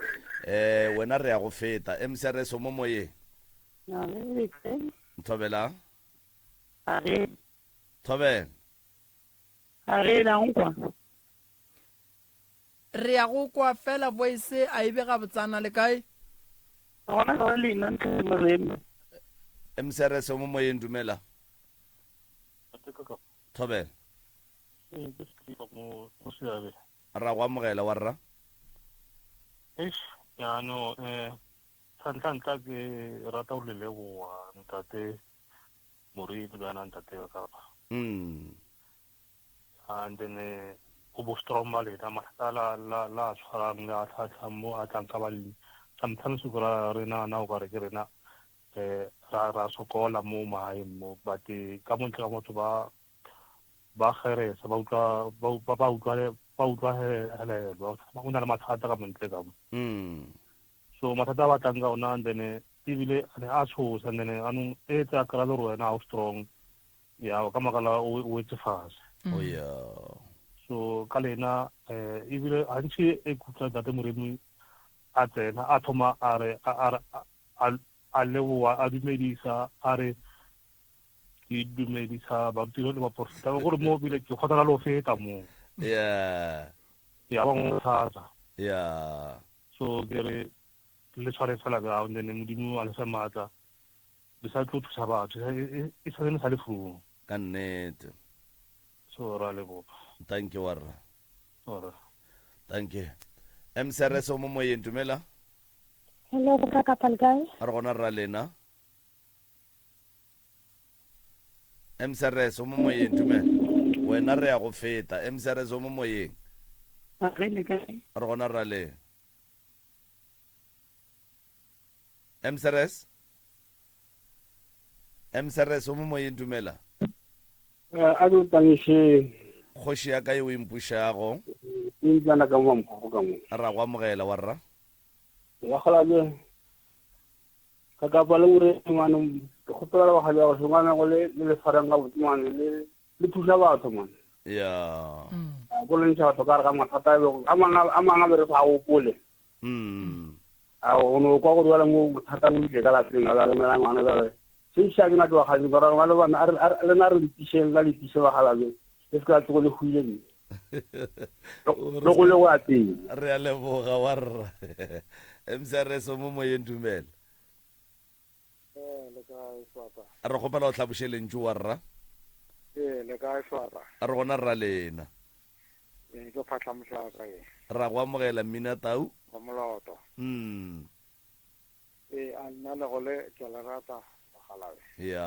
eh wena re ya go feta MCRS o mo moyeng Thobela Thobela A re la nkwa? Re ya go kwa fela voice a e be gabotsana le kae? Gona ga lena ntate Moremi. MCRS o mo moyeng dumela. Thobela. Ee, ke Steve mo mo Seabe. Ra go amogela wa rra. Eish, jaanong eh sa ntlha ntlha ke rata go le leboga ntate Moremi le wena ntate wa kapa. Mm. And then eh, o bo strong ba lena mathata la la la tshwarang le a tlhatlhang mo a tlang ka balli. Sometimes o kry-a re nagana o kare ke rena eh ra ra sokola mo magaeng mo but eh, ka mo ntle ga motho ba ba kgeresa ba utlwa ba ba ba utlwa ba utlwa helelwa o na le mathata ka montle ka mo. Mm. So mathata a ba tlang ka ona and then eh, ebile a ne a tshosa and then anong e tsa kry-a le gore wena ga o strong ya ka makala o wetse fase oh yeah so ka lena eh ebile gantši e kutlwa ntate Moremi a tsena a thoma a re a leboa a dumedisa a re ke dumedisa barutile le baporofeta gore mo bile ke kgothala le go feta mo yeah ya ba ngwe thata yeah so ke re Le tshware fela bjang then Modimo a le fe maatla le sa tlo thusa batho e sa le sa le fung. Ka nnete. So ra leboga. Thank you warra. Ora. Thank you. MCRS o mo moyeng dumela. Hello, go ka kapa le kae? Re gona rra lena. MCRS o mo moyeng dumela. Wena re ya go feta. MCRS o mo moyeng. Re le kae? Re gona rra lena. MCRS MCRS o mo moyeng dumela. Eh, a ke o tangišeng. Kgoši ya ka yeo e mpušago. Ke ntlana ka mo mokgoko ka mo. Ra go amogela wa rra. Bakgalabje, ka kapa le gore ngwane ke kgopela le bagadi ba go ngwana go le le le tshwarang gabotse ngwane le le thuša batho ngwane. Ya. Go le ntšha batho ka re ga mathata a bego a mangwe a mangwe a be re sa gopole. Mm. A o no kwa gore bjale mo bothata bo ile ka lapeng a romela ngwana bjale. Se ša ke na ke bagadi ba rona le bana a re le na re le tišeng la le tiše bagalabe. Le se ka tsogo le hwile ni. Le go le go ya pele. Re a leboga wa rra. MCRS o mo moyeng dumela. Ee, le kae Swapa? Re kgopela o hlaboše lentšu wa rra. Ee, le kae Swapa? Re gona rra lena. Ee, ke Phatla Mohlaka ye. Ra go amogela Mmina Tau. Wa Moloto. Mm. Ee, a nna le go le ke a le rata bakgalabe. Ya.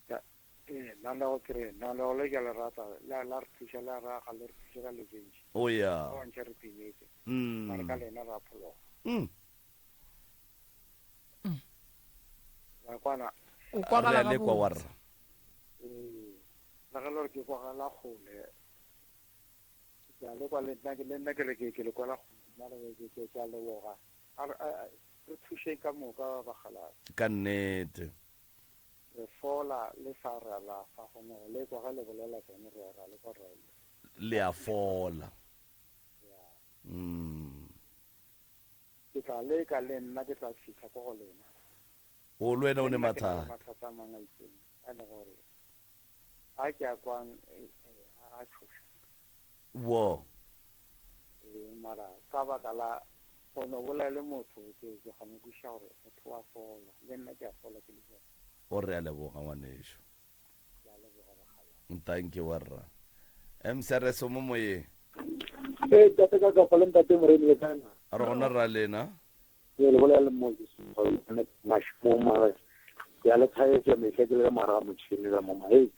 Ya, ee, nna le go ke re nna le go le ke a le rata la la re thuša la re aga le re thuša ka letšentši. O ya. Ba bantši re timetse. Mm. Mara ka lena ra phologa. Mm. La kwana. O kwagala Re a lekwa wa gabotse. rra. Ee, le ge le gore ke kwagala kgole. Ke a lekwa le nna ke le nna ke re ke ke le kwela kgole. Mara ke ke ke a leboga. A re a- re thušeng ka moka bakgalabje. Ka nnete. Re fola le sa re alafa, go no le kwa ge le bolela tsone re ra le kwa re. Le a fola. Mm. Ke tla leka le nna ke tla fihla ko go lena. O le wena o ne Le nna ke na le mathata. mathata a mangwe a itseng a le gore a ke a kwang eh, eh, a tshoša. Wo. Ee, mara ka baka la go no bolela le motho ke ke kgona go kwešiša gore motho wa fola le nna ke a fola ke le bjalo. O re a leboga ngwanešu. Ke a leboga bakgalabje. Thank you warra. MCRS o mo moyeng. Ee, tate ka kapa le ntate Moremi le kae na? Re gona rra lena. Ee, le bolela le Moses Mashimo mara ke a le thaetša mehla ke le ka mogare ga motšhene ka mo ma. Hei,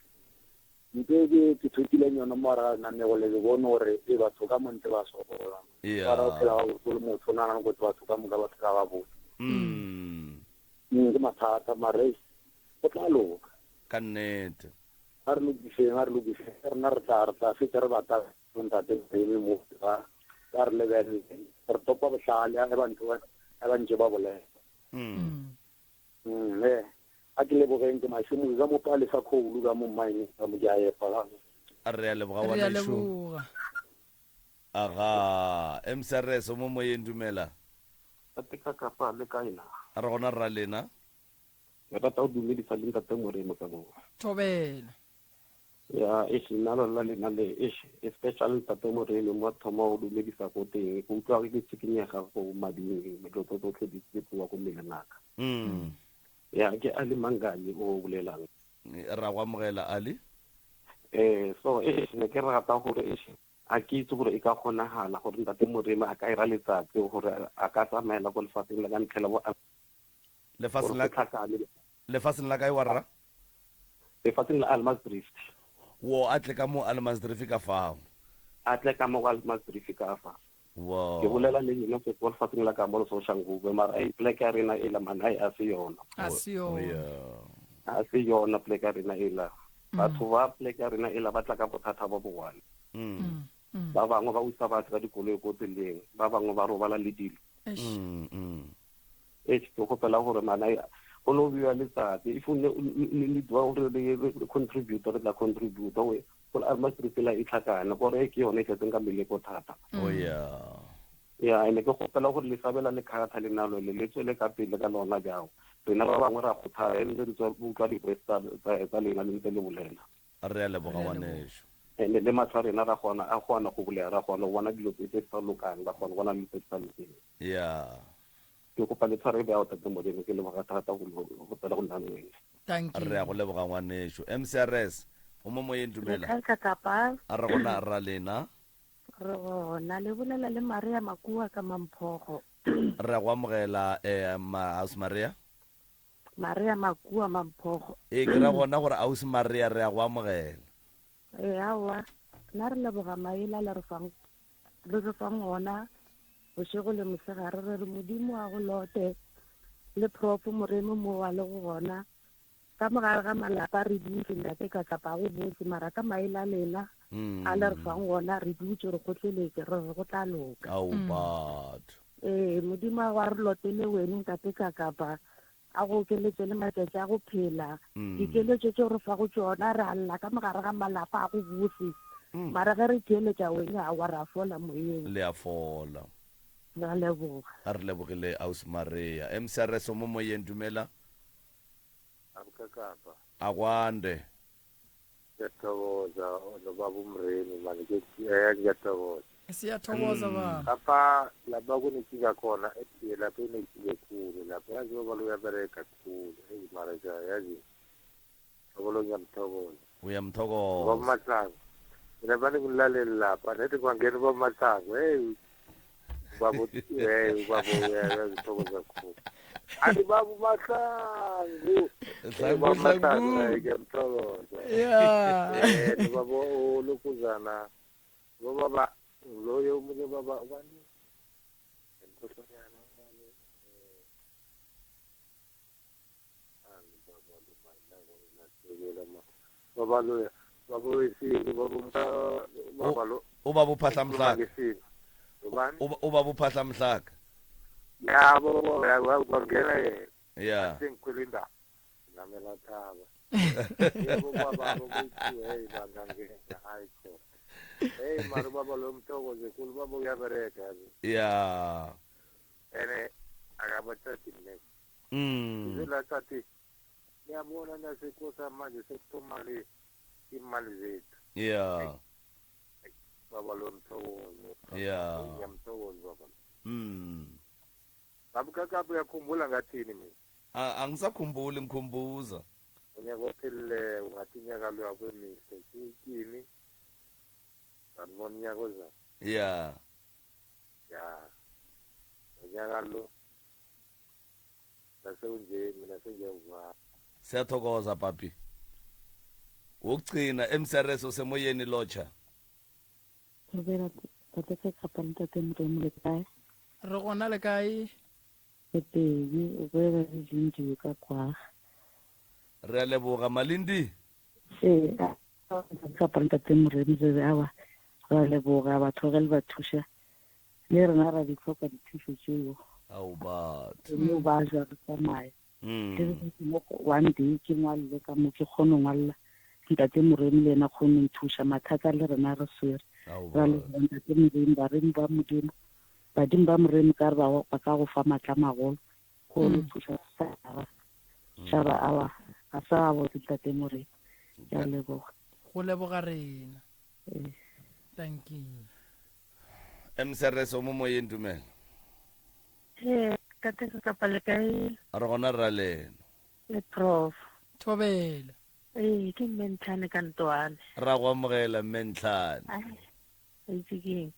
ntho e ke ke ithutileng yona mo gare ga lenanego le ke bone gore e batho ka mo ntle ba sokola. Yeah. Ba ra o phela gabotse o le motho o nagana gore batho ka moka ba phela gabotse. Mm. Mm, ke mathata mara eish, go tla loka. Ka nnete. A re lokišeng, a re lokišeng. Rena re tla re tla fetša re bata ntate Moremi mo ba ba re lebelele. Re topa bohlale a ba ntse ba a ba ntse ba bolela. Mm. Mm, eh. A ke lebogeng ke mašemo ka mo pale sa khoulu ka mo mine ka mo ke a epa ka. Re a leboga Re a ngwanešu. leboga. Aga, MCRS o mo moyeng dumela. Tate ka kapa le kae na? Re gona rra lena. Ke rata go dumedisa le ntate Moremi ka mo. Thobela. Ya, eish nna lona lena le eish especially ntate Moremi mo thoma go dumedisa ko teng ke utlwa ke tshikinyega go mading dilo tso tsotlhe di di tloa ko mmeleng aka. Mm. Ya ke Ali Manganye o bolelang. Ra go amogela Ali. Eh so eish ne ke rata gore eish a ke itse gore e ka kgonagala gore ntate Moremi a ka ira letsatsi gore a ka tsamaela ko lefatsheng la ka ntlhela bo Lefatsheng la gore go tlhakane. Lefatsheng la kae wa rra? Lefatsheng la Almasdrift. Wo a tle ka mo Almasdrift ka fao. A tle ka mo Almasdrift ka fa. Wo. Ke bolela le yena se ko lefatsheng la ka mo Soshanguve mara ei plek ya rena e la man ai a se yona. A se yona. A se yona plek ya rena e la. Batho ba plek ya rena e la ba tla ka bothata ba bogwane. Mm. Ba bangwe ba usa batho ka dikoloi ko tseleng, ba bangwe ba robala le dilo. Eish. Mm, mm. Eish, ke kgopela gore mana go no bewa letsatsi if o ne ne dua gore re re contribute re tla contribute we gore Almasdrift la e tlhakane gore ke yone e tletseng ka meleko thata. Oh yeah. Ya ene ke kgopela gore le sabela le character le nalo le le tswele ka pele ka lona jao. Rena ba bangwe ra kgothala e ntse re tswa utlwa di-voice tsa tsa tsa lena le ntse le bolela. Re a leboga ngwanešu. Ene le matlho a rena ra kgona a kgona go bulega ra kgona go bona dilo tse tse di sa lokang ra kgona go bona dilo tse di sa lokeng. Yeah. Ke kopa le tshware bjao tate Modimo ke leboga thata go go tsena go nna le wena. Thank Re a you. go leboga ngwanešu. MCRS. O mo moyeng Le dumela. kae ka kapa? A re gona ra lena. Re gona le bolela le Maria Makua ka Mamphogo. Re a go amogela eh ma Ausi Maria. Maria Makua Mamphogo. Ee ke ra gona gore Ausi Maria re a go amogela. Ee aowa nna re leboga maele a le re fang le re fang ona bošego le mosegare re re Modimo a go lote le Prof Moremi mo a le go gona Ka mo gare ga malapa re dutše, ntate ka kapa go botse, mara ka maele a lena a le re fang gona re dutše re kgotleletše re re go tla loka. Ao batho. Ee, Modimo a go a re lotele wene ntate ka kapa a go okeletše le matšatši a go phela. Dikeletšo tšeo re fago tšona re a lla ka mo gare ga malapa a go bose, mara ge re theeletša wene aowa re a fola moyeng. Le a fola. Re a leboga. A re lebogile Ausi Maria. MCRS o mo moyeng dumela. Abukakapa. Akwande. Ngiyathokoza nobaba uMremi mani ke eh ngiyathokoza. Siyathokoza baba. Lapha lapha kunekinga khona eh, lapha kunekinga ekhulu lapha yazi baba lo uyabereka khulu eyi mara ja yazi baba lo ngiyamthokoza. Uyamthokoza. Baba Mahlangu. Mina vane ngilalele lapha nethi kwangena ubaba Mahlangu hey ubaba hey ubaba uyazithokoza kakhulu. Athi baba uMahlangu. Hlangu, Baba Mahlangu Hlangu. hey, ngiyamthokoza. Yeah. Eh baba olokuzana baba loyo omunye baba ubani? Ngikhohlonyana ubani? Eh baba loya baba wesini baba baba lo Ubaba uphahla mhlaka. ngesini ubani Ubaba uphahla mhlaka. yabo yabo kwangena yena Yeah. sengikhwela indaba ngamela thaba yebo baba bokuthi hey bangangena hayi khona hey mara baba lo mthokoze khulu baba uyabereka yazi Yeah. ene akabathathi next Izolathi niyabona nasikosa manje sekuthoma le imali zethu Yeah. baba lo mthokozo Yeah. ngiyamthokoza baba Baba kakapho uyakhumbula ngathini mina Angisakhumbuli ngikhumbuza. unyaka ophelile ungathi unyaka lo akwemihle kuyini sanibona unyaka ozayo Yeah. ya unyaka lo nasekunje mina sengiyavuka Siyathokoza papi. Wokugcina MCRS osemoyeni locha. Thobela tate ka kapa le tate Moremi le kae? Re gona le kae? Re teng, o bolela le Lindiwe ka kwa. Re a leboga Malindi. Ee, a kapa le tate Moremi re re awa re a leboga batho ge le ba thuša le rena ra di hloka dithušo tšeo. Ao batho. Mme o ba ja re tsamaya. Ke re ke mo one day ke ngwalele ka mo ke kgone go ngwalela ntate Moremi le yena kgone go nthuša mathata le rena re swere. Ra leboga ntate Moremi baremi ba Modimo badimo ba Moremi ka re ba ba ka go fa matla magolo go le thuša setšhaba. Setšhaba awa ga se gabotse ntate Moremi. Ke a leboga. Go leboga rena. Thank you. MCRS o mo moyeng dumela. Ee, tate Sekapa le kae? Re gona rra lena. Le prof. Thobela. Ee, ke mme Ntlhane ka Ntwane. Ra go amogela mme Ntlhane. Ai, a itse ke eng?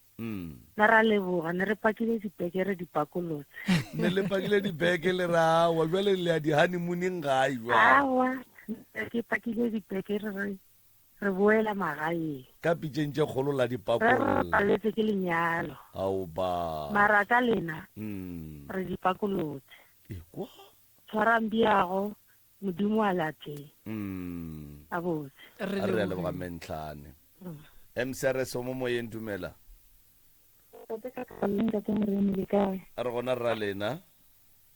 Na ra leboga, ne re pakile dibeke re di pakolotse. Ne le pakile dibeke le re aowa, bjale le ya di-honeymooning gae jwale. Aowa, ne ke pakile dibeke re re re boela magaeng. Ka pitšeng tše kgolo la di Re re pakolla. paletse ke lenyalo. Ao ba. Mara ka lena re di pakolotse. Ekwa. Tshwarang bjago, Modimo a latleng. A botse. Re a leboga Mentlane. MCRS o mo moyeng dumela. Tate ka ka ntate Moremi le kae? Re gona rra lena.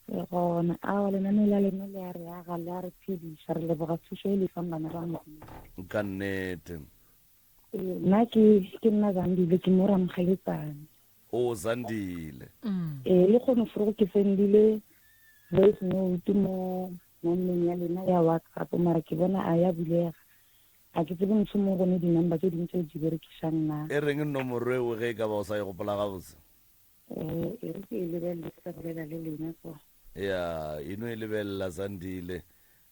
Re gona. Aowa lenaneo la lena le a re aga, le a re phediša. Re leboga thušo e le fang bana ba Modimo. Ka nnete. Ee, nna ke ke nna Zandile, ke mo Ramokgeletsane. O Zandile. Ee, le kgono forogo ke sendile voice note mo nomorong ya lena ya WhatsApp, mara ke bona a ya bulega. Ga ke tsebe mohlomong go ne di-number tše dingwe tše o di berekišang na. E reng nomoro eo ge e ka ba o sa e gopola gabotse? Eh, e re ke e lebelele ke sa bolela le lena kwa. Ya, e no e lebelela Zandile.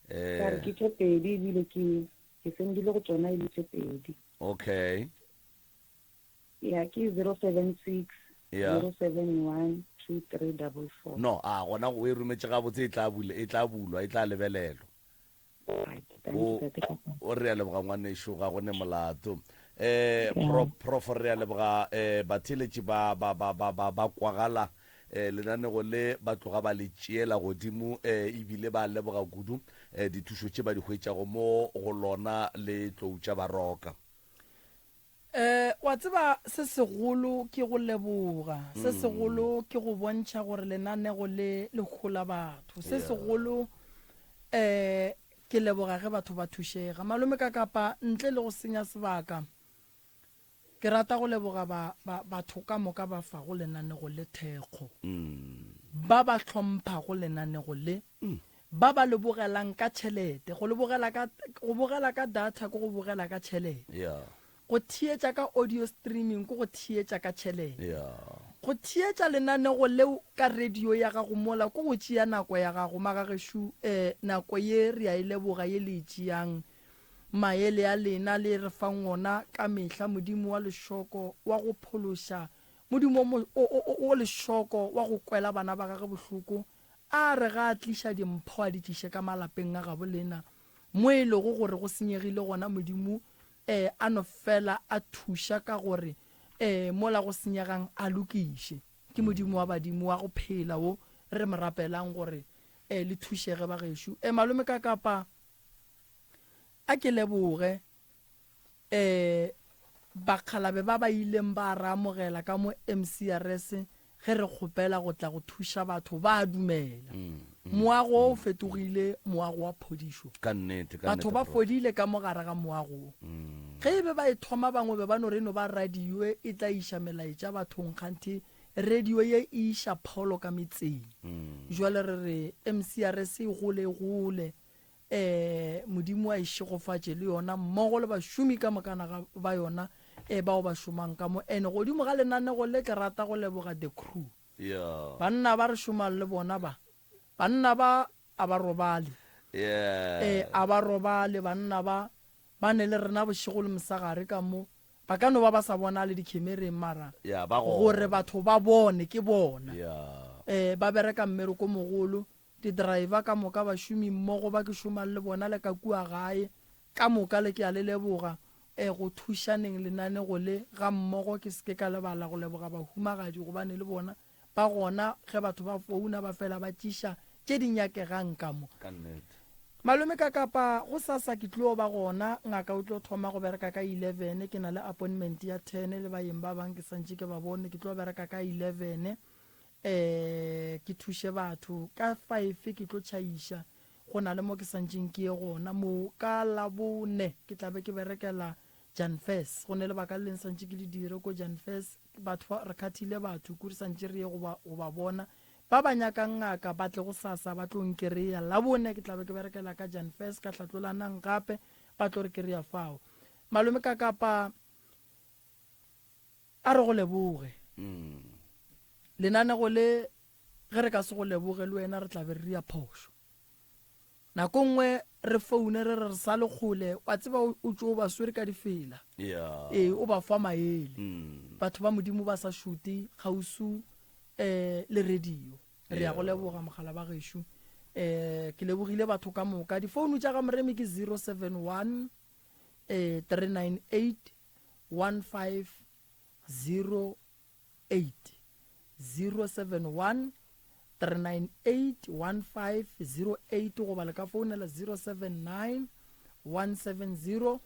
Ka re Eh, ke tše pedi ebile ke Ke sendile go tšona e le tše pedi. Okay. Ya, ke 076 Ya. 071 2344. No, a gona o e rometše gabotse e tla bula, e tla bulwa, e tla lebelelwa. O, o re a leboga ngwanešu, ga go ne molato. Eh, pro, prof re a leboga eh, batheeletši ba, ba, ba, ba, ba, ba kwagala eh, lenanego le ba tloga ba le tšeela godimo eh, ebile ba leboga kudu eh, dithušo tše ba di hwetšago mo go lona le tlou tša baroka. Eh, wa tseba se segolo ke go leboga, se segolo ke go bontšha gore lenanego le le hola batho. Se segolo eh ke leboga ge batho ba thušega. Malome ka kapa ntle le go senya sebaka, ke rata go leboga ba, ba, batho ka moka ba fago lenanego le thekgo. Ba ba hlomphago lenanego le. Ba ba le bogelang ka tšhelete. Go le bogela ka, go bogela ka data ke go bogela ka tšhelete. Yeah. Go theetša ka audio streaming ke go theetša ka tšhelete. Yeah. Go theetša lenanego leo ka radio ya gago mola ke go tšea nako ya gago. Magagešo, eh, nako ye re a e leboga ye le e tšeang. Maele a lena le re fang ona ka mehla, Modimo wa lešoko wa go phološa, Modimo o mo, o, o, o, o lešoko wa go kwela bana ba gagwe bohloko, A re ga a tliša dimpho a di tliše ka malapeng a gabo lena, mo e lego gore go senyegile gona Modimo e a no fela a thuša ka gore e mola go senyegang a lokiše. Ke Modimo wa badimo wa go phela wo re mo rapelang gore e le thušege bagešo. E malome ka kapa a ke leboge E, bakgalabe ba ba ileng ba re amogela ka mo MCRS ge re kgopela go tla go thuša batho ba a dumela. Moago wo o fetogile moago wa phodišo. Ka nnete, ka Batho nnete, ba Prof. fodile ka mo gare ga moago wo. Ge e be ba e thoma bangwe be ba no re e no ba radio e tla iša melaetša bathong kganthe radio ye e iša pholo ka metseng. Jwale re re MCRS e gole e gole. Ee, Modimo a e šegofatše le yona, mmogo le bašomi ka mokana ga ba yona, ee, bao ba šomang ka mo. And godimo ga lenanego le, ke rata go leboga the crew. Yeah. Banna ba re šomang le bona ba, banna ba a ba robale. Yeah. Ee, a ba robale banna ba, ba ne le rena bošego le mosegare ka mo. Ba ka no ba ba sa bonale dikhemereng, mara Yeah, ba gona. gore batho ba bone ke bona. Yeah. Ee, ba bereka mmereko mogolo. Di-driver ka moka, bašomi mmogo ba ke šomang le bona le ka kua gae, ka moka le ke a le leboga e go thušaneng lenanego le gammogo. Ke se ke ka lebala go leboga bahumagadi gobane le bona ba gona ge batho ba founa ba fela ba tšiša tše di nyakegang ka mo. Ka nnete. Malome ka Kapa, gosasa ke tlo ba gona, ngaka o tlo thoma go bereka ka 11, ke na le appointment ya 10 le baeng ba bang ke santše ke ba bone, ke tlo bereka ka 11. um ke thuše batho. Ka five ke tlo tšhaiša, go na le mo ke santšeng ke ye gona mo. Ka Labone ke tla be ke berekela Janfes, go ne lebaka le leng santše ke le dire ko Janfes. Batho ba, re khathile batho ku re santše re ye go ba, go ba bona. Ba ba nyakang ngaka ba tle gosasa ba tlo nkereya. Labone ke tla be ke berekela ka Janfes, ka Hlatlolanang gape ba tlo re kereya fao. Malome ka Kapa. A re go leboge. Lenanego le, ge re ka se go leboge le wena re tla be re ria phošo. Nako nngwe re foune re re re sa le kgole, wa tseba o tšo o ba swere ka difela. Yeah. Ee, o ba fa maele. Batho ba Modimo ba sa šute kgausu eh le radio. Re ya go leboga mogala ba gešo. Eh ke lebogile batho ka moka. Difounu tša ga Moremi ke 071 eh 398 1508 071 398 1508 goba le ka founela 079 170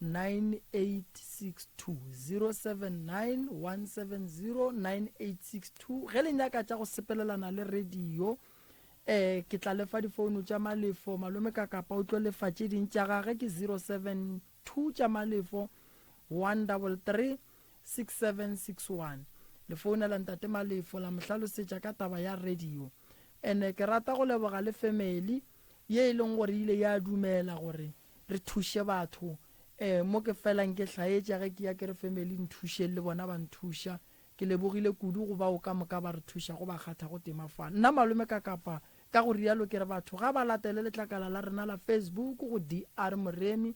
9862 079 170 9862 ge le nyaka tša go sepelelana le radio eh ke tla lefa difounu tša malefo malome ka kapa o tlo lefa tše ding tša gage ke 07 2 tša Malefo 133 6761. Le founela Ntate Malefo la mo hlalosetša ka taba ya radio. Ene ke rata go leboga le family ye e leng gore ile ya dumela gore re thuše batho. Eh mo ke felang ke hlaetša ge ke ya ke re family nthušeng le bona ba nthuša. Ke lebogile kudu go bao ka moka ba re thušago ba kgathago tema fa. Nna Malome ka Kapa Ka go rialo ke re batho ga ba latele letlakala la rena la Facebook go DR Moremi.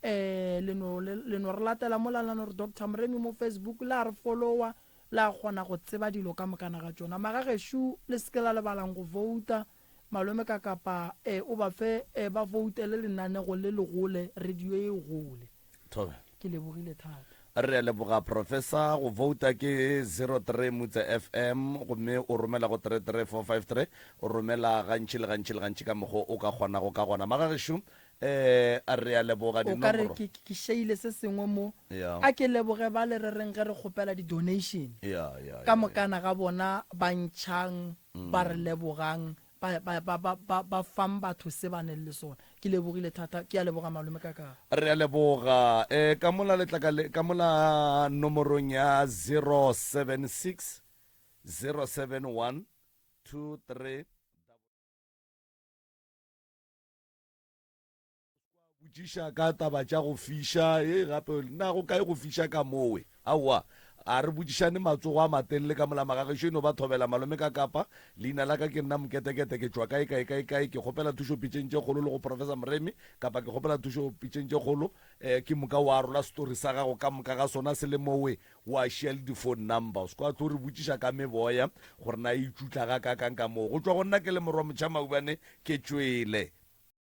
Um le no, le, le no re latela mola la no re Doctor Moremi mo Facebook, la re follower, la kgona go tseba dilo ka mokana ga tšona. Magagešo, le se ke la lebalang go vouta. Malome ka kapa eh, o ba fe eh, ba voutele lenanego le le gole, radio e gole. Thobela. Ke lebogile thata. Re a leboga Professor. Go vouta ke 03 Mutse FM gomme o romela go 33453. O romela gantši le gantši le gantši ka mokgo o ka kgonago ka gona. Magagešo, eh, re a leboga O ka re dinomoro. ke, ke šeile se sengwe mo. Ya. A ke leboge ba le re reng ge re kgopela di-donation. Ya, ya, Ka ya, mokana ga bona ba ntšhang, ba re lebogang, ba, ba, ba, ba, ba, ba fang batho se ba neng le sona. Ke lebogile thata. Ke a leboga malome ka ka. Re a leboga. E, ka mola letlakale, ka mola nomorong ya 076 071 23 Botšiša ka taba tša go fiša, e gape na go kae go fiša ka mowe? Aowa, a re botšišane matsogo a matelele ka mola magagešo e no ba thobela malome ka kapa. Leina la ka ke nna Moketekete, ke tšwa kae kae kae kae, ke kgopela thušo pitšeng tše kgolo le go Professor Moremi, kapa ke kgopela thušo pitšeng tše kgolo. Eh, ke moka wa arola story sa gago ka moka ga sona se le mowe, wa šia le di-phone number. O se kwa tlo re botšiša ka meboya gore na e tšutla gakaakang ka moo. Go tšwa go nna ke le morwa Motšha Maubane, ke tšwele.